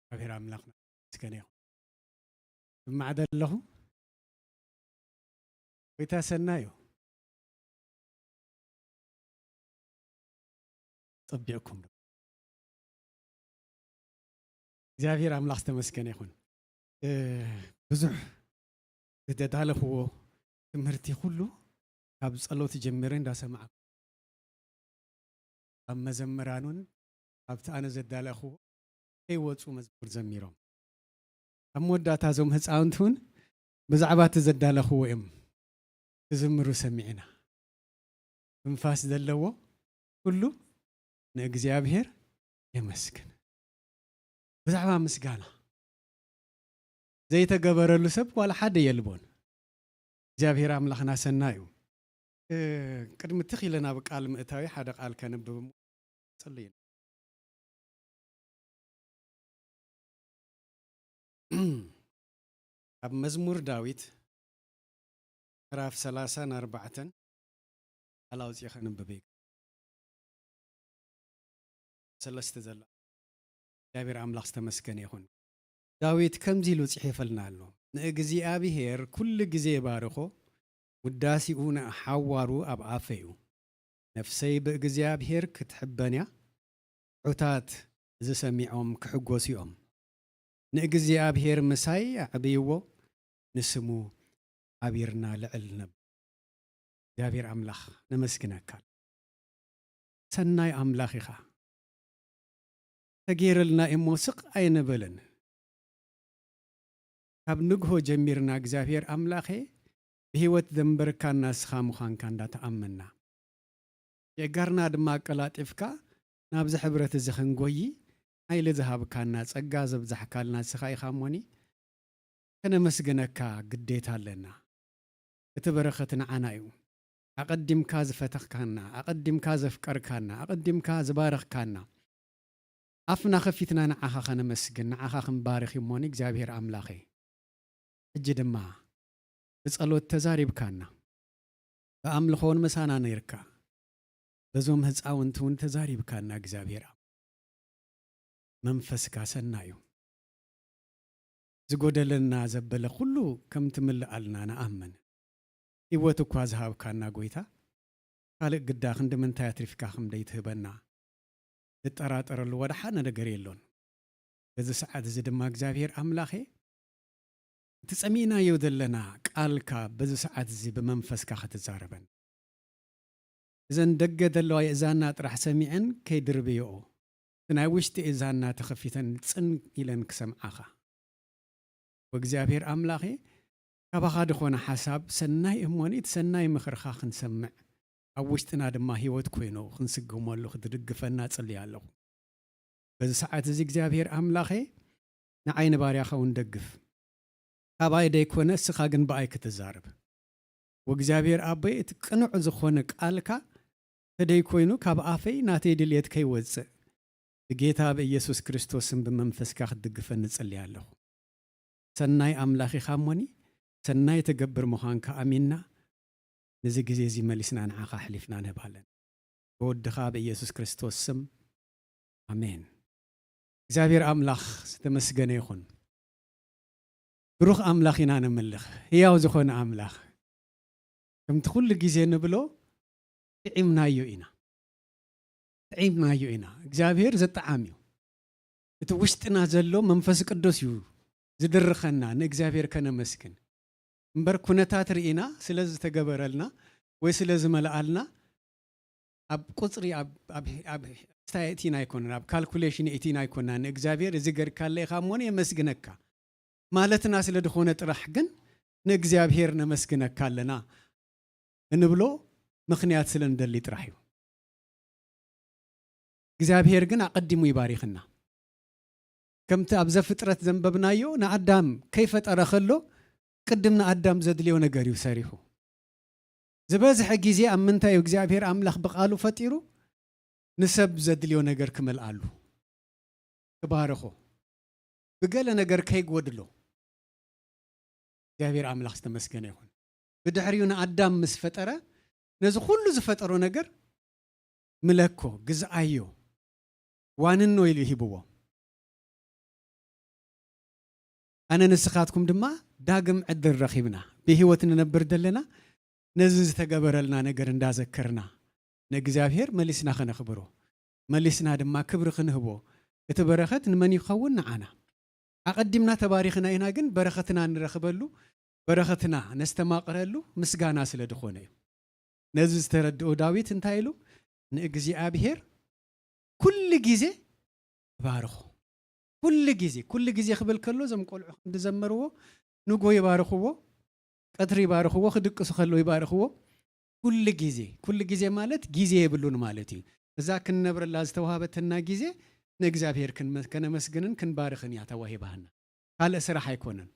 እግዚኣብሔር ኣምላኽና ይመስገን ይኹን። ስማዕ ዘለኹ ጎይታ ሰናይ እዩ። ጸቢቕኩም ዶ? እግዚኣብሔር ኣምላኽ ዝተመስገነ ይኹን። እ፣ ብዙሕ ዝተዳለኽዎ ትምህርቲ ኩሉ ካብ ጸሎት ጀሚረ እንዳሰማዕኩ፣ ካብ መዘምራን እውን ካብቲ ኣነ ዘዳለኽዎ ከይወጹ መዝሙር ዘሚሮም። ኣብ መወዳእታ እዞም ህፃውንቲ እውን ብዛዕባ እቲ ዘዳለኽዎ እዮም ክዝምሩ ሰሚዕና። ትንፋስ ዘለዎ ኩሉ ንእግዚኣብሔር የመስግን። ብዛዕባ ምስጋና ዘይተገበረሉ ሰብ ዋላ ሓደ የልቦን። እግዚኣብሔር ኣምላኽና ሰናይ እዩ። እ፣ ቅድሚ ትኽ ኢለ ናብ ቃል ምእታዊ ሓደ ቃል ከንብብ እሞ ጸልዩ። ኣብ መዝሙር ዳዊት ምዕራፍ ሰላሳን ኣርባዕተን ቃል ኣውጺኤ ከንብብ እዩ። ሰለስተ ዘላ እግዚኣብሔር ኣምላኽ ዝተመስገነ ይኹን። ዳዊት ከምዚ ኢሉ ጽሒፈልና ኣሎ፣ "ንእግዚኣብሔር ኩሉ ግዜ ባርኾ፣ ውዳሴኡ ንሓዋሩ ኣብ ኣፈይ እዩ። ነፍሰይ ብእግዚኣብሔር ክትሕበን እያ፣ ዕዉታት እዚ ሰሚዖም ክሕጎሱ እዮም። ንእግዚኣብሔር ምሳይ ኣዕብይዎ፣ ንስሙ ኣቢርና ልዕል ነብል።" እግዚኣብሔር ኣምላኽ ነመስግነካ። ሰናይ ኣምላኽ ኢኻ። ተገይረልና እሞ ስቕ ኣይንበልን። ካብ ንግሆ ጀሚርና እግዚኣብሔር ኣምላኸ ብህይወት ዘንበርካና ንስኻ ምዃንካ እንዳተኣመና፣ የእጋርና ድማ ኣቀላጢፍካ ናብዚ ሕብረት እዚ ክንጎዪ ሓይሊ ዝሃብካና፣ ጸጋ ዘብዛሕካልና ንስኻ ኢኻ እሞኒ፣ ከነመስግነካ ግዴታ ኣለና። እቲ በረኸት ንዓና እዩ። ኣቐዲምካ ዝፈተኽካና፣ ኣቐዲምካ ዘፍቀርካና፣ ኣቐዲምካ ዝባረኽካና፣ ኣፍና ኸፊትና ንዓኻ ኸነመስግን፣ ንዓኻ ክንባርኽ እዩ እሞኒ እግዚኣብሔር ኣምላኸይ። ሕጂ ድማ ብጸሎት ተዛሪብካና፣ ብኣምልኾ እውን ምሳና ነይርካ፣ በዞም ህፃውንቲ እውን ተዛሪብካና እግዚኣብሔር ኣምላኽ። መንፈስካ ሰናይ እዩ። ዝጎደለና ዘበለ ኩሉ ከም ትምልኣልና ንኣምን። ህይወት እኳ ዝሃብካና ጎይታ፣ ካልእ ግዳ ክንዲ ምንታይ ኣትሪፍካ ከም ደይትህበና ዝጠራጠረሉ ወደ ሓደ ነገር የሎን። በዚ ሰዓት እዚ ድማ እግዚኣብሔር ኣምላኸ፣ እቲ ጸሚእናዮ ዘለና ቃልካ በዚ ሰዓት እዚ ብመንፈስካ ክትዛረበን፣ እዘን ደገ ዘለዋ የእዛና ጥራሕ ሰሚዐን ከይድርብዮኦ፣ እቲ ናይ ውሽጢ እዛና ተኸፊተን ጽን ኢለን ክሰምዓኻ። ወእግዚኣብሔር ኣምላኸ፣ ካባኻ ዝኾነ ሓሳብ ሰናይ እሞኒ፣ እቲ ሰናይ ምኽርኻ ክንሰምዕ፣ ኣብ ውሽጥና ድማ ህይወት ኮይኑ ክንስግመሉ ክትድግፈና ጽልይ ኣለኹ። በዚ ሰዓት እዚ እግዚኣብሔር ኣምላኸ፣ ንዓይ ንባርያኻ እውን ደግፍ። ካባይ ደይኮነ፣ እስኻ ግን ብኣይ ክትዛረብ። ወእግዚኣብሔር ኣቦይ፣ እቲ ቅኑዕ ዝኾነ ቃልካ ተደይ ኮይኑ፣ ካብ ኣፈይ ናተይ ድልየት ከይወጽእ፣ ብጌታ ብኢየሱስ ክርስቶስ ስም ብመንፈስካ ክትድግፈኒ እጽሊ ኣለኹ። ሰናይ ኣምላኽ ኢኻ እሞኒ፣ ሰናይ ትገብር ምዃንካ ኣሚንና፣ ነዚ ግዜ እዚ መሊስና ንዓኻ ኣሕሊፍና ንህብ ኣለና። ብወድኻ ብኢየሱስ ክርስቶስ ስም፣ ኣሜን። እግዚኣብሔር ኣምላኽ ዝተመስገነ ይኹን። ብሩኽ ኣምላኽ ኢና ነምልኽ፣ ህያው ዝኾነ ኣምላኽ። ከምቲ ኩሉ ግዜ ንብሎ፣ ጥዒምናዮ ኢና። ጥዒምናዮ ኢና። እግዚኣብሔር ዘጠዓም እዩ። እቲ ውሽጥና ዘሎ መንፈስ ቅዱስ እዩ ዝድርኸና ንእግዚኣብሔር ከነመስግን። እምበር ኩነታት ርኢና ስለ ዝተገበረልና ወይ ስለ ዝመልኣልና ኣብ ቁጽሪ፣ ኣብ፣ ኣብ፣ ኣብ ስታይ እቲና ኣይኮነን፣ ኣብ ካልኩሌሽን እቲና ኣይኮና። ንእግዚኣብሔር እዚ ገርካለ ኢኻ እሞኒ የመስግነካ ማለትና ስለ ዝኾነ ጥራሕ ግን ንእግዚኣብሔር ነመስግነካ ኣለና እንብሎ ምኽንያት ስለ እንደሊ ጥራሕ እዩ። እግዚኣብሔር ግን ኣቐዲሙ ይባሪኽና። ከምቲ ኣብ ዘፍጥረት ዘንበብናዮ፣ ንኣዳም ከይፈጠረ ከሎ ቅድም ንኣዳም ዘድልዮ ነገር እዩ ሰሪሑ። ዝበዝሐ ግዜ ኣብ ምንታይ እዩ እግዚኣብሔር ኣምላኽ ብቓሉ ፈጢሩ? ንሰብ ዘድልዮ ነገር ክመልኣሉ፣ ክባርኾ፣ ብገለ ነገር ከይጎድሎ። እግዚኣብሔር ኣምላኽ ዝተመስገነ ይኹን። ብድሕሪኡ ንኣዳም ምስ ፈጠረ፣ ነዚ ኩሉ ዝፈጠሮ ነገር ምለኮ፣ ግዝኣዮ፣ ዋንኖ ኢሉ ሂብዎ። ኣነ ንስኻትኩም ድማ ዳግም ዕድል ረኺብና፣ ብህይወት ንነብር ዘለና፣ ነዚ ዝተገበረልና ነገር እንዳዘከርና፣ ንእግዚኣብሔር መሊስና ከነኽብሮ፣ መሊስና ድማ ክብሪ ክንህቦ፣ እቲ በረኸት ንመን ይኸውን? ንዓና። ኣቐዲምና ተባሪኽና ኢና፣ ግን በረኸትና እንረኽበሉ፣ በረኸትና ነስተማቕረሉ ምስጋና ስለ ዝኾነ እዩ። ነዚ ዝተረድኦ ዳዊት እንታይ ኢሉ? ንእግዚኣብሔር ኩሉ ግዜ ይባርኹ። ኩሉ ግዜ፣ ኩሉ ግዜ ክብል ከሎ፣ እዞም ቆልዑ ከም ዝዘመርዎ፣ ንጎ ይባርኽዎ፣ ቀትሪ ይባርኽዎ፣ ክድቅሱ ከለዉ ይባርኽዎ። ኩሉ ግዜ፣ ኩሉ ግዜ ማለት ግዜ የብሉን ማለት እዩ። እዛ ክንነብረላ ዝተዋህበትና ግዜ ንእግዚኣብሔር ክንመ-፣ ከነመስግንን ክንባርኽን እያ ተዋሂባና። ካልእ ስራሕ ኣይኮነን።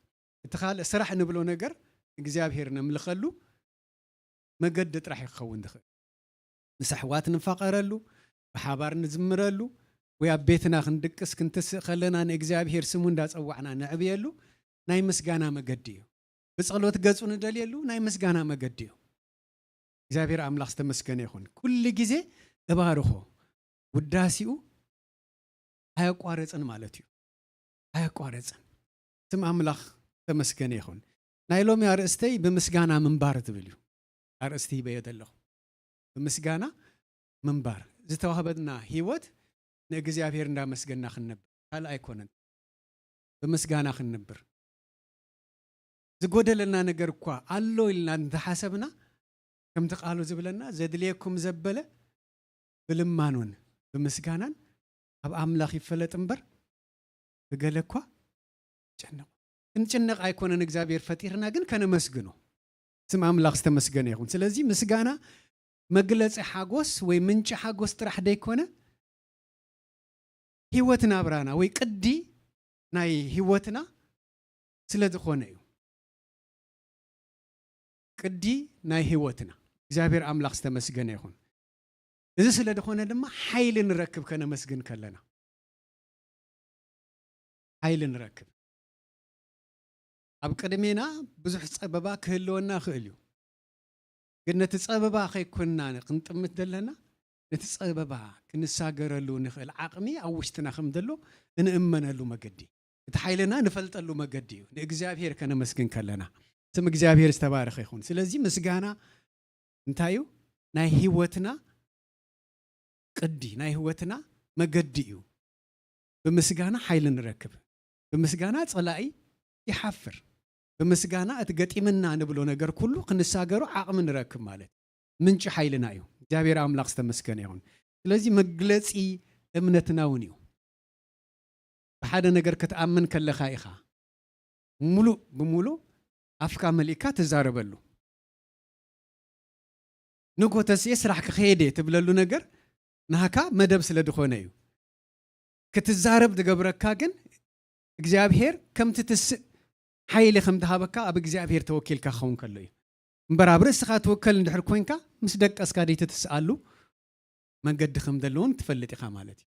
እቲ ካልእ ስራሕ ንብሎ ነገር እግዚኣብሔር ነምልኸሉ መገዲ ጥራሕ እዩ ክኸውን ዝኽእል። ምስ ኣሕዋት ንፋቐረሉ፣ ብሓባር ንዝምረሉ፣ ወይ ኣብ ቤትና ክንድቅስ ክንትስእ ከለና ንእግዚኣብሔር ስሙ እንዳጸዋዕና ነዕብየሉ ናይ ምስጋና መገዲ እዩ። ብጸሎት ገጹ ንደልየሉ ናይ ምስጋና መገዲ እዩ። እግዚኣብሔር ኣምላኽ ዝተመስገነ ይኹን። ኩሉ ግዜ እባርኾ። ውዳሴኡ ኣየቋረጽን ማለት እዩ። ኣየቋረጽን። ስም ኣምላኽ ተመስገነ ይኹን። ናይ ሎሚ ኣርእስተይ ብምስጋና ምንባር ዝብል እዩ። ኣርእስቲ ሂበዮ ዘለኹ። ብምስጋና ምንባር። ዝተዋህበና ህይወት ንእግዚኣብሔር እንዳመስገና ክንነብር። ካልእ ኣይኮነን። ብምስጋና ክንነብር። ዝጎደለና ነገር እኳ ኣሎ ኢልና እንተሓሰብና፣ ከምቲ ቃሉ ዝብለና፣ "ዘድልየኩም ዘበለ ብልማኖን ብምስጋናን ኣብ ኣምላኽ ይፈለጥ እምበር፣ ብገለ እኳ ጨነቑ." ክንጭነቕ ኣይኮነን እግዚኣብሔር ፈጢርና፣ ግን ከነመስግኖ። ስም ኣምላኽ ዝተመስገነ ይኹን። ስለዚ ምስጋና መግለጺ ሓጎስ ወይ ምንጪ ሓጎስ ጥራሕ ደይኮነ፣ ህይወት ናብራና ወይ ቅዲ ናይ ህይወትና ስለ ዝኾነ እዩ። ቅዲ ናይ ህይወትና። እግዚኣብሔር ኣምላኽ ዝተመስገነ ይኹን። እዚ ስለ ዝኾነ ድማ ሓይሊ ንረክብ ከነመስግን ከለና። ሓይሊ ንረክብ። ኣብ ቅድሜና ብዙሕ ጸበባ ክህልወና ይኽእል እዩ። ግን ነቲ ጸበባ ከይኮንና ክንጥምት ዘለና፣ ነቲ ጸበባ ክንሳገረሉ ንኽእል ዓቕሚ ኣብ ውሽጥና ከም ዘሎ እንእመነሉ መገዲ፣ እቲ ሓይልና ንፈልጠሉ መገዲ እዩ። ንእግዚኣብሔር ከነመስግን ከለና፣ ስም እግዚኣብሔር ዝተባረኸ ይኹን። ስለዚ ምስጋና እንታይ እዩ? ናይ ህይወትና ቅዲ፣ ናይ ህይወትና መገዲ እዩ። ብምስጋና ሓይሊ ንረክብ። ብምስጋና ጸላኢ ይሓፍር። ብምስጋና እቲ ገጢምና ንብሎ ነገር ኩሉ ክንሳገሮ ዓቕሚ ንረክብ ማለት ምንጪ ሓይልና እዩ። እግዚኣብሔር ኣምላኽ ዝተመስገነ ይኹን። ስለዚ መግለጺ እምነትና እውን እዩ። ብሓደ ነገር ክትኣምን ከለኻ ኢኻ ሙሉእ ብሙሉእ ኣፍካ መሊእካ ትዛረበሉ። ንጎ ተስኤ ስራሕ ክኸየደ ትብለሉ ነገር ናህካ መደብ ስለ ዝኾነ እዩ። ክትዛረብ ዝገብረካ ግን እግዚኣብሔር ከምቲ ትስእ ሓይሊ ከም ዝሃበካ ኣብ እግዚኣብሔር ተወኪልካ ክኸውን ከሎ እዩ። እምበር ኣብ ርእስኻ ትውከል እንድሕር ኮንካ ምስ ደቀስካ ደይትትስኣሉ መንገዲ ከም ዘለውን ትፈልጥ ኢኻ ማለት እዩ።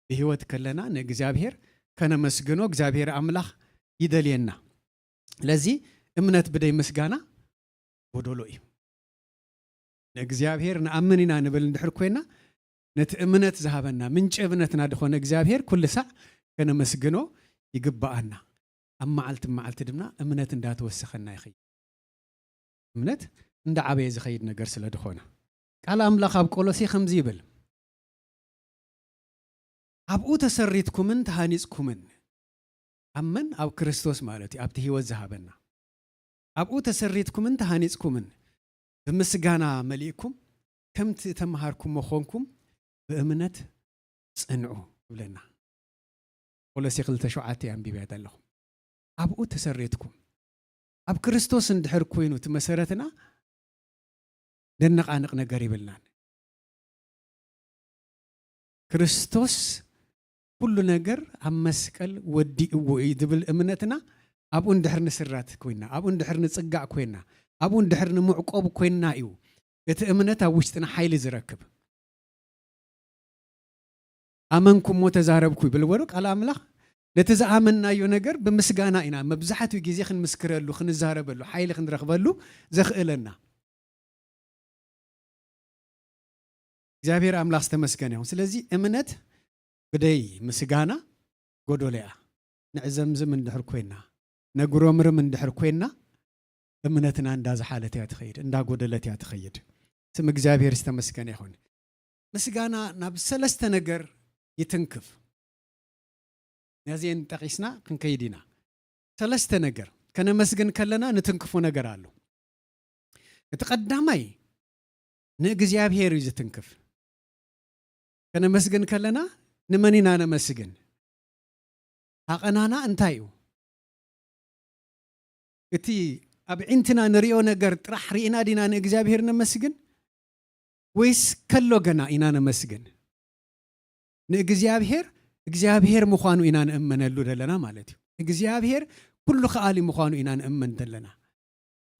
ብህይወት ከለና ንእግዚኣብሔር ከነመስግኖ እግዚኣብሔር ኣምላኽ ይደልየና። ስለዚ እምነት ብደይ ምስጋና ጎደሎ እዩ። ንእግዚኣብሔር ንኣምን ኢና ንብል እንድሕር ኮይና፣ ነቲ እምነት ዝሃበና ምንጪ እምነትና ዝኾነ እግዚኣብሔር ኩሉ ሳዕ ከነመስግኖ ይግብኣና። ኣብ መዓልቲ መዓልቲ ድማ እምነት እንዳተወሰኸና ይኸይድ። እምነት እንዳዓበየ ዝኸይድ ነገር ስለ ዝኾነ። ቃል ኣምላኽ ኣብ ቆሎሴ ከምዚ ይብል፣ "ኣብኡ ተሰሪትኩምን ተሃኒጽኩምን." ኣብ መን? ኣብ ክርስቶስ ማለት እዩ፣ ኣብቲ ህይወት ዝሃበና። "ኣብኡ ተሰሪትኩምን ተሃኒጽኩምን፣ ብምስጋና መሊእኩም፣ ከምቲ እተምሃርኩሞ ኾንኩም፣ ብእምነት ጽንዑ" ይብለና። ቆሎሴ ክልተ ሸውዓተ ኣንቢበያ ዘለኹ። "ኣብኡ ተሰሪትኩም፣ ኣብ ክርስቶስ እንድሕር ኮይኑ እቲ መሰረትና፣ ደነቓንቕ ነገር ይብልናን። ክርስቶስ ኩሉ ነገር ኣብ መስቀል ወዲእዎ እዩ ዝብል እምነትና፣ ኣብኡ እንድሕር ንስራት ኮይና፣ ኣብኡ እንድሕር ንጽጋዕ ኮይና፣ ኣብኡ እንድሕር ንምዕቆብ ኮይና እዩ እቲ እምነት ኣብ ውሽጥና ሓይሊ ዝረክብ። "ኣመንኩ እሞ ተዛረብኩ" ይብል ወዶ ቃል ኣምላኽ። ነቲ ዝኣመንናዮ ነገር ብምስጋና ኢና መብዛሕትኡ ግዜ ክንምስክረሉ፣ ክንዛረበሉ፣ ሓይሊ ክንረኽበሉ ዘኽእለና። እግዚኣብሔር ኣምላኽ ዝተመስገነ ይኹን። ስለዚ እምነት ብደይ ምስጋና ጎዶሎ እያ። ንዕዘምዝም እንድሕር ኮይና፣ ነጉረምርም እንድሕር ኮይና፣ እምነትና እንዳዝሓለት እያ ትኸይድ፣ እንዳጎደለት እያ ትኸይድ። ስም እግዚኣብሔር ዝተመስገነ ይኹን። ምስጋና ናብ ሰለስተ ነገር ይትንክፍ። ነዚኤን ጠቒስና ክንከይድ ኢና። ሰለስተ ነገር ከነመስግን ከለና ንትንክፎ ነገር ኣሎ። እቲ ቀዳማይ ንእግዚኣብሔር እዩ ዝትንክፍ። ከነመስግን ከለና ንመን ኢና ነመስግን? ሃቐናና እንታይ እዩ? እቲ ኣብ ዒንትና ንሪኦ ነገር ጥራሕ ርኢና ዲና ንእግዚኣብሔር ነመስግን? ወይስ ከሎ ገና ኢና ነመስግን? ንእግዚኣብሔር እግዚኣብሔር ምዃኑ ኢና ንእመነሉ ዘለና ማለት እዩ። እግዚኣብሔር ኩሉ ከኣሊ ምዃኑ ኢና ንእመን ዘለና።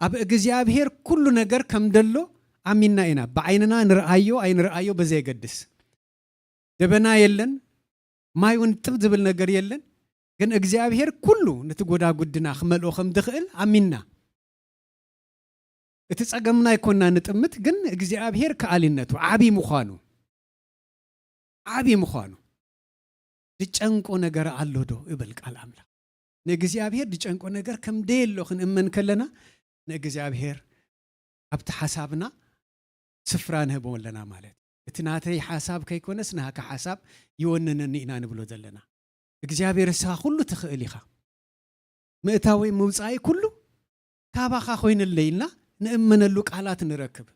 ኣብ እግዚኣብሔር ኩሉ ነገር ከም ደሎ ኣሚንና ኢና። ብዓይንና ንርኣዮ ኣይንርኣዮ ብዘየገድስ። ደበና የለን፣ ማይ እውን ጥብ ዝብል ነገር የለን። ግን እግዚኣብሔር ኩሉ ነቲ ጎዳጉድና ክመልኦ ከም ዝኽእል ኣሚንና። እቲ ጸገምና ኣይኮና ንጥምት፣ ግን እግዚኣብሔር ከኣሊነቱ ዓቢ ምዃኑ፣ ዓቢ ምዃኑ። ዝጨንቆ ነገር ኣሎ ዶ እብል ቃል ኣምላኽ። ንእግዚኣብሔር ዝጨንቆ ነገር ከም ደየሎ ክንእመን ከለና፣ ንእግዚኣብሔር ኣብቲ ሓሳብና ስፍራ ንህቦ ኣለና ማለት እዩ። "እቲ ናተይ ሓሳብ ከይኮነስ ናካ ሓሳብ ይወንነኒ" ኢና ንብሎ ዘለና። እግዚኣብሔር፣ እስኻ ኩሉ ትኽእል ኢኻ። ምእታወይ ምውጻኢ ኩሉ ካባኻ ኮይንለይ ኢልና ንእመነሉ ቃላት ንረክብ።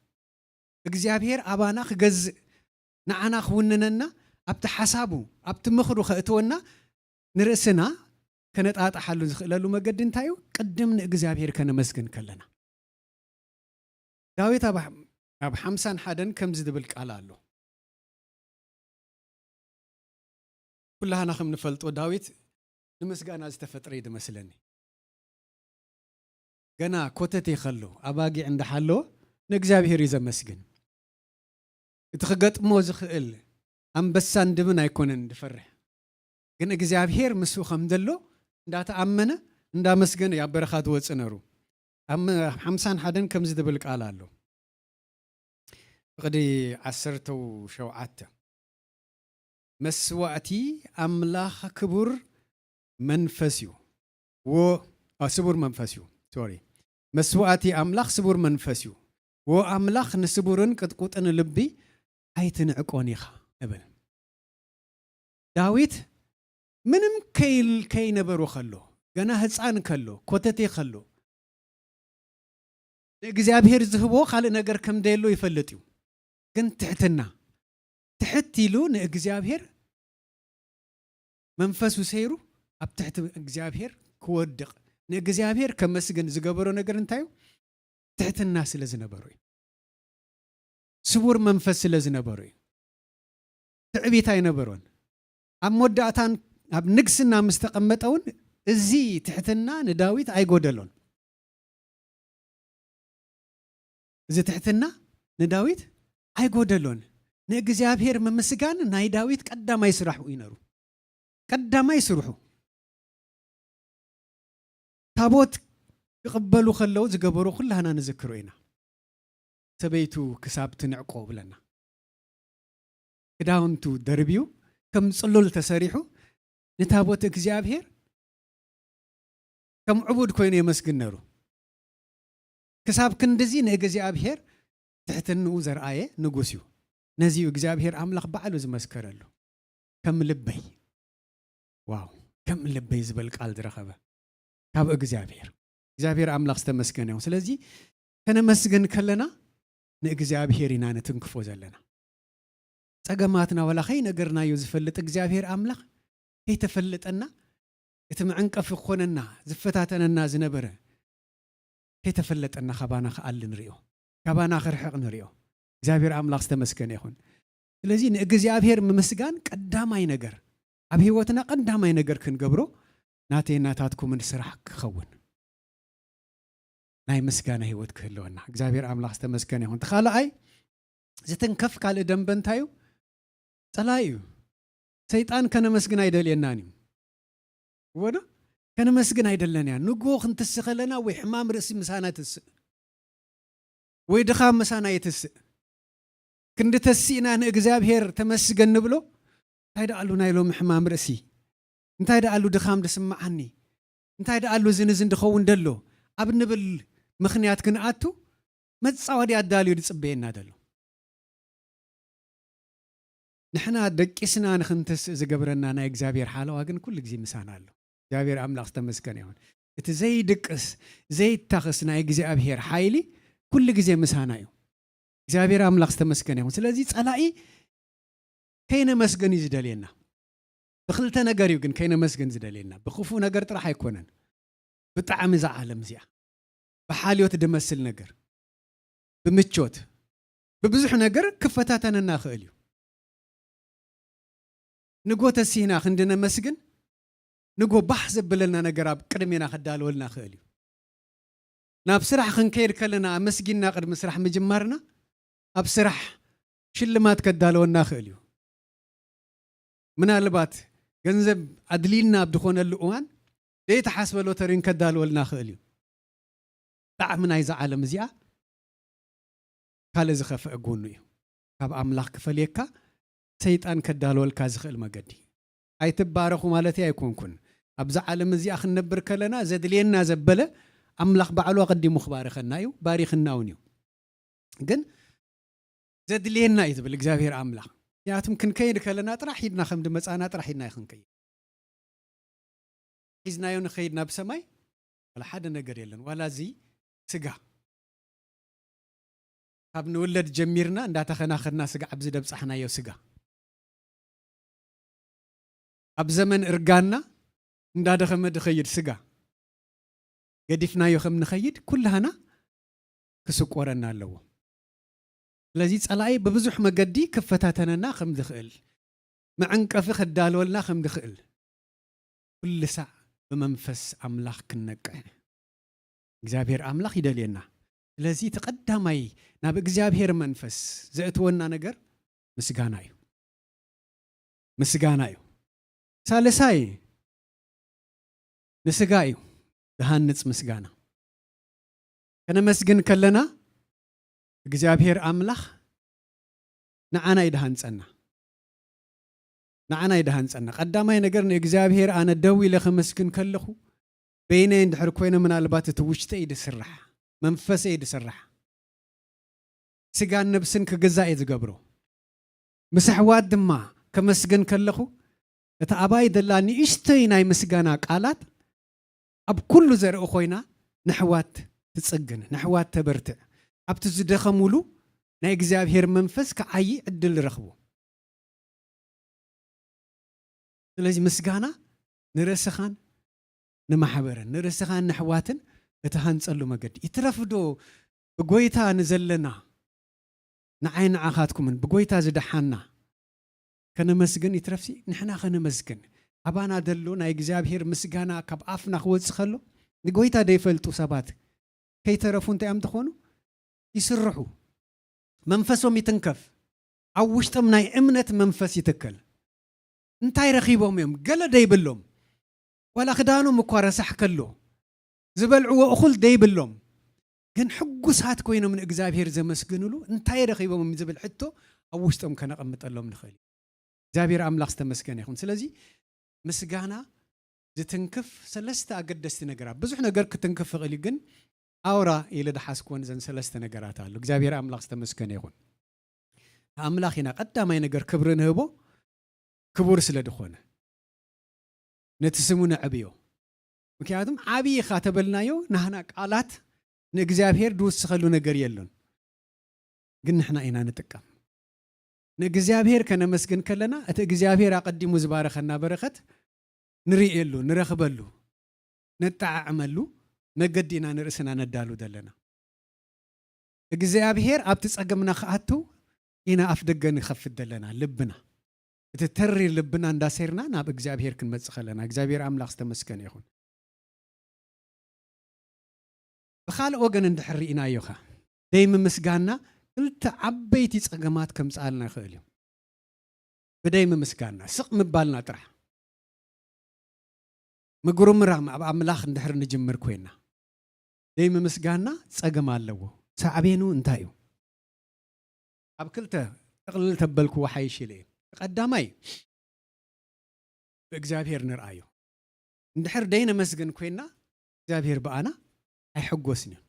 እግዚኣብሔር ኣባና ክገዝእ፣ ንዓና ክውንነና፣ ኣብቲ ሓሳቡ፣ ኣብቲ ምኽሩ ከእትወና ንርእስና ከነጣጥሓሉ ዝኽእለሉ መገዲ እንታይ እዩ? ቅድም ንእግዚኣብሔር ከነመስግን ከለና። ዳዊት ኣብ፣ ኣብ ሓምሳን ሓደን ከምዚ ዝብል ቃል ኣሎ። ኩላህና ከም ንፈልጦ ዳዊት ንምስጋና ዝተፈጥረ እዩ ዝመስለኒ። ገና ኮተቴ ከሎ፣ ኣባጊዕ እንዳሓለወ ንእግዚኣብሔር እዩ ዘመስግን። እቲ ክገጥሞ ዝኽእል ኣንበሳን ድብን ኣይኮነን ዝፈርሕ። ግን እግዚኣብሔር ምስኡ ከም ዘሎ እንዳተኣመነ እንዳመስገነ እዩ ኣብ በረኻ ዝወጽእ ነሩ። ኣብ ሓምሳን ሓደን ከምዚ ዝብል ቃል ኣሎ። ፍቕዲ ዓሰርተው ሸውዓተ፣ መስዋእቲ ኣምላኽ ክቡር መንፈስ እዩ። ወ-፣ ኣ፣ ስቡር መንፈስ እዩ። ሶሪ። መስዋእቲ ኣምላኽ ስቡር መንፈስ እዩ። ወ-፣ ኣምላኽ ንስቡርን ቅጥቁጥን ልቢ ኣይትንዕቆን ኢኻ እብል። ዳዊት ምንም ከይል-፣ ከይነበሮ ከሎ፣ ገና ህፃን ከሎ፣ ኮተቴ ከሎ፣ ንእግዚኣብሔር ዝህቦ ካልእ ነገር ከም ደየሎ ይፈልጥ እዩ። ግን ትሕትና፣ ትሕት ኢሉ ንእግዚኣብሔር መንፈሱ ሰይሩ ኣብ ትሕቲ እግዚኣብሔር ክወድቕ፣ ንእግዚኣብሔር ከመስግን ዝገበሮ ነገር እንታይ እዩ? ትሕትና ስለ ዝነበሮ እዩ። ስቡር መንፈስ ስለ ዝነበሮ እዩ። ትዕቢት ኣይነበሮን። ኣብ መወዳእታን ኣብ ንግስና ምስ ተቐመጠ እውን እዚ ትሕትና ንዳዊት ኣይጎደሎን። እዚ ትሕትና ንዳዊት ኣይጎደሎን። ንእግዚኣብሔር ምምስጋን ናይ ዳዊት ቀዳማይ ስራሑ እዩ ነሩ። ቀዳማይ ስርሑ። ታቦት ክቕበሉ ከለዉ ዝገበሮ ኩላህና ንዝክሮ ኢና። ሰበይቱ ክሳብ ትንዕቆ ብለና። ክዳውንቱ ደርብዩ፣ ከም ጽሉል ተሰሪሑ፣ ንታቦት እግዚኣብሔር ከም ዕቡድ ኮይኑ የመስግን ነሩ። ክሳብ ክንድዚ ንእግዚኣብሔር ትሕትንኡ ዘርኣየ ንጉስ እዩ። ነዚ እዩ እግዚኣብሔር ኣምላኽ ባዕሉ ዝመስከረሉ። ከም ልበይ፣ ዋው፣ ከም ልበይ ዝብል ቃል ዝረኸበ ካብ እግዚኣብሔር። እግዚኣብሔር ኣምላኽ ዝተመስገነ ይኹን። ስለዚ ከነመስግን ከለና ንእግዚኣብሔር ኢና ንትንክፎ ዘለና። ጸገማትና ዋላ ከይነገርናዮ ዝፈልጥ እግዚኣብሔር ኣምላኽ ከይተፈለጠና፣ እቲ መዐንቀፊ ክኾነና ዝፈታተነና ዝነበረ ከይተፈለጠና ካባና ክኣሊ ንሪኦ፣ ካባና ክርሕቕ ንሪኦ። እግዚኣብሔር ኣምላኽ ዝተመስገነ ይኹን። ስለዚ ንእግዚኣብሔር ምምስጋን ቀዳማይ ነገር፣ ኣብ ህይወትና ቀዳማይ ነገር ክንገብሮ ናተይ ናታትኩምን ስራሕ ክኸውን፣ ናይ ምስጋና ህይወት ክህልወና እግዚኣብሔር ኣምላኽ ዝተመስገነ ይኹን። እቲ ካልኣይ ዝትንከፍ ካልእ ደንበ እንታይ እዩ? ጸላኢ እዩ። ሰይጣን ከነመስግን ኣይደልየናን እዩ። እወ ዶ? ከነመስግን ኣይደለንያ። ንጎ ክንትስእ ከለና ወይ ሕማም ርእሲ ምሳና ትስእ፣ ወይ ድኻም ምሳና ይትስእ። ክንዲ ተሲእና ንእግዚኣብሔር ተመስገን ንብሎ፣ እንታይ ደኣሉ ናይ ሎሚ ሕማም ርእሲ፣ እንታይ ደኣሉ ድኻም ድስምዓኒ፣ እንታይ ደኣሉ እዝን እዝን ድኸውን ደሎ ኣብ ንብል ምኽንያት ክንኣቱ መጻወዲ ኣዳልዩ ድጽበየና ደሎ። ንሕና ደቂስና ንኽንተስእ ዝገብረና ናይ እግዚኣብሔር ሓለዋ ግን ኩሉ ግዜ ምሳና ኣሎ። እግዚኣብሔር ኣምላኽ ዝተመስገነ ይኹን። እቲ ዘይድቅስ ዘይታኽስ ናይ እግዚኣብሔር ሓይሊ ኩሉ ግዜ ምሳና እዩ። እግዚኣብሔር ኣምላኽ ዝተመስገነ ይኹን። ስለዚ ጸላኢ ከይነመስግን እዩ ዝደልየና። ብክልተ ነገር እዩ ግን ከይነመስግን ዝደልየና። ብክፉእ ነገር ጥራሕ ኣይኮነን። ብጣዕሚ እዛ ዓለም እዚኣ ብሓልዮት ድመስል ነገር፣ ብምቾት፣ ብብዙሕ ነገር ክፈታተነና ይኽእል እዩ። ንጎ ተሲህና ክንድነመስግን ንጎ ባህ ዘብለና ነገር ኣብ ቅድሜና ከዳልወልና ይኽእል እዩ። ናብ ስራሕ ክንከይድ ከለና ኣመስጊንና ቅድሚ ስራሕ ምጅማርና ኣብ ስራሕ ሽልማት ከዳልወና ይኽእል እዩ። ምናልባት ገንዘብ ኣድልይልና ኣብ ዝኾነሉ እዋን ዘይተሓስበ ሎተሪን ከዳልወልና ይኽእል እዩ። ጣዕሚ ናይዛ ዓለም እዚኣ ካልእ ዝኸፍአ ጎኑ እዩ። ካብ ኣምላኽ ክፈልየካ ሰይጣን ከዳልወልካ ዝኽእል መገዲ። ኣይትባረኹ ማለተይ ኣይኮንኩን። ኣብዛ ዓለም እዚኣ ክንነብር ከለና ዘድልየና ዘበለ ኣምላኽ ባዕሉ ኣቐዲሙ ክባርኸና እዩ፣ ባሪኽና እውን እዩ። ግን ዘድልየና እዩ ዝብል እግዚኣብሔር ኣምላኽ። ምክንያቱም ክንከይድ ከለና ጥራሕ ሂድና ከም ድመጻና ጥራሕ ሂድና እዩ ክንከይድ። ሒዝናዮ ንኸይድ ናብ ሰማይ ዋላ ሓደ ነገር የለን። ዋላ እዚ ስጋ ካብ ንውለድ ጀሚርና እንዳተኸናኸና ስጋ ኣብዚ ደብጻሕናዮ ስጋ፣ ኣብ ዘመን እርጋና እንዳደኸመ ድኸይድ ስጋ ገዲፍናዮ ከም ንኸይድ ኩላህና ክስቆረና ኣለዎ። ስለዚ ጸላኢ ብብዙሕ መገዲ ክፈታተነና ከም ዝኽእል፣ መዐንቀፊ ከዳልወልና ከም ዝኽእል ኩሉ ሳዕ ብመንፈስ ኣምላኽ ክንነቅሕ እግዚኣብሔር ኣምላኽ ይደልየና። ስለዚ እቲ ቀዳማይ ናብ እግዚኣብሔር መንፈስ ዘእትወና ነገር ምስጋና እዩ። ምስጋና እዩ። ሳልሳይ ንስጋ እዩ ዝሃንጽ ምስጋና። ከነመስግን ከለና እግዚኣብሔር ኣምላኽ ንዓና እዩ ድሃንጸና። ንዓና እዩ ድሃንጸና። ቀዳማይ ነገር ንእግዚኣብሔር ኣነ ደው ኢለ ከመስግን ከለኹ በይነይ እንድሕር ኮይነ ምናልባት እቲ ውሽጠይ እዩ ድስራሕ፣ መንፈሰይ እዩ ድስራሕ። ስጋን ነብስን ክግዛእ እየ ዝገብሮ። ምስ ኣሕዋት ድማ ከመስግን ከለኹ እታ ኣባይ ዘላ ንእሽተይ ናይ ምስጋና ቃላት ኣብ ኩሉ ዘርኢ ኮይና ንኣሕዋት ትጽግን፣ ንኣሕዋት ተበርትዕ፣ ኣብቲ ዝደኸሙሉ ናይ እግዚኣብሔር መንፈስ ክዓዪ ዕድል ይረኽቡ። ስለዚ ምስጋና ንርእስኻን ንማሕበርን ንርእስኻን ንኣሕዋትን እትሃንጸሉ መገዲ ይትረፍዶ ብጎይታ ንዘለና ንዓይ ንዓኻትኩምን ብጎይታ ዝደሓና ከነመስግን ይትረፍሲ ንሕና ከነመስግን ኣባና ዘሎ ናይ እግዚኣብሔር ምስጋና ካብ ኣፍና ክወጽእ ከሎ ንጎይታ ዘይፈልጡ ሰባት ከይተረፉ እንታይ እዮም ትኾኑ? ይስርሑ። መንፈሶም ይትንከፍ። ኣብ ውሽጦም ናይ እምነት መንፈስ ይትከል። እንታይ ረኺቦም እዮም? ገለ ደይብሎም። ዋላ ክዳኖም እኳ ረሳሕ ከሎ፣ ዝበልዕዎ እኹል ደይብሎም። ግን ሕጉሳት ኮይኖም ንእግዚኣብሔር ዘመስግንሉ እንታይ ረኺቦም ዝብል ሕቶ ኣብ ውሽጦም ከነቐምጠሎም ንኽእል እዩ። እግዚኣብሔር ኣምላኽ ዝተመስገነ ይኹን። ስለዚ ምስጋና ዝትንክፍ ሰለስተ ኣገደስቲ ነገራት። ብዙሕ ነገር ክትንክፍ ይኽእል እዩ፣ ግን ኣውራ ኢለ ድሓዝኩወን እዘን ሰለስተ ነገራት ኣሎ። እግዚኣብሔር ኣምላኽ ዝተመስገነ ይኹን። ኣምላኽ ኢና ቀዳማይ ነገር ክብሪ ንህቦ፣ ክቡር ስለ ዝኾነ ነቲ ስሙ ነዕብዮ። ምክንያቱም ዓብዪ ኢኻ ተበልናዮ፣ ናህና ቃላት ንእግዚኣብሔር ድውስኸሉ ነገር የሎን። ግን ንሕና ኢና ንጥቀም። ንእግዚኣብሔር ከነመስግን ከለና፣ እቲ እግዚኣብሔር ኣቐዲሙ ዝባረኸና በረኸት ንርእየሉ፣ ንረኽበሉ፣ ነጠዓዕመሉ፣ መገዲ ኢና ንርእስና ነዳሉ ዘለና። እግዚኣብሔር ኣብቲ ጸገምና ክኣቱ ኢና ኣፍ ደገ ንኸፍት ዘለና። ልብና፣ እቲ ተሪር ልብና እንዳሴርና ናብ እግዚኣብሔር ክንመጽእ ከለና፣ እግዚኣብሔር ኣምላኽ ዝተመስገነ ይኹን። ብኻልእ ወገን እንድሕር ርኢናዮኻ፣ ደይ ምምስጋና ክልተ ዓበይቲ ጸገማት ከምጽኣልና ይኽእል እዩ። ብደይ ምምስጋና፣ ስቕ ምባልና ጥራሕ። ምጉርምራም ኣብ ኣምላኽ እንድሕር ንጅምር ኮይና፣ ደይ ምምስጋና ጸገም ኣለዎ። ሳዕቤኑ እንታይ እዩ? ኣብ ክልተ ጥቕልል ተበልክዎ ሓይሽ ኢለ እየ። ቀዳማይ፣ ብእግዚኣብሔር ንርኣዮ። እንድሕር ደይ ነመስግን ኮይና፣ እግዚኣብሔር ብኣና ኣይሕጎስን እዩ።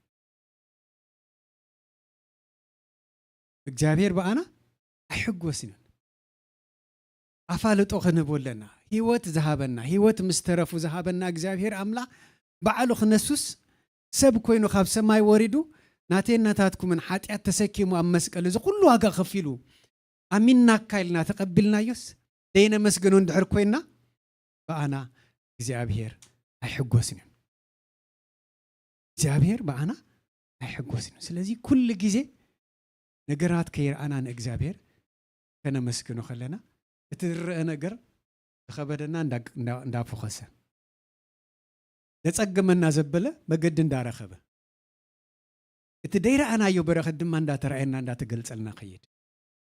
እግዚኣብሔር ብኣና ኣይሕጎስን እዩ። ኣፋልጦ ክንህቦ ኣለና። ህይወት ዝሃበና፣ ህይወት ምስ ተረፉ ዝሃበና እግዚኣብሔር ኣምላኽ ባዕሉ ክነሱስ ሰብ ኮይኑ ካብ ሰማይ ወሪዱ ናተይን ናታትኩምን ሓጢኣት ተሰኪሙ ኣብ መስቀል እዚ ኩሉ ዋጋ ከፊሉ ኣሚንናካ ኢልና ተቐቢልናዮስ ደይነመስግኖ እንድሕር ኮይና ብኣና እግዚኣብሔር ኣይሕጎስን እዩ። እግዚኣብሔር ብኣና ኣይሕጎስን እዩ። ስለዚ ኩሉ ግዜ ነገራት ከይረኣና ንእግዚኣብሔር ከነመስግኖ ከለና እቲ ዝረአ ነገር ዝኸበደና እንዳ-፣ እንዳ-፣ እንዳፎኸሰ ዘጸገመና ዘበለ መገዲ እንዳረኸበ እቲ ደይረኣናዮ በረኸት ድማ እንዳተራእየና እንዳተገልጸልና ኸይድ።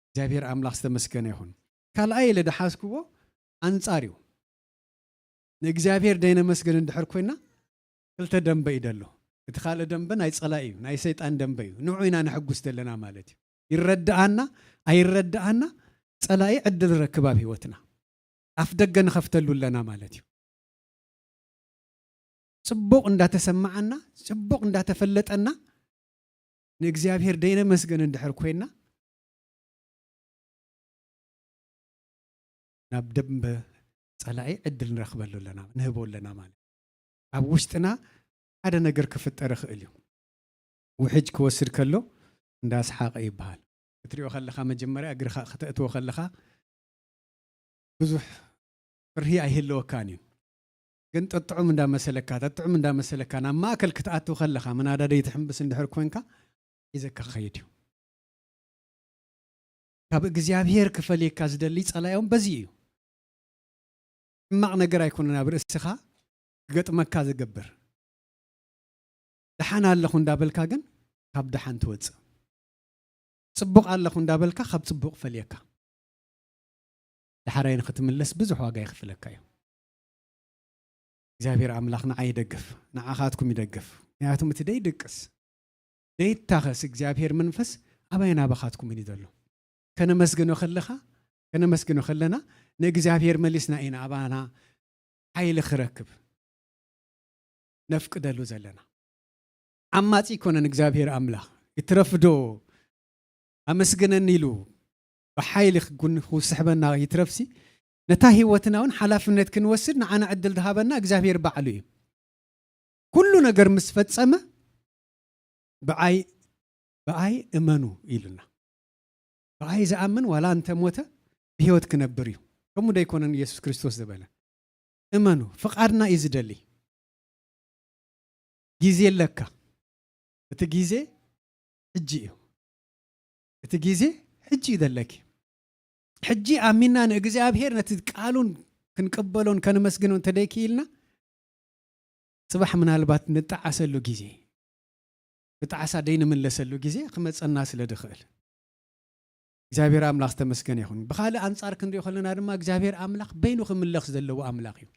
እግዚኣብሔር ኣምላኽ ዝተመስገነ ይኹን። ካልኣይ ኢለ ደሓዝክዎ ኣንጻር እዩ። ንእግዚኣብሔር ደይነመስግን እንድሕር ኮይና ክልተ ደንበ እዩ ደሎ። እቲ ካልእ ደንበ ናይ ጸላኢ እዩ፣ ናይ ሰይጣን ደንበ እዩ። ንዑ ኢና ነሕጉስ ዘለና ማለት እዩ። ይረድኣና ኣይረድኣና ጸላኢ ዕድል ረክብ ኣብ ህይወትና። ኣፍ ደገ ንኸፍተሉ ኣለና ማለት እዩ። ጽቡቕ እንዳተሰማዓና፣ ጽቡቕ እንዳተፈለጠና ንእግዚኣብሔር ደይነመስገን እንድሕር ኮይና ናብ ደንበ ጸላኢ ዕድል ንረኽበሉ ኣለና፣ ንህቦ ኣለና ማለት እዩ። ኣብ ውሽጥና ሓደ ነገር ክፍጠር ይኽእል እዩ። ውሕጅ ክወስድ ከሎ እንዳስሓቐ ይበሃል። ክትሪኦ ከለኻ መጀመርያ እግርኻ ከተእትዎ ከለኻ ብዙሕ ፍርሂ ኣይህልወካን እዩ። ግን ጠጥዑም እንዳመሰለካ፣ ጠጥዑም እንዳመሰለካ ናብ ማእከል ክትኣቱ ከለኻ፣ መናዳደይ ትሕምብስ እንድሕር ኮንካ ሒዘካ ክኸይድ እዩ። ካብ እግዚኣብሔር ክፈልየካ ዝደሊ ጸላኢኦም በዚ እዩ። ሕማቕ ነገር ኣይኮነን ኣብ ርእስኻ ክገጥመካ ዝገብር። ደሓን ኣለኹ እንዳበልካ ግን ካብ ደሓን ትወጽእ። ጽቡቕ ኣለኹ እንዳበልካ ካብ ጽቡቕ ፈልየካ። ዳሕራይ ንኽትምለስ ብዙሕ ዋጋ ይኽፍለካ እዩ። እግዚኣብሔር ኣምላኽ ንዓይ ይደግፍ፣ ንዓኻትኩም ይደግፍ። ምክንያቱም እቲ ደይድቅስ፣ ደይታኸስ እግዚኣብሔር መንፈስ ኣባይን ኣባኻትኩምን እዩ ዘሎ። ከነመስግኖ ከለኻ፣ ከነመስግኖ ከለና ንእግዚኣብሔር መሊስና ኢና ኣባና ሓይሊ ክረክብ ነፍቅደሉ ዘለና። ዓማጺ ኣይኮነን እግዚኣብሔር ኣምላኽ። ይትረፍዶ ኣመስግነኒ ኢሉ ብሓይሊ ክጉን-፣ ክስሕበና ይትረፍሲ፣ ነታ ህይወትና እውን ሓላፍነት ክንወስድ ንዓና ዕድል ዝሃበና እግዚኣብሔር ባዕሉ እዩ። ኩሉ ነገር ምስ ፈጸመ፣ "ብኣይ፣ ብኣይ እመኑ" ኢሉና። "ብኣይ ዝኣምን ዋላ እንተ ሞተ ብህይወት ክነብር እዩ።" ከምኡ ዶ ኣይኮነን ኢየሱስ ክርስቶስ ዝበለ? "እመኑ፣ ፍቓድና እዩ ዝደሊ። ግዜ ኣለካ። እቲ ግዜ ሕጂ እዩ። እቲ ግዜ ሕጂ እዩ ዘለኪ። ሕጂ ኣሚንና ንእግዚኣብሔር ነቲ ቃሉን ክንቅበሎን ከነመስግኖ እንተደይክኢልና፣ ጽባሕ ምናልባት ንጠዓሰሉ ግዜ፣ ብጣዕሳ ደይንምለሰሉ ግዜ ክመጸና ስለ ድኽእል፣ እግዚኣብሔር ኣምላኽ ዝተመስገነ ይኹን። ብኻልእ ኣንጻር ክንሪኦ ከለና ድማ እግዚኣብሔር ኣምላኽ በይኑ ክምለኽ ዘለዎ ኣምላኽ እዩ።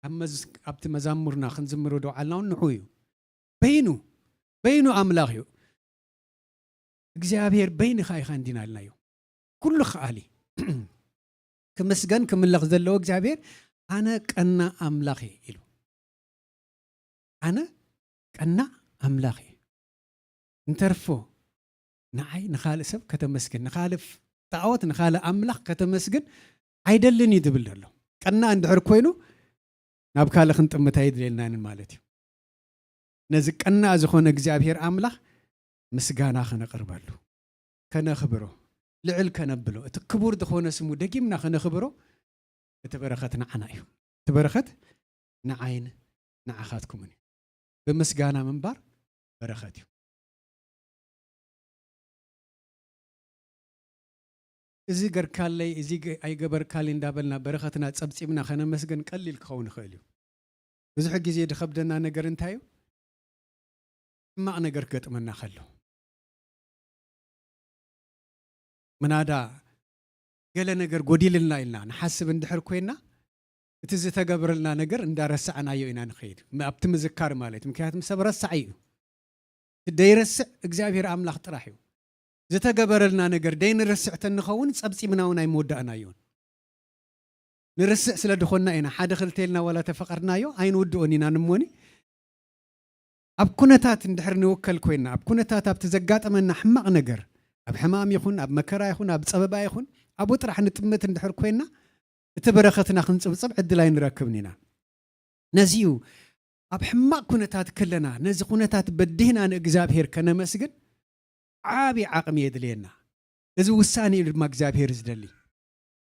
ኣብ መዝ-፣ ኣብቲ መዛሙርና ክንዝምሮ ደውዓልና እውን ንዑ እዩ። በይኑ፣ በይኑ ኣምላኽ እዩ። እግዚኣብሔር በይንኻ ኢኻ እንዲና ኢልናዮ። ኩሉ ከኣሊ። ክምስገን ክምለኽ ዘለዎ እግዚኣብሔር፣ "ኣነ ቀና ኣምላኽ እየ" ኢሉ። "ኣነ ቀና ኣምላኽ እየ። እንተርፎ ንዓይ ንኻልእ ሰብ ከተመስግን፣ ንኻልእ ፍ-፣ ጣዖት፣ ንኻልእ ኣምላኽ ከተመስግን ኣይደልን እዩ" ዝብል ዘሎ። ቀና እንድሕር ኮይኑ ናብ ካልእ ክንጥምት ኣይድልየናንን ማለት እዩ። ነዚ ቀና ዝኾነ እግዚኣብሔር ኣምላኽ ምስጋና ከነቕርበሉ፣ ከነኽብሮ፣ ልዕል ከነብሎ፣ እቲ ክቡር ዝኾነ ስሙ ደጊምና ከነኽብሮ፣ እቲ በረኸት ንዓና እዩ። እቲ በረኸት ንዓይን ንዓኻትኩምን እዩ። ብምስጋና ምንባር በረኸት እዩ። እዚ ገርካለይ፣ እዚ ገ-፣ ኣይገበርካለይ እንዳበልና በረኸትና ጸብጺብና ከነመስግን ቀሊል ክኸውን ይኽእል እዩ። ብዙሕ ግዜ ድኸብደና ነገር እንታይ እዩ? ሕማቕ ነገር ክገጥመና ከሎ። ምናዳ ገለ ነገር ጎዲልልና ኢልና ንሓስብ እንድሕር ኮይና፣ እቲ ዝተገበረልና ነገር እንዳረሳዕናዮ ኢና ንኸይድ። ም-፣ ኣብቲ ምዝካር ማለት እዩ። ምክንያቱም ሰብ ረሳዒ እዩ። እቲ ደይረስዕ እግዚኣብሔር ኣምላኽ ጥራሕ እዩ። ዝተገበረልና ነገር ደይንረስዕ ተንኸውን ጸብጺብና እውን ኣይምወዳእናዮን። ንርስዕ ስለ ድኾንና ኢና። ሓደ ክልተ ኢልና ዋላ ተፈቐድናዮ ኣይንውድኦን ኢና። ንሞኒ ኣብ ኩነታት እንድሕር ንውከል ኮይና፣ ኣብ ኩነታት ኣብቲ ዘጋጠመና ሕማቕ ነገር፣ ኣብ ሕማም ይኹን፣ ኣብ መከራ ይኹን፣ ኣብ ጸበባ ይኹን፣ ኣብኡ ጥራሕ ንጥምት እንድሕር ኮይና፣ እቲ በረኸትና ክንጽብጽብ ዕድል ኣይንረክብን ኢና። ነዚ እዩ ኣብ ሕማቕ ኩነታት ከለና፣ ነዚ ኩነታት በዲህና ንእግዚኣብሔር ከነመስግን ዓቢ ዓቕሚ የድልየና። እዚ ውሳኔ እዩ ድማ እግዚኣብሔር ዝደሊ።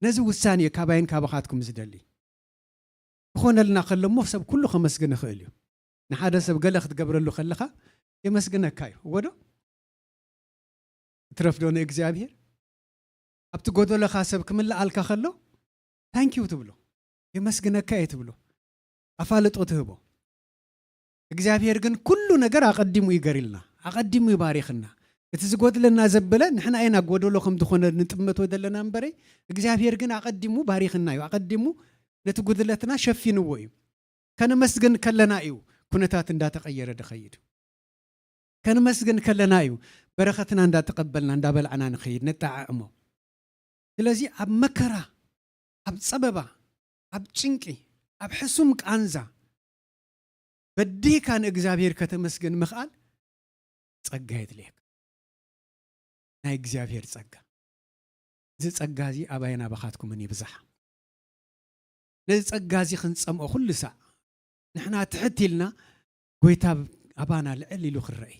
ነዚ ውሳኔ እዩ ካባይን ካባኻትኩም ዝደሊ። ክኾነልና ከሎ እሞ ሰብ ኩሉ ከመስግን ይኽእል እዩ። ንሓደ ሰብ ገለ ክትገብረሉ ከለኻ የመስግነካ እዩ። እወ ዶ? እትረፍዶ ንእግዚኣብሔር? ኣብቲ ጎደሎኻ ሰብ ክምልኣልካ ከሎ ታንኪዩ ትብሎ። የመስግነካ እየ ትብሎ። ኣፋልጦ ትህቦ። እግዚኣብሔር ግን ኩሉ ነገር ኣቐዲሙ እዩ ገሪልና። ኣቐዲሙ እዩ ባሪኽና። እቲ ዝጎድለና ዘበለ ንሕና ኢና ጎደሎ ከም ዝኾነ ንጥመቶ ዘለና እምበረይ፣ እግዚኣብሔር ግን ኣቐዲሙ ባሪኽና እዩ። ኣቐዲሙ ነቲ ጉድለትና ሸፊንዎ እዩ። ከነመስግን ከለና እዩ ኩነታት እንዳተቐየረ ድኸይድ። ከነመስግን ከለና እዩ በረኸትና እንዳተቐበልና እንዳበላዕና ንኸይድ፣ ነጠዓዕሞ። ስለዚ ኣብ መከራ፣ ኣብ ጸበባ፣ ኣብ ጭንቂ፣ ኣብ ሕሱም ቃንዛ በዲህካ ንእግዚኣብሔር ከተመስግን ምኽኣል ጸጋ የድልየካ። ናይ እግዚኣብሔር ጸጋ። እዚ ጸጋ እዚ ኣባይን ኣባኻትኩምን ይብዛሕ። ነዚ ጸጋ እዚ ክንጸምኦ ኩሉ ሳዕ ንሕና ትሕት ኢልና፣ ጎይታ ኣባና ልዕል ኢሉ ክረአ።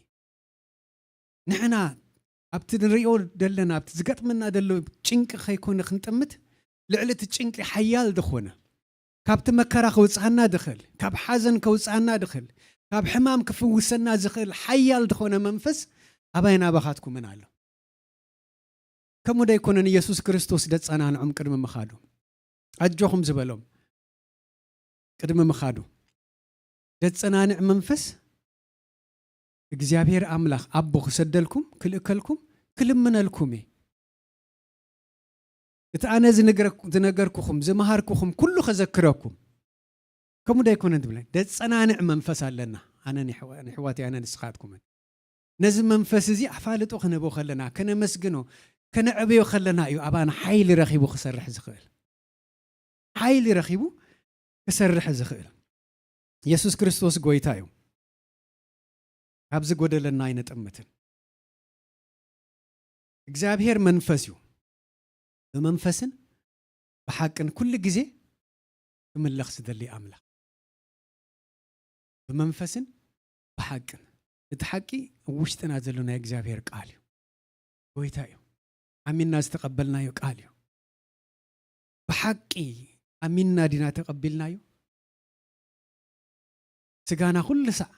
ንሕና ኣብቲ ንርእዮ ዘለና፣ ኣብቲ ዝገጥመና ዘሎ ጭንቂ ከይኮነ ክንጥምት፣ ልዕሊ እቲ ጭንቂ ሓያል ዝኾነ፣ ካብቲ መከራ ከውጽኣና ድኽእል፣ ካብ ሓዘን ከውጽኣና ድኽእል፣ ካብ ሕማም ክፍውሰና ዝኽእል ሓያል ዝኾነ መንፈስ ኣባይን ኣባኻትኩምን ኣሎ። ከምኡ ዶ ኣይኮነን ኢየሱስ ክርስቶስ ደጸናንዖም ቅድሚ ምኻዱ? ኣጆኹም ዝበሎም ቅድሚ ምኻዱ። ደጸናንዕ መንፈስ እግዚኣብሔር ኣምላኽ ኣቦ ክሰደልኩም፣ ክልእከልኩም፣ ክልምነልኩም እየ። እቲ ኣነ ዝነግረ-፣ ዝነገርኩኹም፣ ዝመሃርኩኹም ኩሉ ከዘክረኩም። ከምኡ ዶ ኣይኮነን ትብለኒ? ደጸናንዕ መንፈስ ኣለና። ኣነን የሕዋ-፣ ንሕዋተይ፣ ኣነ ንስኻትኩምን። ነዚ መንፈስ እዚ ኣፋልጦ ክንህቦ ከለና፣ ከነመስግኖ፣ ከነዕብዮ ከለና እዩ ኣባና ሓይሊ ረኺቡ ክሰርሕ ዝኽእል። ሓይሊ ረኺቡ ክሰርሕ ዝኽእል። የሱስ ክርስቶስ ጎይታ እዩ። ካብ ዝጎደለና ኣይንጥምትን። እግዚኣብሔር መንፈስ እዩ። ብመንፈስን ብሓቅን ኩሉ ግዜ ክምለኽ ዝደሊ ኣምላኽ። ብመንፈስን ብሓቅን። እቲ ሓቂ ኣብ ውሽጥና ዘሎ ናይ እግዚኣብሔር ቃል እዩ። ጎይታ እዩ። ኣሚንና ዝተቐበልናዮ ቃል እዩ። ብሓቂ ኣሚንና ዲና ተቐቢልናዮ? ስጋና ኩሉ ሳዕ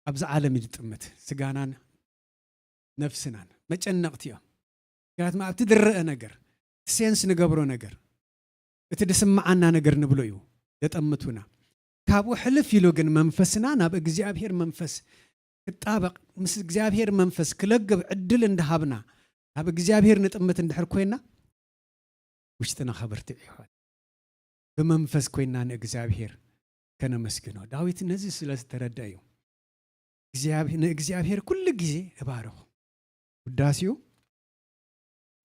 ኣብዚ ዓለም እዩ ዝጥምት። ስጋናን ነፍስናን መጨነቕቲ እዮም። ምክንያቱም ኣብቲ ዝረአ ነገር፣ እቲ ሴንስ ንገብሮ ነገር፣ እቲ ዝስምዓና ነገር ንብሎ እዩ ዘጠምቱና። ካብኡ ሕልፍ ኢሉ ግን መንፈስና ናብ እግዚኣብሔር መንፈስ ክጣበቕ፣ ምስ እግዚኣብሔር መንፈስ ክለግብ ዕድል እንዳሃብና፣ ናብ እግዚኣብሔር ንጥምት እንድሕር ኮይና፣ ውሽጥና ከብርትዕ ይኽእል። ብመንፈስ ኮይና ንእግዚኣብሔር ከነመስግኖ። ዳዊት ነዚ ስለ ዝተረድአ እዩ። እግዚኣብ-፣ ንእግዚኣብሔር ኩሉ ግዜ እባርኹ። ውዳሴኡ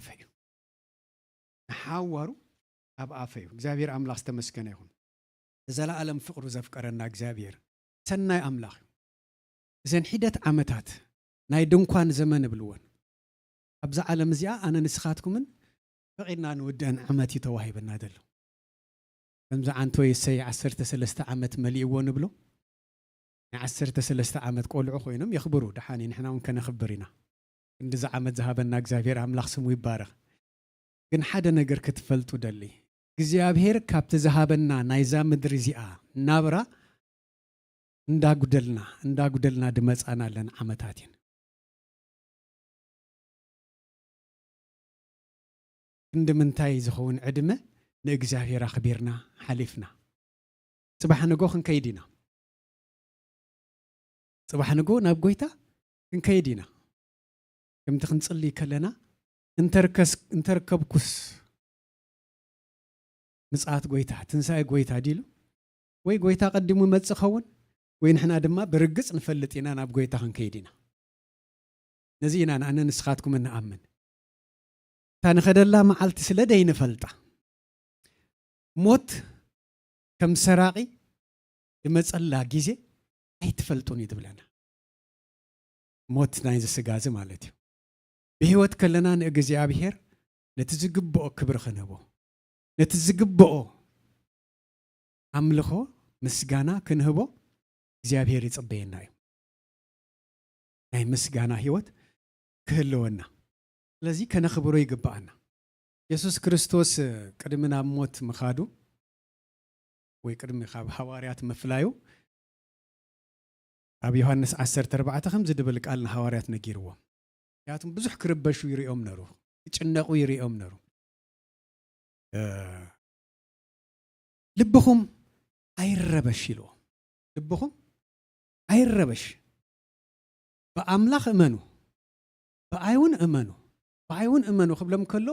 ኣፈ እዩ። ንሓዋሩ ኣብ ኣፈ እዩ። እግዚኣብሔር ኣምላኽ ዝተመስገነ ይኹን። ንዘለኣለም ፍቕሩ ዘፍቀረና እግዚኣብሔር ሰናይ ኣምላኽ እዩ። እዘን ሒደት ዓመታት ናይ ድንኳን ዘመን እብልወን። ኣብዛ ዓለም እዚኣ ኣነ ንስኻትኩምን ፈቒድና ንውድአን ዓመት እዩ ተዋሂብና ዘሎ። ከምዚ ዓንቶ የሰይ ዓሰርተ ሰለስተ ዓመት መሊእዎ ንብሎ። ናይ ዓሰርተ ሰለስተ ዓመት ቆልዑ ኮይኖም የኽብሩ፣ ደሓን እዩ፣ ንሕና እውን ከነኽብር ኢና። ክንድዚ ዓመት ዝሃበና እግዚኣብሔር ኣምላኽ ስሙ ይባረኽ። ግን ሓደ ነገር ክትፈልጡ ደሊ፣ እግዚኣብሔር ካብቲ ዝሃበና ናይዛ ምድሪ እዚኣ ናብራ እንዳጉደልና እንዳጉደልና ድመጻና ኣለና ዓመታት እየን። ክንዲ ምንታይ ዝኸውን ዕድመ ንእግዚኣብሔር ኣኽቢርና ሓሊፍና? ጽባሕ ንጎ ክንከይድ ኢና። ጽባሕ ንጎ ናብ ጎይታ ክንከይድ ኢና። ከምቲ ክንጽሊ ከለና እንተርከስ እንተርከብኩስ ምጽኣት ጎይታ፣ ትንሳኤ ጎይታ ዲሉ? ወይ ጎይታ ቀዲሙ ይመጽእ ኸውን? ወይ ንሕና ድማ ብርግጽ ንፈልጥ ኢና ናብ ጎይታ ክንከይድ ኢና። ነዚ ኢና ኣነ ንስኻትኩም እንኣምን። እታ ንኸደላ መዓልቲ ስለ ደይንፈልጣ፣ ሞት ከም ሰራቒ ዝመጸላ ግዜ ኣይትፈልጡን እዩ ትብለና። ሞት ናይዚ ስጋ እዚ ማለት እዩ። ብህይወት ከለና ንእግዚኣብሔር ነቲ ዝግብኦ ክብሪ ክንህቦ፣ ነቲ ዝግብኦ ኣምልኾ ምስጋና ክንህቦ እግዚኣብሔር ይጽበየና እዩ። ናይ ምስጋና ህይወት ክህልወና። ስለዚ ከነኽብሮ ይግብኣና። የሱስ ክርስቶስ ቅድሚ ናብ ሞት ምኻዱ ወይ ቅድሚ ካብ ሃዋርያት ምፍላዩ ኣብ ዮሃንስ ዓሰርተ ኣርባዕተ ከምዚ ድብል ቃል ንሃዋርያት ነጊርዎም። ምክንያቱም ብዙሕ ክርበሹ ይርእዮም ነሩ፣ ክጭነቑ ይርእዮም ነሩ። እ፣ "ልብኹም ኣይረበሽ" ኢልዎም። "ልብኹም ኣይረበሽ፣ ብኣምላኽ እመኑ፣ ብኣይ እውን እመኑ፣ ብኣይ እውን እመኑ" ክብሎም ከሎ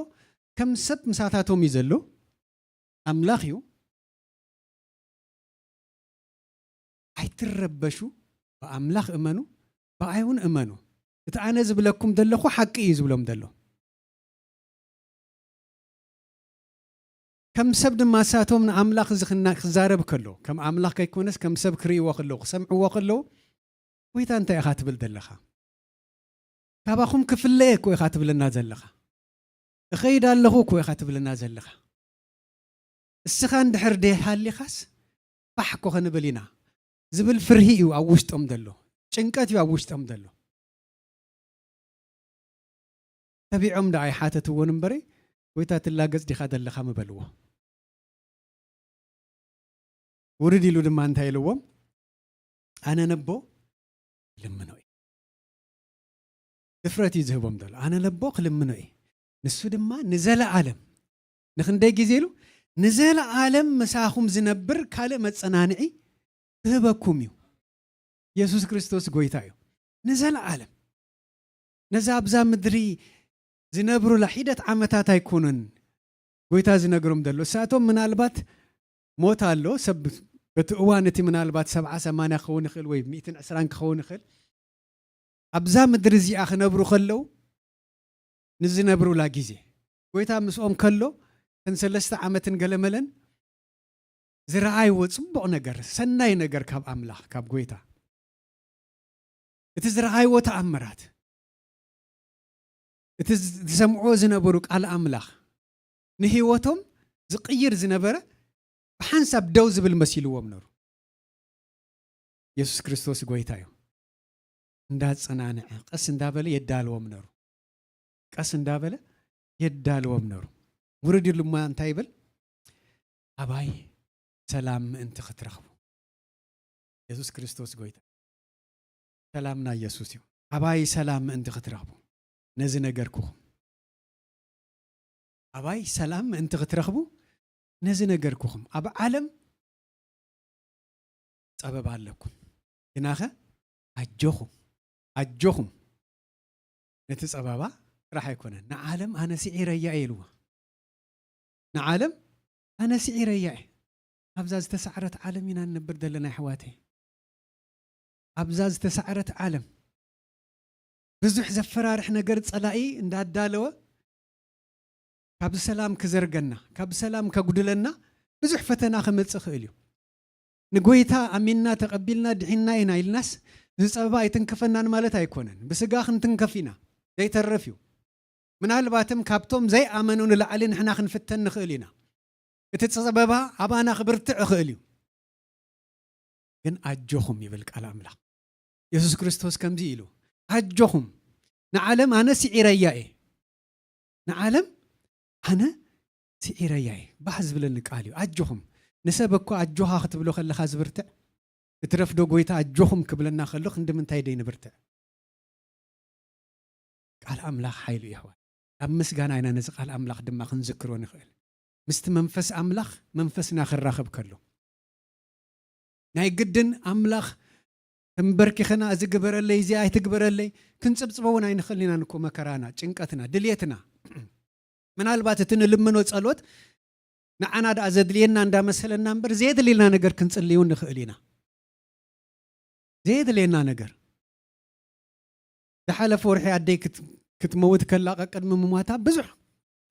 ከም ሰብ ምሳታቶም እዩ ዘሎ። ኣምላኽ እዩ። "ኣይትረበሹ፣ ብኣምላኽ እመኑ፣ ብኣይ እውን እመኑ። እቲ ኣነ ዝብለኩም ዘለኹ ሓቂ እዩ" ዝብሎም ዘሎ። ከም ሰብ ድማ ሳቶም ንኣምላኽ እዚ ክና-፣ ክዛረብ ከሎ፣ ከም ኣምላኽ ከይኮነስ ከም ሰብ ክርእይዎ ከለዉ፣ ክሰምዕዎ ከለዉ፣ "ጎይታ እንታይ ኢኻ ትብል ዘለኻ? ካባኹም ክፍለየ እኮ ኢኻ ትብለና ዘለኻ። እኸይድ ኣለኹ እኮ ኢኻ ትብለና ዘለኻ። እስኻ እንድሕር ደይሃሊኻስ ፋሕ እኮ ክንብል ኢና" ዝብል ፍርሂ እዩ ኣብ ውሽጦም ዘሎ። ጭንቀት እዩ ኣብ ውሽጦም ዘሎ። ተቢዖም ደኣ ኣይሓተትዎን እምበረይ፣ "ጎይታ ትላገጽ ዲኻ ዘለኻ?" ምበልዎ። ውርድ ኢሉ ድማ እንታይ ኢልዎም? "ኣነ ነቦ ክልምኖ እየ።" ድፍረት እዩ ዝህቦም ዘሎ። "ኣነ ነቦ ክልምኖ እየ፣ ንሱ ድማ ንዘለኣለም" ንኽንደይ ግዜ ኢሉ? "ንዘለኣለም ምሳኹም ዝነብር ካልእ መጸናንዒ ክህበኩም እዩ።" የሱስ ክርስቶስ ጎይታ እዩ። ንዘለኣለም። ነዛ ኣብዛ ምድሪ ዝነብሩላ ሒደት ዓመታት ኣይኮኑን ጎይታ ዝነግሮም ዘሎ። እሳቶም ምናልባት ሞት ኣሎ፣ ሰብ በቲ እዋን እቲ ምናልባት ሰብዓ ሰማንያ ክኸውን ይኽእል ወይ ሚእትን ዕስራን ክኸውን ይኽእል። ኣብዛ ምድሪ እዚኣ ክነብሩ ከለዉ ንዝነብሩላ ግዜ፣ ጎይታ ምስኦም ከሎ፣ እተን ሰለስተ ዓመትን ገለመለን ዝረኣይዎ ጽቡቕ ነገር፣ ሰናይ ነገር ካብ ኣምላኽ፣ ካብ ጎይታ፣ እቲ ዝረኣይዎ ተኣምራት፣ እቲ ዝ-፣ ዝሰምዕዎ ዝነበሩ ቃል ኣምላኽ፣ ንህይወቶም ዝቕይር ዝነበረ፣ ብሓንሳብ ደው ዝብል መሲልዎም ነሩ። የሱስ ክርስቶስ ጎይታ እዩ። እንዳጸናንዐ፣ ቀስ እንዳበለ የዳልዎም ነሩ። ቀስ እንዳበለ የዳልዎም ነሩ። ውርድ ኢሉ እማ እንታይ ይብል? "ኣባይ ሰላም ምእንቲ ክትረኽቡ።" የሱስ ክርስቶስ ጎይታ። ሰላምና የሱስ እዩ። "ኣባይ ሰላም ምእንቲ ክትረኽቡ ነዚ ነገርኩኹም።" ኣባይ ሰላም ምእንቲ ክትረኽቡ ነዚ ነገርኩኹም። ኣብ ዓለም ጸበባ ኣለኩም፣ ግናኸ ኣጆኹም፣ ኣጆኹም። ነቲ ጸበባ ጥራሕ ኣይኮነን፣ ንዓለም ኣነ ስዒረያ እየ ኢልዋ። ንዓለም ኣነ ስዒረያ እየ። ኣብዛ ዝተሳዕረት ዓለም ኢና ንነብር ዘለና ኣሕዋተይ። ኣብዛ ዝተሳዕረት ዓለም ብዙሕ ዘፈራርሕ ነገር ጸላኢ እንዳዳለወ ካብ ሰላም ክዘርገና፣ ካብ ሰላም ከጉድለና ብዙሕ ፈተና ክመጽእ ይኽእል እዩ። ንጎይታ ኣሚንና ተቐቢልና ድሒንና ኢና ኢልናስ፣ እዚ ጸበባ ኣይትንከፈናን ማለት ኣይኮነን። ብስጋ ክንትንከፍ ኢና፣ ዘይተርፍ እዩ። ምናልባትም ካብቶም ዘይኣመኑ ንላዕሊ ንሕና ክንፍተን ንኽእል ኢና። እቲ ጸበባ ኣባና ክብርትዕ ይኽእል እዩ። ግን ኣጆኹም ይብል ቃል ኣምላኽ። የሱስ ክርስቶስ ከምዚ ኢሉ፣ ኣጆኹም፣ ንዓለም ኣነ ስዒረያ እየ። ንዓለም ኣነ ስዒረያ እየ። ባህ ዝብለኒ ቃል እዩ። ኣጆኹም። ንሰብ እኮ ኣጆኻ ክትብሎ ከለኻ ዝብርትዕ፣ እቲ ረፍዶ ጎይታ ኣጆኹም ክብለና ከሎ ክንዲ ምንታይ ደይ ንብርትዕ። ቃል ኣምላኽ ሓይሉ እዩ ኣሕዋት። ኣብ ምስጋና ኢና ነዚ ቃል ኣምላኽ ድማ ክንዝክሮ ንኽእል። ምስቲ መንፈስ ኣምላኽ መንፈስና ክራኸብ ከሎ ናይ ግድን ኣምላኽ ተንበርኪኽና እዚ ግበረለይ እዚ ኣይትግበረለይ ክንጽብጽቦ እውን ኣይንኽእል ኢና። ንኮ መከራና፣ ጭንቀትና፣ ድልየትና ምናልባት እቲ ንልምኖ ጸሎት ንዓና ደኣ ዘድልየና እንዳመሰለና እምበር ዘየድልየና ነገር ክንጽልዩ ንኽእል ኢና። ዘየድልየና ነገር ዝሓለፈ ወርሒ ኣደይ ክትመውት ከላ ቅድሚ ምሟታ ብዙሕ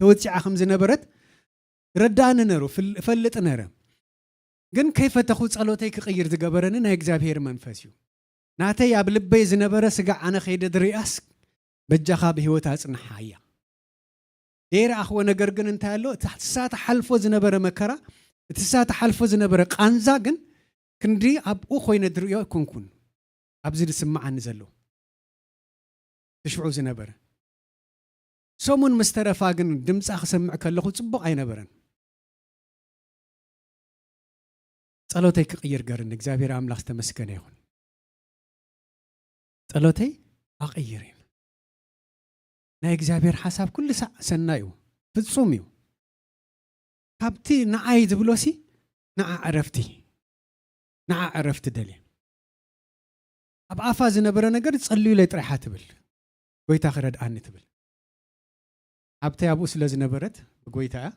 ተወፂዓ ከም ዝነበረት ረዳእኒ ነሩ እፈልጥ ነረ። ግን ከይፈተኹ ጸሎተይ ክቕይር ዝገበረኒ ናይ እግዚኣብሔር መንፈስ እዩ። ናተይ ኣብ ልበይ ዝነበረ ስጋዕ ኣነ ከይደ ድርያስ በጃኻ ብህይወት ኣጽንሓያ። ዘይረኣኽዎ ነገር ግን እንታይ ኣሎ? እቲ ሳተ ሓልፎ ዝነበረ መከራ፣ እቲ ሳተ ሓልፎ ዝነበረ ቃንዛ ግን ክንዲ ኣብኡ ኮይነ ድርእዮ ኣይኮንኩን። ኣብዚ ዝስምዓኒ ዘሎ ትሽዑ ዝነበረ ሰሙን ምስ ተረፋ ግን ድምፃ ክሰምዕ ከለኹ ፅቡቕ ኣይነበረን። ጸሎተይ ክቕይር ገርኒ እግዚኣብሔር ኣምላኽ ዝተመስገነ ይኹን። ጸሎተይ ኣቕይር እዩ። ናይ እግዚኣብሔር ሓሳብ ኩሉ ሳዕ ሰናይ እዩ፣ ፍጹም እዩ። ካብቲ ንዓይ ዝብሎሲ ንዓ ዕረፍቲ ንዓ ዕረፍቲ ደልየ። ኣብ ኣፋ ዝነበረ ነገር ጸልዩለይ ጥራይሓ ትብል፣ ጎይታ ክረድኣኒ ትብል። ኣብተይ ኣብኡ ስለ ዝነበረት ብጎይታ እያ።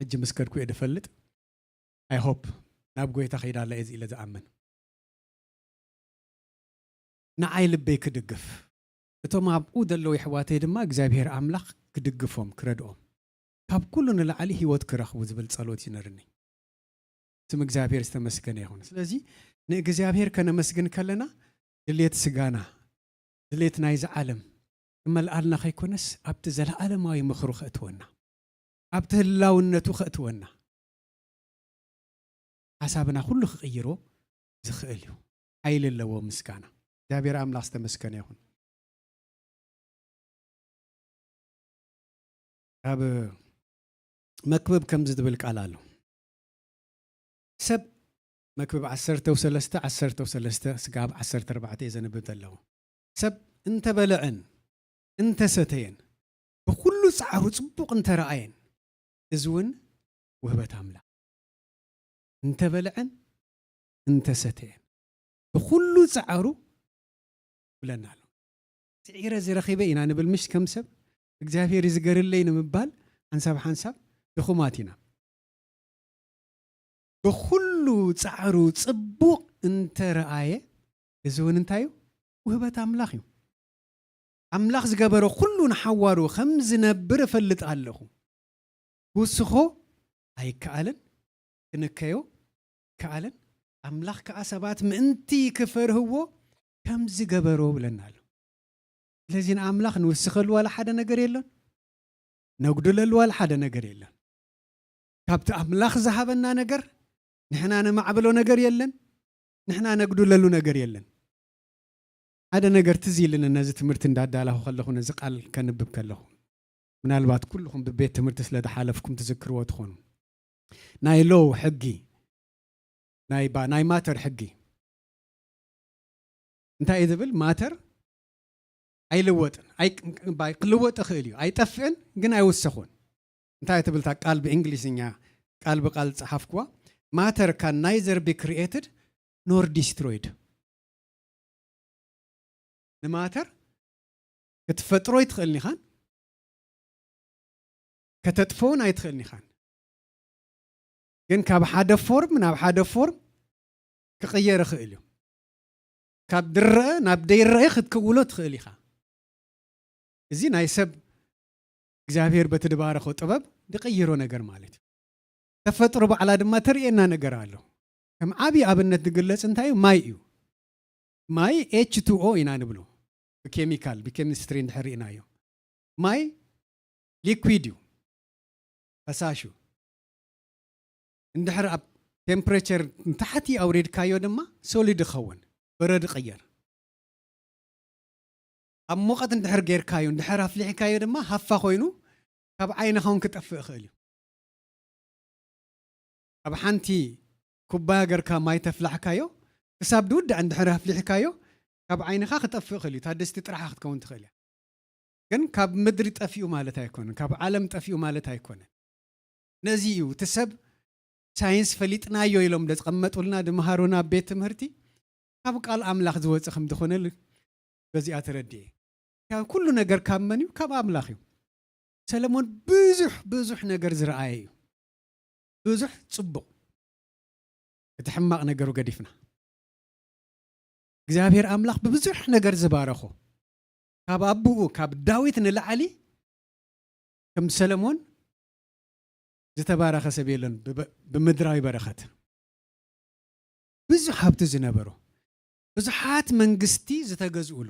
ሕጂ ምስ ከድኩ እየ ድፈልጥ። ኣይ ሆፕ ናብ ጎይታ ከይዳ ኣላ እየ ኢለ ዝኣምን። ንዓይ ልበይ ክድግፍ፣ እቶም ኣብኡ ዘለዉ የሕዋተይ ድማ እግዚኣብሔር ኣምላኽ ክድግፎም ክረድኦም፣ ካብ ኩሉ ንላዕሊ ህይወት ክረኽቡ ዝብል ጸሎት ይነርኒ። ስም እግዚኣብሔር ዝተመስገነ ይኹን። ስለዚ ንእግዚኣብሔር ከነመስግን ከለና ድሌት ስጋና ድሌት ናይዚ ዓለም ክመልኣልና ከይኮነስ ኣብቲ ዘለዓለማዊ ምኽሩ ከእትወና ኣብቲ ህላውነቱ ከእትወና ሓሳብና ኩሉ ክቕይሮ ዝኽእል እዩ። ሓይሊ ኣለዎ ምስጋና። እግዚኣብሔር ኣምላኽ ዝተመስገነ ይኹን። ኣብ መክብብ ከምዚ ዝብል ቃል ኣሎ። ሰብ መክብብ ዓሰርተ ሰለስተ ዓሰርተ ሰለስተ ስጋብ ዓሰርተ ኣርባዕተ እየ ዘንብብ ዘለኹ። ሰብ እንተበልዐን እንተሰተየን ብኩሉ ጻዕሩ ጽቡቕ እንተረኣየን እዚ እውን ውህበት ኣምላኽ። እንተበልዐን እንተሰተየን ብኩሉ ጻዕሩ ብለና ኣሎ። ስዒረ ዝረኺበ ኢና ንብል ምሽ ከም ሰብ እግዚኣብሔር ይዝገርለይ ንምባል ሓንሳብ ሓንሳብ ድኹማት ኢና። ብኩሉ ጻዕሩ ጽቡቕ እንተረኣየ እዚ እውን እንታይ እዩ? ውህበት ኣምላኽ እዩ። ኣምላኽ ዝገበሮ ኩሉ ንሓዋሩ ከም ዝነብር እፈልጥ ኣለኹ። ክውስኾ ኣይከኣልን፣ ክንከዮ ኣይከኣልን። ኣምላኽ ከኣ ሰባት ምእንቲ ክፈርህዎ ከም ዝገበሮ ብለና ኣሎ። ስለዚ ንኣምላኽ ንውስኸሉ ዋላ ሓደ ነገር የለን፣ ነጉድለሉ ዋላ ሓደ ነገር የለን። ካብቲ ኣምላኽ ዝሃበና ነገር ንሕና ነማዕብሎ ነገር የለን፣ ንሕና ነጉድለሉ ነገር የለን። ሓደ ነገር ትዝ ኢልኒ ነዚ ትምህርቲ እንዳዳለኹ ከለኹ ነዚ ቃል ከንብብ ከለኹ ምናልባት ኩልኹም ብቤት ትምህርቲ ስለ ዝሓለፍኩም ትዝክርዎ ትኾኑ። ናይ ሎው ሕጊ ናይ ባ ናይ ማተር ሕጊ እንታይ እዩ ዝብል? ማተር ኣይልወጥን። ክልወጥ ይኽእል እዩ፣ ኣይጠፍእን ግን ኣይውሰኹን። እንታይ ትብል እታ ቃል ብእንግሊዝኛ ቃል ብቃል ዝጸሓፍኩዋ? Matter can neither be created nor destroyed። ንማተር ክትፈጥሮ ኣይትኽእልን ኢኻን ከተጥፈውን ኣይትኽእልን ኢኻን። ግን ካብ ሓደ ፎርም ናብ ሓደ ፎርም ክቕየር ይኽእል እዩ። ካብ ድረአ ናብ ደይረአ ክትክውሎ ትኽእል ኢኻ። እዚ ናይ ሰብ እግዚኣብሔር በቲ ድባረኾ ጥበብ ድቕይሮ ነገር ማለት እዩ። ተፈጥሮ ባዕላ ድማ ተርእየና ነገር ኣሎ። ከም ዓብዪ ኣብነት ዝግለጽ እንታይ እዩ? ማይ እዩ። ማይ ኤች ቱ ኦ ኢና ንብሎ። ብኬሚካል ብኬሚስትሪ እንድሕር ርኢናዮ ማይ ሊኩዊድ እዩ፣ ፈሳሹ። እንድሕር ኣብ ቴምፕሬቸር ንታሕቲ ኣውሪድካዮ ድማ ሶሊድ ይኸውን፣ በረድ ይቕየር። ኣብ ሙቐት እንድሕር ጌርካዮ እንድሕር ኣፍሊሕካዮ ድማ ሃፋ ኮይኑ ካብ ዓይንኻ እውን ክጠፍእ ይኽእል እዩ። ኣብ ሓንቲ ኩባያ ገርካ ማይ ተፍላሕካዮ፣ ክሳብ ድውዳእ እንድሕር ኣፍሊሕካዮ፣ ካብ ዓይንኻ ክጠፍእ ይኽእል እዩ። ታደስቲ ጥራሓ ክትከውን ትኽእል እያ። ግን ካብ ምድሪ ጠፊኡ ማለት ኣይኮነን፣ ካብ ዓለም ጠፊኡ ማለት ኣይኮነን። ነዚ እዩ እቲ ሰብ ሳይንስ ፈሊጥናዮ ኢሎም ዘቐመጡልና ዝመሃሩና ኣብ ቤት ትምህርቲ፣ ካብ ቃል ኣምላኽ ዝወፀ ከም ዝኾነ ል-፣ በዚኣ ተረድኤ። ካብ ኩሉ ነገር ካብ መን እዩ? ካብ ኣምላኽ እዩ። ሰለሞን ብዙሕ፣ ብዙሕ ነገር ዝረኣየ እዩ። ብዙሕ ጽቡቕ። እቲ ሕማቕ ነገሩ ገዲፍና። እግዚኣብሔር ኣምላኽ ብብዙሕ ነገር ዝባረኾ፣ ካብ ኣቦኡ፣ ካብ ዳዊት ንላዕሊ ከም ሰለሞን ዝተባረኸ ሰብ የለን። ብበ-፣ ብምድራዊ በረኸት ብዙሕ ሃብቲ ዝነበሮ፣ ብዙሓት መንግስቲ ዝተገዝኡሉ፣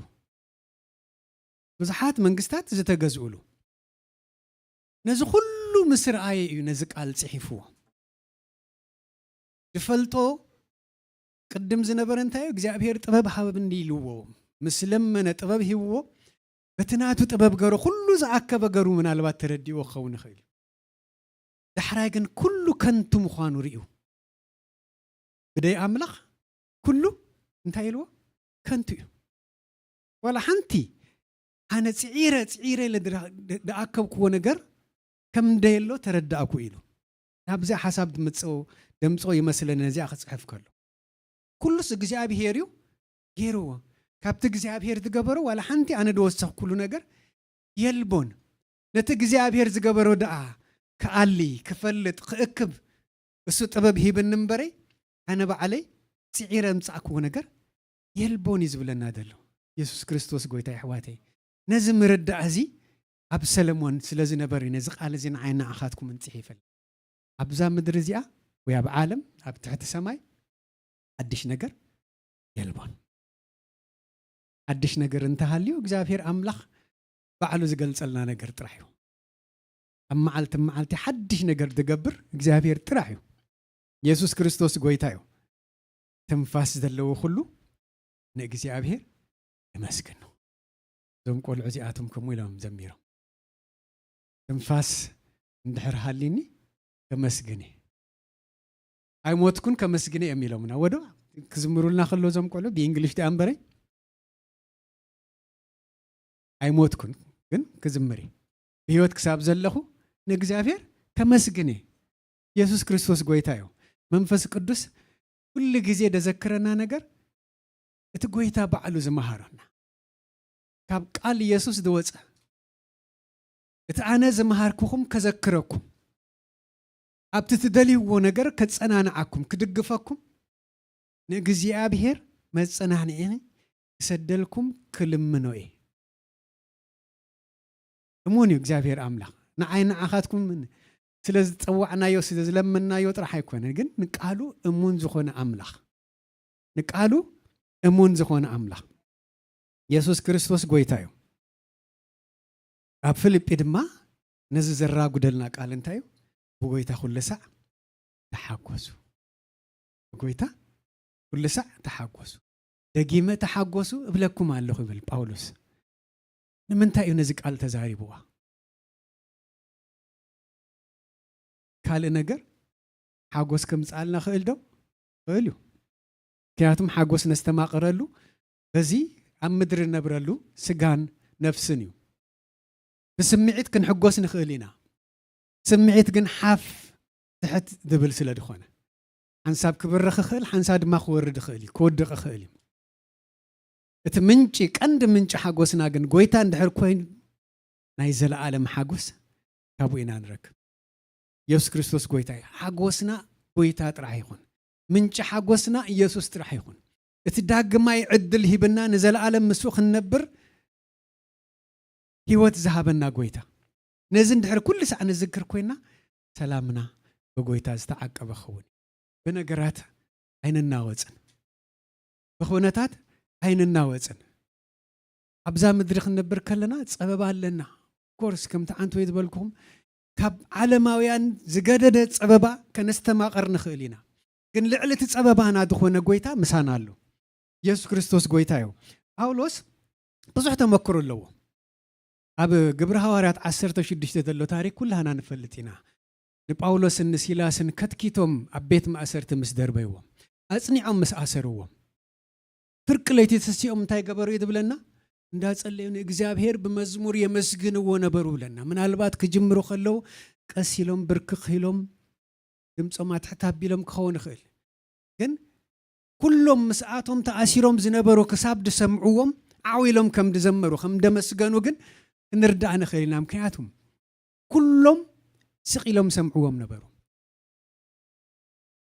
ብዙሓት መንግስታት ዝተገዝኡሉ፣ ነዚ ኩሉ ምስ ረኣየ እዩ ነዚ ቃል ጽሒፍዎ። ዝፈልጦ ቅድም ዝነበረ እንታይ እዩ? እግዚኣብሔር ጥበብ ሃበኒ ኢልዎ፣ ምስ ለመነ ጥበብ ሂብዎ፣ በቲ ናቱ ጥበብ ገሩ ኩሉ ዝኣከበ ገሩ ምናልባት ተረዲእዎ ክኸውን ይኽእል እዩ። ዳሕራይ ግን ኩሉ ከንቱ ምዃኑ ርእዩ፣ ብደይ ኣምላኽ ኩሉ እንታይ ኢልዎ? ከንቱ እዩ። ዋላ ሓንቲ ኣነ ጽዒረ፣ ጽዒረ ኢለ ድራ-፣ ድ-፣ ድኣከብክዎ ነገር ከም ደየሎ ተረዳእኩ ኢሉ። ናብዚ ሓሳብ ድምጽኦ፣ ደምጽኦ ይመስለኒ ነዚኣ ክጽሕፍ ከሎ። ኩሉስ እግዚኣብሔር እዩ ገይርዎ። ካብቲ እግዚኣብሔር ዝገበሮ ዋላ ሓንቲ ኣነ ድወሰኽኩሉ ነገር የልቦን። ነቲ እግዚኣብሔር ዝገበሮ ደኣ ክኣሊ፣ ክፈልጥ፣ ክእክብ እሱ ጥበብ ሂብኒ እምበረይ፣ ኣነ ባዕለይ ጽዒረ ምጻእክዎ ነገር የልቦን እዩ ዝብለና ዘሎ የሱስ ክርስቶስ ጎይታ። የሕዋተይ፣ ነዚ ምርዳእ እዚ ኣብ ሰለሞን ስለ ዝነበር እዩ ነዚ ቃል እዚ ንዓይ ንዓኻትኩም እንጽሒፈል። ኣብዛ ምድሪ እዚኣ ወይ ኣብ ዓለም ኣብ ትሕቲ ሰማይ ሓድሽ ነገር የልቦን። ሓድሽ ነገር እንተሃልዩ እግዚኣብሔር ኣምላኽ ባዕሉ ዝገልጸልና ነገር ጥራሕ እዩ። ኣብ መዓልቲ መዓልቲ ሓድሽ ነገር ዝገብር እግዚኣብሔር ጥራሕ እዩ። የሱስ ክርስቶስ ጎይታ እዩ። ትንፋስ ዘለዎ ኩሉ ንእግዚኣብሔር የመስግን። እዞም ቆልዑ እዚኣቶም ከምኡ ኢሎም ዘሚሮም። ትንፋስ እንድሕር ሃሊኒ ከመስግን እየ። ኣይሞትኩን ከመስግን እየ እዮም ኢሎምና። ወዶ ክዝምሩልና ከሎ እዞም ቆልዑ ብእንግሊሽ ዲኣ እምበረይ ኣይሞትኩን ግን ክዝምር እየ። ብህይወት ክሳብ ዘለኹ ንእግዚኣብሔር ከመስግን እየ። የሱስ ክርስቶስ ጎይታ እዩ። መንፈስ ቅዱስ ኩሉ ግዜ ደዘክረና ነገር እቲ ጎይታ ባዕሉ ዝመሃረና ካብ ቃል የሱስ ዝወፀ፣ እቲ ኣነ ዝመሃርኩኹም ከዘክረኩም፣ ኣብቲ ትደልይዎ ነገር ከጸናንዓኩም፣ ክድግፈኩም፣ ንእግዚኣብሔር መጸናንዒ ክሰደልኩም ክልምኖ እየ። እሙን እዩ እግዚኣብሔር ኣምላኽ። ንዓይ ንዓኻትኩም ስለ ዝጸዋዕናዮ፣ ስለ ዝለመንናዮ ጥራሕ ኣይኮነን፣ ግን ንቃሉ እሙን ዝኾነ ኣምላኽ፣ ንቃሉ እሙን ዝኾነ ኣምላኽ። የሱስ ክርስቶስ ጎይታ እዩ። ኣብ ፊልጲ ድማ ነዚ ዘራጉደልና ቃል እንታይ እዩ? ብጎይታ ኩሉ ሳዕ ተሓጎሱ። ብጎይታ ኩሉ ሳዕ ተሓጎሱ። ደጊመ ተሓጎሱ እብለኩም ኣለኹ ይብል ጳውሎስ። ንምንታይ እዩ ነዚ ቃል ተዛሪብዋ? ካልእ ነገር ሓጎስ ከምጽኣልና ክእል ዶ? ክእል እዩ። ምክንያቱም ሓጎስ ነስተማቕረሉ በዚ ኣብ ምድሪ ነብረሉ ስጋን ነፍስን እዩ። ብስምዒት ክንሕጎስ ንኽእል ኢና። ስምዒት ግን ሓፍ ትሕት ዝብል ስለ ዝኾነ፣ ሓንሳብ ክብርኽ ይኽእል፣ ሓንሳብ ድማ ክወርድ ይኽእል እዩ፣ ክወድቕ ይኽእል እዩ። እቲ ምንጪ፣ ቀንዲ ምንጪ ሓጎስና ግን ጎይታ እንድሕር ኮይኑ፣ ናይ ዘለኣለም ሓጎስ ካብኡ ኢና ንረክብ። የሱስ ክርስቶስ ጎይታ እዩ። ሓጎስና ጎይታ ጥራሕ ይኹን። ምንጪ ሓጎስና ኢየሱስ ጥራሕ ይኹን። እቲ ዳግማይ ዕድል ሂብና ንዘለኣለም ምስኡ ክንነብር ህይወት ዝሃበና ጎይታ። ነዚ እንድሕር ኩሉ ሳዕ ንዝክር ኮይና፣ ሰላምና ብጎይታ ዝተዓቀበ ክኸውን እዩ። ብነገራት ኣይንናወጽን። ብኹነታት ኣይንናወጽን። ኣብዛ ምድሪ ክንነብር ከለና ጸበባ ኣለና። ኮርስ ከምቲ ዓንተወይ ዝበልኩኹም፣ ካብ ዓለማውያን ዝገደደ ጸበባ ከነስተማቕር ንኽእል ኢና። ግን ልዕሊ እቲ ጸበባና ዝኾነ ጎይታ ምሳና ኣሎ። የሱስ ክርስቶስ ጎይታ እዩ። ጳውሎስ ብዙሕ ተመክሮ ኣለዎ። ኣብ ግብሪ ሃዋርያት ዓሰርተ ሽዱሽተ ዘሎ ታሪክ ኩላህና ንፈልጥ ኢና። ንጳውሎስን ንሲላስን ከትኪቶም ኣብ ቤት ማእሰርቲ ምስ ደርበይዎም፣ ኣጽኒዖም ምስ ኣሰርዎም፣ ፍርቂ ለይቲ ተሲኦም እንታይ ገበሩ እዩ ዝብለና? እንዳጸለዩ ንእግዚኣብሔር ብመዝሙር የመስግንዎ ነበሩ ብለና። ምናልባት ክጅምሩ ከለዉ ቀስ ኢሎም፣ ብርክኽ ኢሎም፣ ድምጾም ኣትሕት ኣቢሎም ክኸውን ይኽእል። ግን ኩሎም ምስኣቶም ተኣሲሮም ዝነበሩ ክሳብ ዝሰምዕዎም ዓው ኢሎም ከም ዝዘመሩ፣ ከም እንደመስገኑ ግን ክንርዳእ ንኽእል ኢና። ምክንያቱም ኩሎም ስቕ ኢሎም ሰምዕዎም ነበሩ።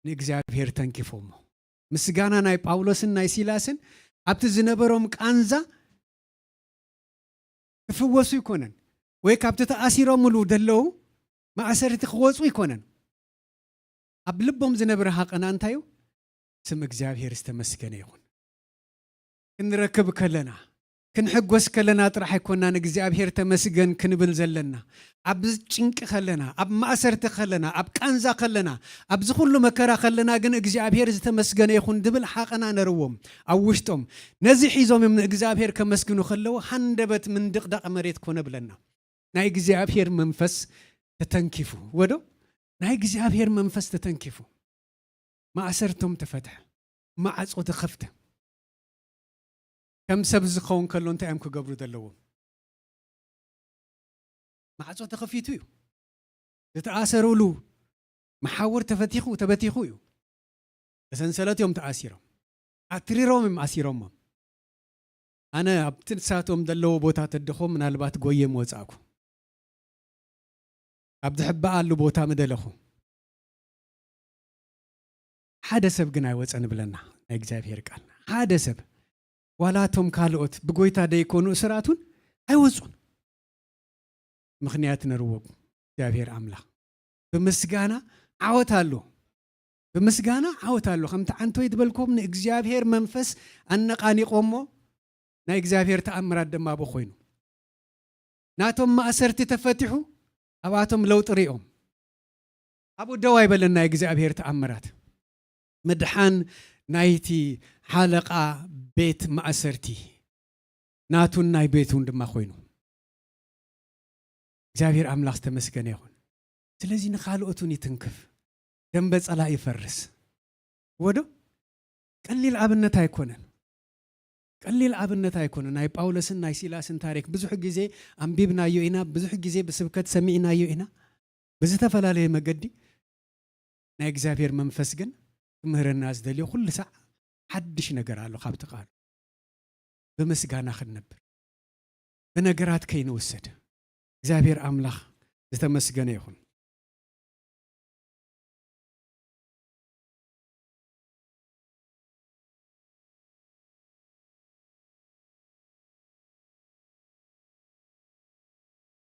ንእግዚኣብሔር ተንኪፎሞ። ምስጋና ናይ ጳውሎስን ናይ ሲላስን ኣብቲ ዝነበሮም ቃንዛ ክፍወሱ ይኮነን፣ ወይ ካብቲ ተኣሲሮምሉ ዘለዉ ማእሰርቲ ክወፁ ይኮነን። ኣብ ልቦም ዝነበረ ሃቐና እንታይ እዩ? ስም እግዚኣብሔር ዝተመስገነ ይኹን። ክንረክብ ከለና፣ ክንሕጎስ ከለና ጥራሕ ኣይኮናን እግዚኣብሔር ተመስገን ክንብል ዘለና። ኣብ ጭንቂ ከለና፣ ኣብ ማእሰርቲ ከለና፣ ኣብ ቃንዛ ከለና፣ ኣብዚ ኩሉ መከራ ከለና ግን እግዚኣብሔር ዝተመስገነ ይኹን ዝብል ሓቐና ነርዎም ኣብ ውሽጦም። ነዚ ሒዞም እዮም ንእግዚኣብሔር ከመስግኑ ከለዉ ሃንደበት ምንድቕዳቕ መሬት ኮነ ብለና። ናይ እግዚኣብሔር መንፈስ ተተንኪፉ። ወዶ ናይ እግዚኣብሔር መንፈስ ተተንኪፉ። ማእሰርቶም ተፈትሐ። ማዕጾ ተኸፍተ። ከም ሰብ ዝኸውን ከሎ እንታይ እዮም ክገብሩ ዘለዎም? ማዕጾ ተኸፊቱ እዩ። ዝተኣሰሩሉ መሓውር ተፈቲኹ፣ ተበቲኹ እዩ። ብሰንሰለት እዮም ተኣሲሮም። ኣትሪሮም እዮም ኣሲሮሞም። ኣነ ኣብቲ ንሳቶም ዘለዎ ቦታ ተድኾ ምናልባት ጎየ ምወጻእኩ። ኣብ ዝሕበኣሉ ቦታ ምደለኹ። ሓደ ሰብ ግን ኣይወጸን ብለና ናይ እግዚኣብሔር ቃል። ሓደ ሰብ፣ ዋላ እቶም ካልኦት ብጎይታ ደይኮኑ እሱራት እውን ኣይወጹን። ምኽንያት ነርዎም እግዚኣብሔር ኣምላኽ። ብምስጋና ዓወት ኣሎ። ብምስጋና ዓወት ኣሎ። ከምቲ ዓንቶይ ዝበልኩም ንእግዚኣብሔር መንፈስ ኣነቓኒቖሞ ናይ እግዚኣብሔር ተኣምራት ድማ ኣብኡ ኮይኑ። ናቶም ማእሰርቲ ተፈቲሑ፣ ኣብኣቶም ለውጢ ሪኦም። ኣብኡ ደው ኣይበለን ናይ እግዚኣብሔር ተኣምራት። ምድሓን ናይቲ ሓለቓ ቤት ማእሰርቲ ናቱን ናይ ቤቱን ድማ ኮይኑ። እግዚኣብሔር ኣምላኽ ዝተመስገነ ይኹን። ስለዚ ንኻልኦት እውን ይትንክፍ። ደንበ ጸላኢ ይፈርስ። ወዶ ቀሊል ኣብነት ኣይኮነን። ቀሊል ኣብነት ኣይኮነን። ናይ ጳውሎስን ናይ ሲላስን ታሪክ ብዙሕ ግዜ ኣንቢብናዮ ኢና፣ ብዙሕ ግዜ ብስብከት ሰሚዕናዮ ኢና። ብዝተፈላለየ መገዲ ናይ እግዚኣብሔር መንፈስ ግን ክምህረና ዝደልዮ ኩሉ ሳዕ ሓድሽ ነገር ኣሎ ካብቲ ቃሉ። ብምስጋና ክንነብር፣ ብነገራት ከይንውሰድ። እግዚኣብሔር ኣምላኽ ዝተመስገነ ይኹን።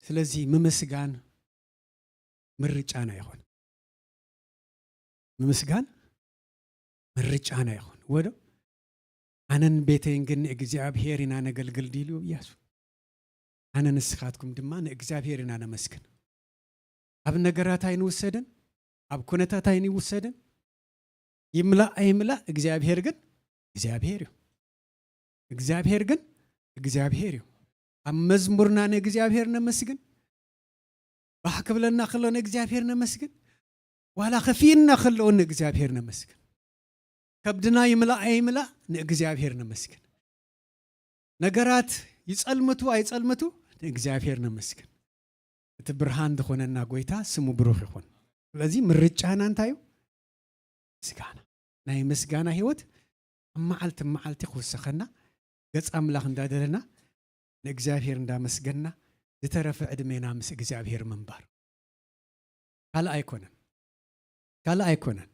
ስለዚ ምምስጋን ምርጫና ይኹን። ምምስጋን ምርጫና ይኹን። ወዶ ኣነን ቤተይን ግን ንእግዚኣብሔር ኢና ነገልግል ድዩ ኢሉ እያሱ። ኣነ ንስኻትኩም ድማ ንእግዚኣብሔር ኢና ነመስግን። ኣብ ነገራት ኣይንውሰድን፣ ኣብ ኩነታት ኣይንውሰድን። ይምላእ ኣይምላእ እግዚኣብሔር ግን እግዚኣብሔር እዩ። እግዚኣብሔር ግን እግዚኣብሔር እዩ። ኣብ መዝሙርና ንእግዚኣብሔር ነመስግን። ባህ ክብለና ከሎ ንእግዚኣብሔር ነመስግን። ዋላ ከፊእና ከሎ ንእግዚኣብሔር ነመስግን። ከብድና ይምላእ ኣይምላእ ንእግዚኣብሔር ነመስግን። ነገራት ይጸልምቱ ኣይጸልምቱ ንእግዚኣብሔር ነመስግን። እቲ ብርሃን ዝኾነና ጎይታ ስሙ ብሩኽ ይኹን። ስለዚ ምርጫና እንታይ እዩ? ምስጋና። ናይ ምስጋና ህይወት ኣብ መዓልቲ መዓልቲ ክውሰኸና፣ ገጽ ኣምላኽ እንዳደለና፣ ንእግዚኣብሔር እንዳመስገና፣ ዝተረፈ ዕድሜና ምስ እግዚኣብሔር ምንባር። ካልእ ኣይኮነን። ካልእ ኣይኮነን።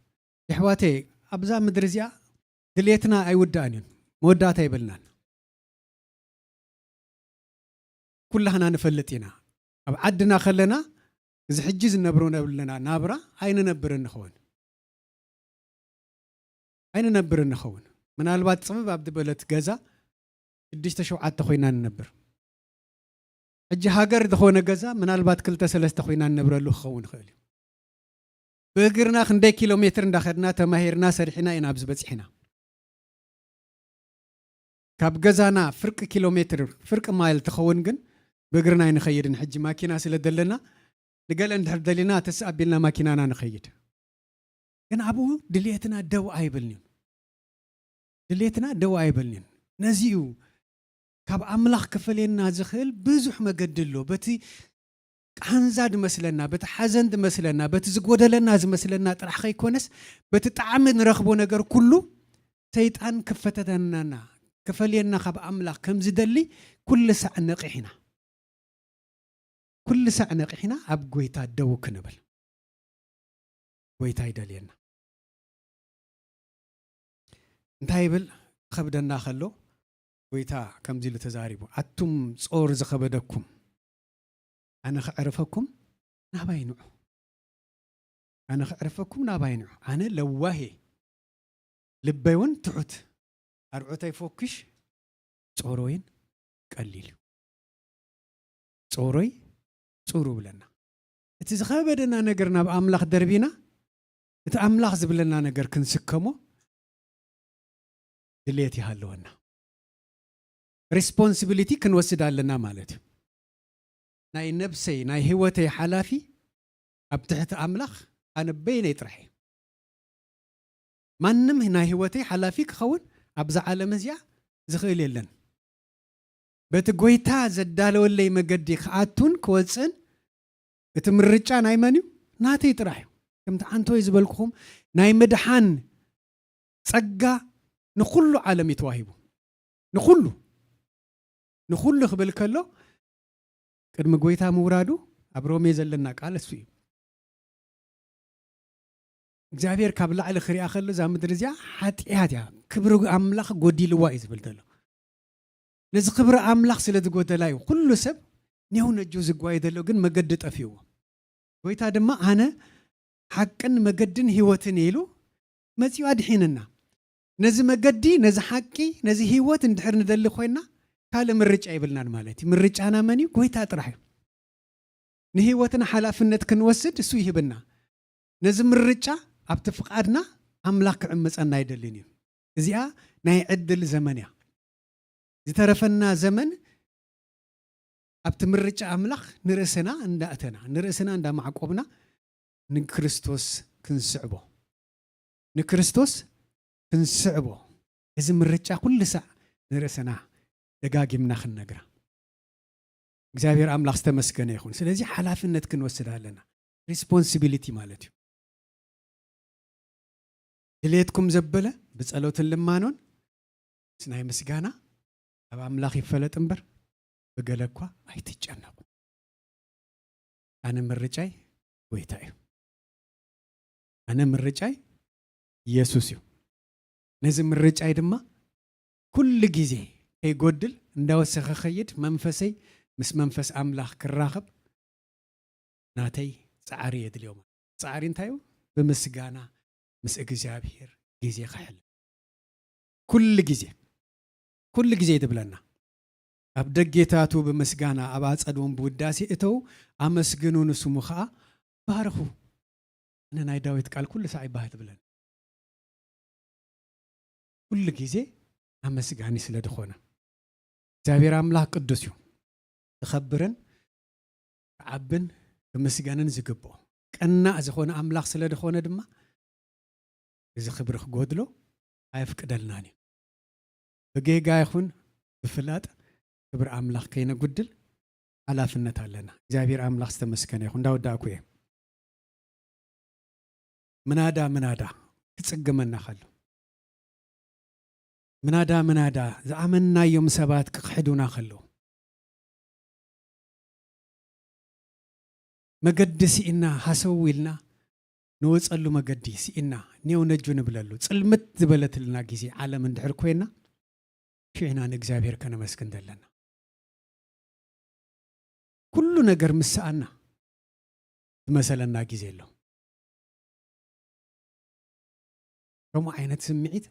የሕዋተይ፣ ኣብዛ ምድሪ እዚኣ ድሌትና ኣይውዳእን እዩ። መወዳእታ የብልናን። ኩላህና ንፈልጥ ኢና። ኣብ ዓድና ከለና፣ እዚ ሕጂ ዝነብሮ ነብለና ናብራ ኣይንነብርን ንኸውን። ኣይንነብርን ንኸውን። ምናልባት ጽብብ ኣብ ዝበለት ገዛ ሽዱሽተ ሸውዓተ ኮይና ንነብር። ሕጂ ሃገር ዝኾነ ገዛ ምናልባት ክልተ ሰለስተ ኮይና ንነብረሉ ክኸውን ይኽእል እዩ። ብእግርና ክንደይ ኪሎ ሜትር እንዳኸድና፣ ተማሂርና፣ ሰሪሕና ኢና ኣብዚ በጺሕና። ካብ ገዛና ፍርቂ ኪሎ ሜትር፣ ፍርቂ ማይል ትኸውን ግን ብእግርና ኣይንኸይድን። ሕጂ ማኪና ስለ ዘለና ንገለ እንድሕር ደሊና ተስ ኣቢልና ማኪናና ንኸይድ። ግን ኣብኡ ድልየትና ደው ኣይብልን'ዩ። ድልየትና ደው ኣይብልን'ዩ። ነዚ እዩ ካብ ኣምላኽ ክፈልየና ዝኽእል ብዙሕ መገዲ ኣሎ። በቲ ቃንዛ ዝመስለና፣ በቲ ሓዘን ዝመስለና፣ በቲ ዝጎደለና ዝመስለና ጥራሕ ከይኮነስ፣ በቲ ጣዕሚ ንረኽቦ ነገር ኩሉ ሰይጣን ክፈተተናና፣ ክፈልየና ካብ ኣምላኽ ከም ዝደሊ ኩሉ ሳዕ ነቒሕ ኢና። ኩሉ ሳዕ ነቒሕና ኣብ ጎይታ ደው ክንብል ጎይታ ይደልየና። እንታይ ይብል? ክኸብደና ከሎ ጎይታ ከምዚ ኢሉ ተዛሪቡ፣ ኣቱም ጾር ዝኸበደኩም ኣነ ክዕርፈኩም ናባይ ንዑ። ኣነ ክዕርፈኩም ናባይ ንዑ። ኣነ ለዋሄ፣ ልበይ እውን ትሑት፣ ኣርዑተይ ፎኪሽ፣ ጾሮይን ቀሊል እዩ። ጾሮይ ጹሩ ብለና። እቲ ዝኸበደና ነገር ናብ ኣምላኽ ደርቢና፣ እቲ ኣምላኽ ዝብለና ነገር ክንስከሞ ድሌት ይሃለወና። ሪስፖንሲቢሊቲ ክንወስድ ኣለና ማለት እዩ። ናይ ነብሰይ፣ ናይ ህይወተይ ሓላፊ ኣብ ትሕቲ ኣምላኽ ኣነ በይነይ ጥራሕ እየ። ማንም ናይ ህይወተይ ሓላፊ ክኸውን ኣብዛ ዓለም እዚኣ ዝኽእል የለን። በቲ ጎይታ ዘዳለወለይ መገዲ ክኣቱን ክወፅን እቲ ምርጫ ናይ መን እዩ? ናተይ ጥራሕ እዩ። ከምቲ ዓንቶይ ዝበልኩኹም ናይ ምድሓን ጸጋ ንኹሉ ዓለም እዩ ተዋሂቡ። ንኹሉ፣ ንኹሉ ክብል ከሎ ቅድሚ ጎይታ ምውራዱ ኣብ ሮሜ ዘለና ቃል እሱ እዩ። እግዚኣብሔር ካብ ላዕሊ ክሪኣ ከሎ እዛ ምድሪ እዚኣ ሓጢኣት እያ፣ ክብሪ ኣምላኽ ጎዲልዋ እዩ ዝብል ዘሎ። ነዚ ክብሪ ኣምላኽ ስለ ዝጎደላ እዩ ኩሉ ሰብ ኔው ነጁ ዝጓየ ዘሎ፣ ግን መገዲ ጠፊእዎ። ጎይታ ድማ ኣነ ሓቅን መገድን ህይወትን ኢሉ መጺኡ ኣድሒንና። ነዚ መገዲ፣ ነዚ ሓቂ፣ ነዚ ህይወት እንድሕር ንደሊ ኮይና ካልእ ምርጫ የብልናን ማለት እዩ። ምርጫና መን እዩ? ጎይታ ጥራሕ እዩ። ንህይወትና ሓላፍነት ክንወስድ እሱ ይህብና። ነዚ ምርጫ ኣብቲ ፍቓድና ኣምላኽ ክዕምጸና ኣይደልን እዩ። እዚኣ ናይ ዕድል ዘመን እያ። ዝተረፈና ዘመን ኣብቲ ምርጫ ኣምላኽ ንርእስና እንዳእተና፣ ንርእስና እንዳማዕቆብና ንክርስቶስ ክንስዕቦ፣ ንክርስቶስ ክንስዕቦ። እዚ ምርጫ ኩሉ ሳዕ ንርእስና ደጋጊምና ክንነግራ። እግዚኣብሔር ኣምላኽ ዝተመስገነ ይኹን። ስለዚ ሓላፍነት ክንወስድ ኣለና። ሪስፖንሲቢሊቲ ማለት እዩ። ድሌትኩም ዘበለ ብጸሎትን ልማኖን ምስ ናይ ምስጋና ኣብ ኣምላኽ ይፈለጥ እምበር ብገለ እኳ ኣይትጨነቁ። ኣነ ምርጫይ ጎይታ እዩ። ኣነ ምርጫይ ኢየሱስ እዩ። ነዚ ምርጫይ ድማ ኩሉ ግዜ ከይጎድል እንዳወሰኸ ኸይድ መንፈሰይ ምስ መንፈስ ኣምላኽ ክራኸብ ናተይ ጻዕሪ የድልዮ። ጻዕሪ እንታይ እዩ? ብምስጋና ምስ እግዚኣብሔር ግዜ ከሕልፍ። ኩሉ ግዜ፣ ኩሉ ግዜ ትብለና። ኣብ ደጌታቱ ብምስጋና ኣብ ኣጸድዎም ብውዳሴ እተው፣ ኣመስግኑ ንስሙ ኸኣ ባርኹ። እነ ናይ ዳዊት ቃል ኩሉ ሳዕ ይባህ ትብለና። ኩሉ ግዜ ኣመስጋኒ ስለ ዝኾነ። እግዚኣብሔር ኣምላኽ ቅዱስ እዩ። ክኸብርን ክዓብን ክምስገንን ዝግብኦ። ቀናእ ዝኾነ ኣምላኽ ስለ ዝኾነ ድማ እዚ ክብሪ ክጎድሎ ኣየፍቅደልናን እዩ። ብጌጋ ይኹን ብፍላጥ ክብሪ ኣምላኽ ከይነጉድል ሓላፍነት ኣለና። እግዚኣብሔር ኣምላኽ ዝተመስገነ ይኹን። እንዳወዳእኩ እየ። ምናዳ ምናዳ ክጽገመና ከሎ፣ ምናዳ ምናዳ ዝኣመንናዮም ሰባት ክኽሕዱና ከለዉ፣ መገዲ ስኢና ሃሰው ኢልና ንወጸሉ መገዲ ስኢና ኔው ነጁ ንብለሉ ጽልምት ዝበለትልና ግዜ ዓለም እንድሕር ኮይና፣ ሽዕና ንእግዚኣብሔር ከነመስግን ዘለና። ኩሉ ነገር ምስ ሰኣና ዝመሰለና ግዜ ኣሎ። ከምኡ ዓይነት ስምዒት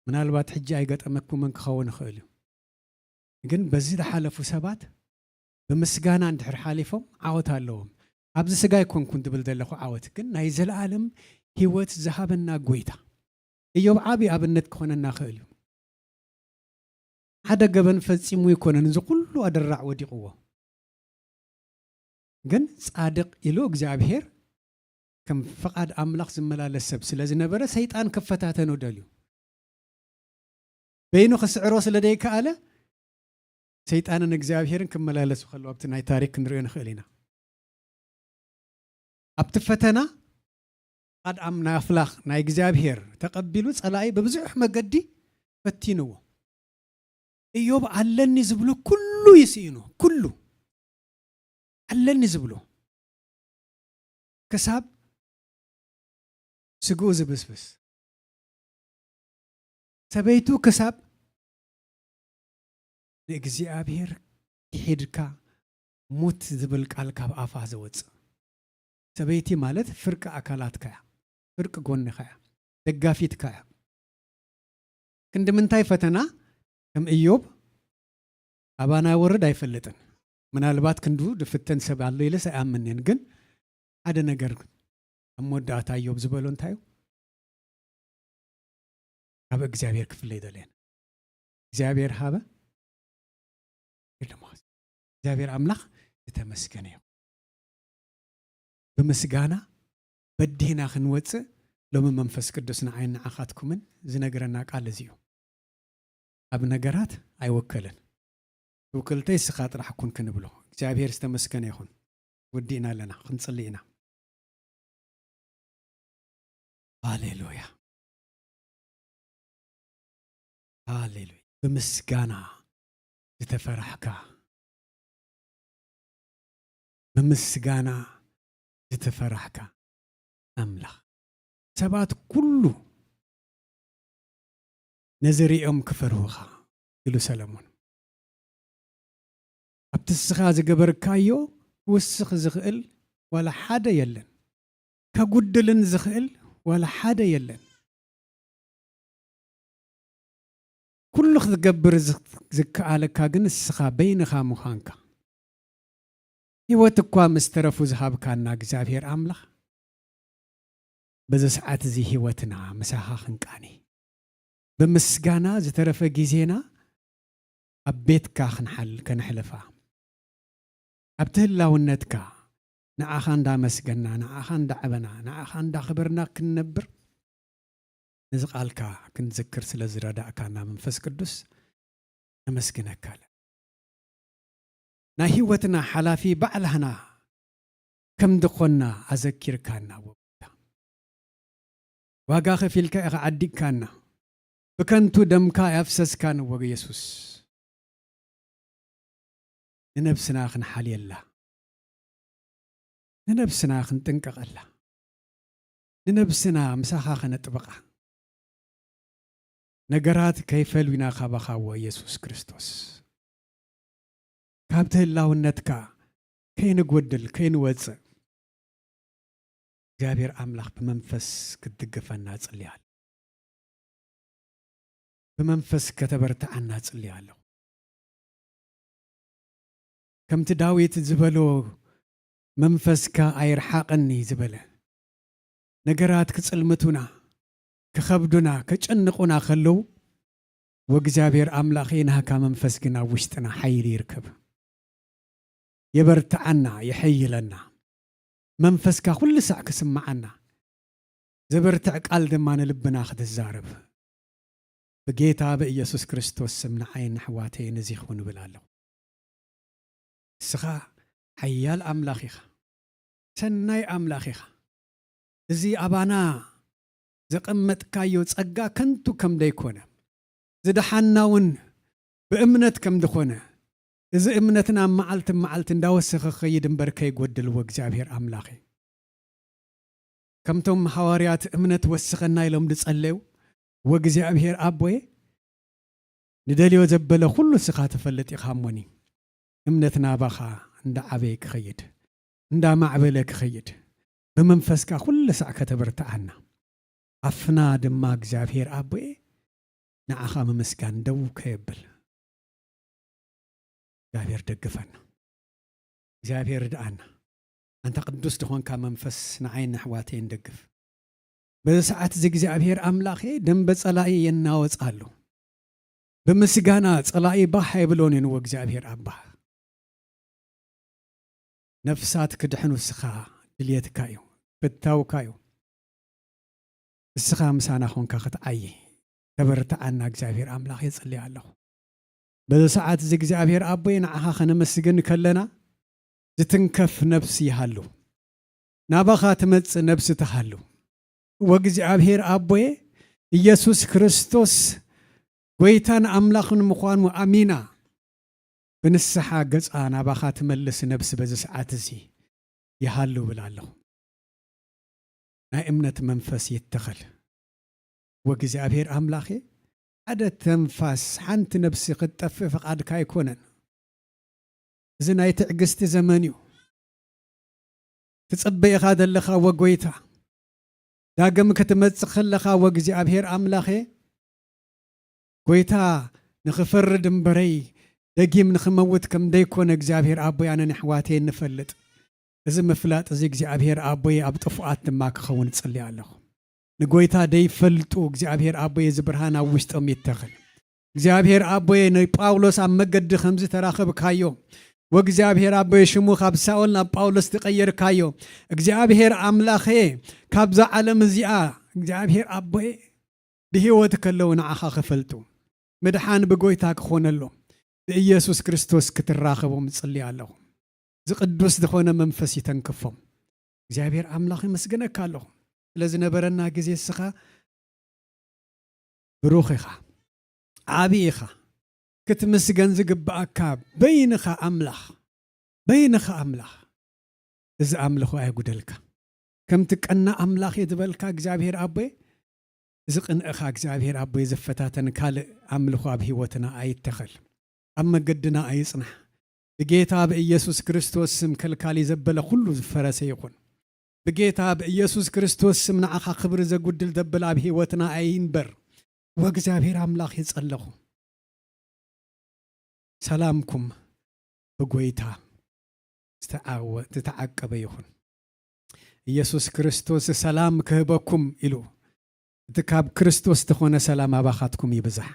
ምናልባት ሕጂ ኣይገጠመኩምን ክኸውን ይኽእል እዩ። ግን በዚ ዝሓለፉ ሰባት ብምስጋና እንድሕር ሓሊፎም ዓወት ኣለዎም። ኣብዚ ስጋ ኣይኮንኩን ዝብል ዘለኹ ዓወት ግን ናይ ዘለኣለም ህይወት ዝሃበና ጎይታ። እዮብ ዓቢ ኣብነት ክኾነና ይኽእል እዩ። ሓደ ገበን ፈጺሙ ኣይኮነን እዚ ኩሉ ኣደራዕ ወዲቕዎ። ግን ጻድቕ ኢሉ እግዚኣብሔር ከም ፍቓድ ኣምላኽ ዝመላለስ ሰብ ስለ ዝነበረ፣ ሰይጣን ክፈታተኖ ደልዩ። በይኑ ክስዕሮ ስለ ደይከኣለ፣ ሰይጣንን እግዚኣብሔርን ክመላለሱ ከለዉ ኣብቲ ናይ ታሪክ ክንሪኦ ንኽእል ኢና። ኣብቲ ፈተና፣ ፍቓድ ኣም-፣ ናይ ኣፍላኽ ናይ እግዚኣብሔር ተቐቢሉ፣ ጸላኢ ብብዙሕ መገዲ ፈቲንዎ። እዮብ ኣለኒ ዝብሎ ኩሉ ይስኢኑ፣ ኩሉ ኣለኒ ዝብሎ። ክሳብ ስግኡ ዝብስብስ፣ ሰበይቱ ክሳብ ንእግዚኣብሔር ክሒድካ ሙት ዝብል ቃል ካብ ኣፋ ዘወጽእ። ሰበይቲ ማለት ፍርቂ ኣካላትካ እያ፣ ፍርቂ ጎንኻ እያ፣ ደጋፊትካ እያ። ክንዲ ምንታይ ፈተና ከም እዮብ ኣባና ይወርድ ኣይፈልጥን። ምናልባት ክንዱ ድፍተን ሰብ ኣሎ ኢለስ ኣይኣምንን፣ ግን ሓደ ነገር ኣብ መወዳእታ እዮብ ዝበሎ እንታይ እዩ? ካብ እግዚኣብሔር ክፍለ ይደልየን። እግዚኣብሔር ሃበ፣ እግዚኣብሔር ኣምላኽ ዝተመስገነ እዩ። ብምስጋና በዲህና ክንወጽእ ሎሚ መንፈስ ቅዱስ ንዓይን ንዓኻትኩምን ዝነግረና ቃል እዚ እዩ። ኣብ ነገራት ኣይወከልን። ትውክልተይ እስኻ ጥራሕ ኩን ክንብሎ። እግዚኣብሔር ዝተመስገነ ይኹን። ወዲእና ኣለና፣ ክንጽሊ ኢና። ሃሌሉያ። ሃሌሉያ። ብምስጋና ዝተፈራሕካ፣ ብምስጋና ዝተፈራሕካ ኣምላኽ። ሰባት ኩሉ ነዚ ሪኦም ክፈርሁኻ ኢሉ ሰለሞን። ኣብቲ እስኻ ዝገበርካዮ ክውስኽ ዝኽእል ዋላ ሓደ የለን። ከጉድልን ዝኽእል ዋላ ሓደ የለን። ኩሉ ክትገብር ዝ-፣ ዝከኣለካ ግን እስኻ በይንኻ ምዃንካ። ህይወት እኳ ምስ ተረፉ ዝሃብካና እግዚኣብሔር ኣምላኽ፣ በዚ ሰዓት እዚ ህይወትና ምሳኻ ክንቃኒ፣ ብምስጋና ዝተረፈ ግዜና ኣብ ቤትካ ክንሓል-፣ ከነሕልፋ፣ ኣብቲ ህላውነትካ ንዓኻ እንዳመስገና፣ ንዓኻ እንዳዕበና፣ ንዓኻ እንዳኽበርና ክንነብር፣ ነዚ ቃልካ ክንዝክር ስለ ዝረዳእካና መንፈስ ቅዱስ ነመስግነካ ኣለና። ናይ ህይወትና ሓላፊ ባዕላህና ከም ዝኾንና ኣዘኪርካና፣ ወ-፣ ዋጋ ከፊልካ ኢኻ ዓዲግካና። ብከንቱ ደምካ ኣፍሰስካን፣ ወ-፣ የሱስ። ንነብስና ክንሓልየላ፣ ንነብስና ክንጥንቀቐላ፣ ንነብስና ምሳኻ ከነጥብቓ፣ ነገራት ከይፈልዩና ካባኻ፣ ወ-፣ የሱስ ክርስቶስ፣ ካብቲ ህላውነትካ ከይንጎድል፣ ከይንወጽእ፣ እግዚኣብሔር ኣምላኽ ብመንፈስ ክትድግፈና እጽሊ ኣለኹ። ብመንፈስ ከተበርትዓና እጽሊ ኣለኹ። ከምቲ ዳዊት ዝበሎ፣ "መንፈስካ ኣይርሓቐኒ" ዝበለ፣ ነገራት ክጽልምቱና፣ ክኸብዱና፣ ከጨንቑና ከለዉ፣ ወእግዚኣብሔር ኣምላኸ ናህካ መንፈስ ግን ኣብ ውሽጥና ሓይሊ ይርከብ። የበርትዓና፣ የሐይለና። መንፈስካ ኩሉ ሳዕ ክስምዓና፣ ዘበርትዕ ቃል ድማ ንልብና ክትዛረብ፣ ብጌታ ብኢየሱስ ክርስቶስ ስም ንዓይን ንሕዋተይን እዚ ይኹን እብል ኣለኹ። ንስኻ ሓያል ኣምላኽ ኢኻ፣ ሰናይ ኣምላኽ ኢኻ። እዚ ኣባና ዘቐመጥካዮ ጸጋ ከንቱ ከም ደይኮነ፣ ዝደሓንና እውን ብእምነት ከም ዝኾነ፣ እዚ እምነትና መዓልቲ መዓልቲ እንዳወሰኸ ክኸይድ እምበር ከይጎድል፣ ወእግዚኣብሔር ኣምላኽ እዩ። ከምቶም ሃዋርያት እምነት ወስኸና ኢሎም ዝጸለዩ፣ ወእግዚኣብሔር ኣቦየ፣ ንደልዮ ዘበለ ኩሉ እስኻ ትፈልጥ ኢኻ እሞኒ፣ እምነት ናባኻ እንዳዓበየ ክኸይድ፣ እንዳማዕበለ ክኸይድ፣ ብመንፈስካ ኩሉ ሳዕ ከተበርትዓና፣ ኣፍና ድማ እግዚኣብሔር ኣቦየ ንዓኻ ምምስጋን ደው ከየብል። እግዚኣብሔር ደግፈና። እግዚኣብሔር ርድኣና። ኣንታ ቅዱስ ዝኾንካ መንፈስ ንዓይን ንኣሕዋተይን ደግፍ። በዚ ሰዓት እዚ እግዚኣብሔር ኣምላኸ ደንበ ጸላኢ የናወጽ ኣሎ። ብምስጋና ጸላኢ ባህ ኣይብሎን እዩ ንወ እግዚኣብሔር ኣባ። ነፍሳት ክድሕኑ እስኻ ድልየትካ እዩ፣ ፍታውካ እዩ። እስኻ ምሳና ኾንካ ክትዓዪ ተበርትዓና እግዚኣብሔር ኣምላኽ የጽልይ ኣለኹ። በዚ ሰዓት እዚ እግዚኣብሔር ኣቦይ ንዓኻ ከነመስግን ከለና ዝትንከፍ ነፍሲ ይሃሉ፣ ናባኻ ትመጽእ ነፍሲ ትሃሉ። ወእግዚኣብሔር ኣቦየ ኢየሱስ ክርስቶስ ጐይታን ኣምላኽን ምዃኑ ኣሚና ብንስሓ ገጻ ናባኻ ትመልስ ነፍሲ በዚ ሰዓት እዚ ይሃሉ እብል ኣለኹ። ናይ እምነት መንፈስ ይተኸል። ወእግዚኣብሔር ኣምላኸ ሓደ ተንፋስ ሓንቲ ነፍሲ ክትጠፍእ ፍቓድካ ኣይኮነን። እዚ ናይ ትዕግስቲ ዘመን እዩ። ትጽበ ኢኻ ዘለኻ ወጎይታ ዳግም ክትመጽእ ከለኻ ወእግዚኣብሔር ኣምላኸ ጎይታ ንኽፈርድ እምበረይ ደጊም ንኽመውት ከም ደይኮነ እግዚኣብሔር ኣቦይ ኣነን ኣሕዋተይ ንፈልጥ። እዚ ምፍላጥ እዚ እግዚኣብሔር ኣቦይ ኣብ ጥፉኣት ድማ ክኸውን እጽሊ ኣለኹ። ንጎይታ ደይፈልጡ እግዚኣብሔር ኣቦይ እዚ ብርሃን ኣብ ውሽጦም ይተኽል። እግዚኣብሔር ኣቦየ ንጳውሎስ ኣብ መገዲ ከምዚ ተራኸብካዮ ወእግዚኣብሔር ኣቦየ ሽሙ ካብ ሳኦል ናብ ጳውሎስ ትቐየርካዮ እግዚኣብሔር ኣምላኸየ ካብዛ ዓለም እዚኣ እግዚኣብሔር ኣቦየ ብህይወት ከለዉ ንዓኻ ክፈልጡ ምድሓን ብጎይታ ክኾነሎም ብኢየሱስ ክርስቶስ ክትራኸቦም እጽሊ ኣለኹ። እዚ ቅዱስ ዝኾነ መንፈስ ይተንክፎም። እግዚኣብሔር ኣምላኽ ይመስገነካ ኣለኹ ስለ ዝነበረና ግዜ እስኻ ብሩኽ ኢኻ፣ ዓቢ ኢኻ፣ ክትምስገን ዝግብኣካ በይንኻ ኣምላኽ፣ በይንኻ ኣምላኽ። እዚ ኣምልኾ ኣየጉደልካ። ከምቲ ቀና ኣምላኽ እየ ዝበልካ እግዚኣብሔር ኣቦይ፣ እዚ ቅንእኻ እግዚኣብሔር ኣቦይ ዝፈታተን ካልእ ኣምልኾ ኣብ ህይወትና ኣይተኸል፣ ኣብ መገድና ኣይጽናሕ። ብጌታ ብኢየሱስ ክርስቶስ ስም ከልካሊ ዘበለ ኩሉ ዝፈረሰ ይኹን። ብጌታ ብኢየሱስ ክርስቶስ ስም ንዓኻ ክብሪ ዘጉድል ዘብል ኣብ ህይወትና ኣይንበር። ወእግዚኣብሔር ኣምላኽ ይጸለኹ። ሰላምኩም ብጎይታ ዝተዓወ-፣ ዝተዓቀበ ይኹን። ኢየሱስ ክርስቶስ ሰላም ክህበኩም ኢሉ፣ እቲ ካብ ክርስቶስ ዝኾነ ሰላም ኣባኻትኩም ይብዛሕ።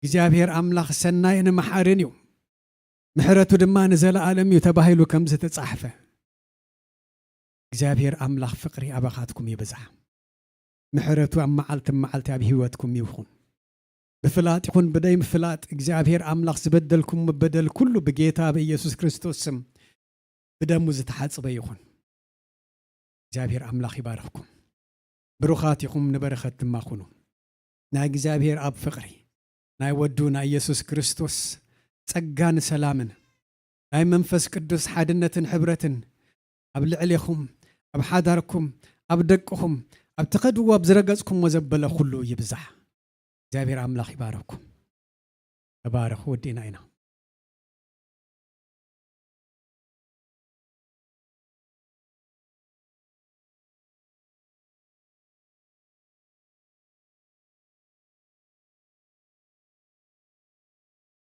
እግዚኣብሔር ኣምላኽ ሰናይን መሓርን እዩ፣ ምሕረቱ ድማ ንዘለኣለም እዩ ተባሂሉ ከም ዝተጻሕፈ፣ እግዚኣብሔር ኣምላኽ ፍቕሪ ኣባኻትኩም ይብዛሕ። ምሕረቱ ኣብ መዓልቲ መዓልቲ ኣብ ህይወትኩም ይኹን። ብፍላጥ ይኹን ብደይ ምፍላጥ እግዚኣብሔር ኣምላኽ ዝበደልኩም በደል ኩሉ ብጌታ ብኢየሱስ ክርስቶስ ስም ብደሙ ዝተሓጽበ ይኹን። እግዚኣብሔር ኣምላኽ ይባርኽኩም። ብሩኻት ኢኹም፣ ንበረኸት ድማ ኩኑ። ናይ እግዚኣብሔር ኣብ ፍቕሪ፣ ናይ ወዱ ናይ ኢየሱስ ክርስቶስ ጸጋን ሰላምን፣ ናይ መንፈስ ቅዱስ ሓድነትን ሕብረትን ኣብ ልዕሌኹም፣ ኣብ ሓዳርኩም፣ ኣብ ደቅኹም፣ ኣብ ትኸድዎ ኣብ ዝረገጽኩምዎ ዘበለ ኩሉ ይብዛሕ። እግዚኣብሔር ኣምላኽ ይባርኽኩም። ተባረኹ፣ ወዲእና ኢና።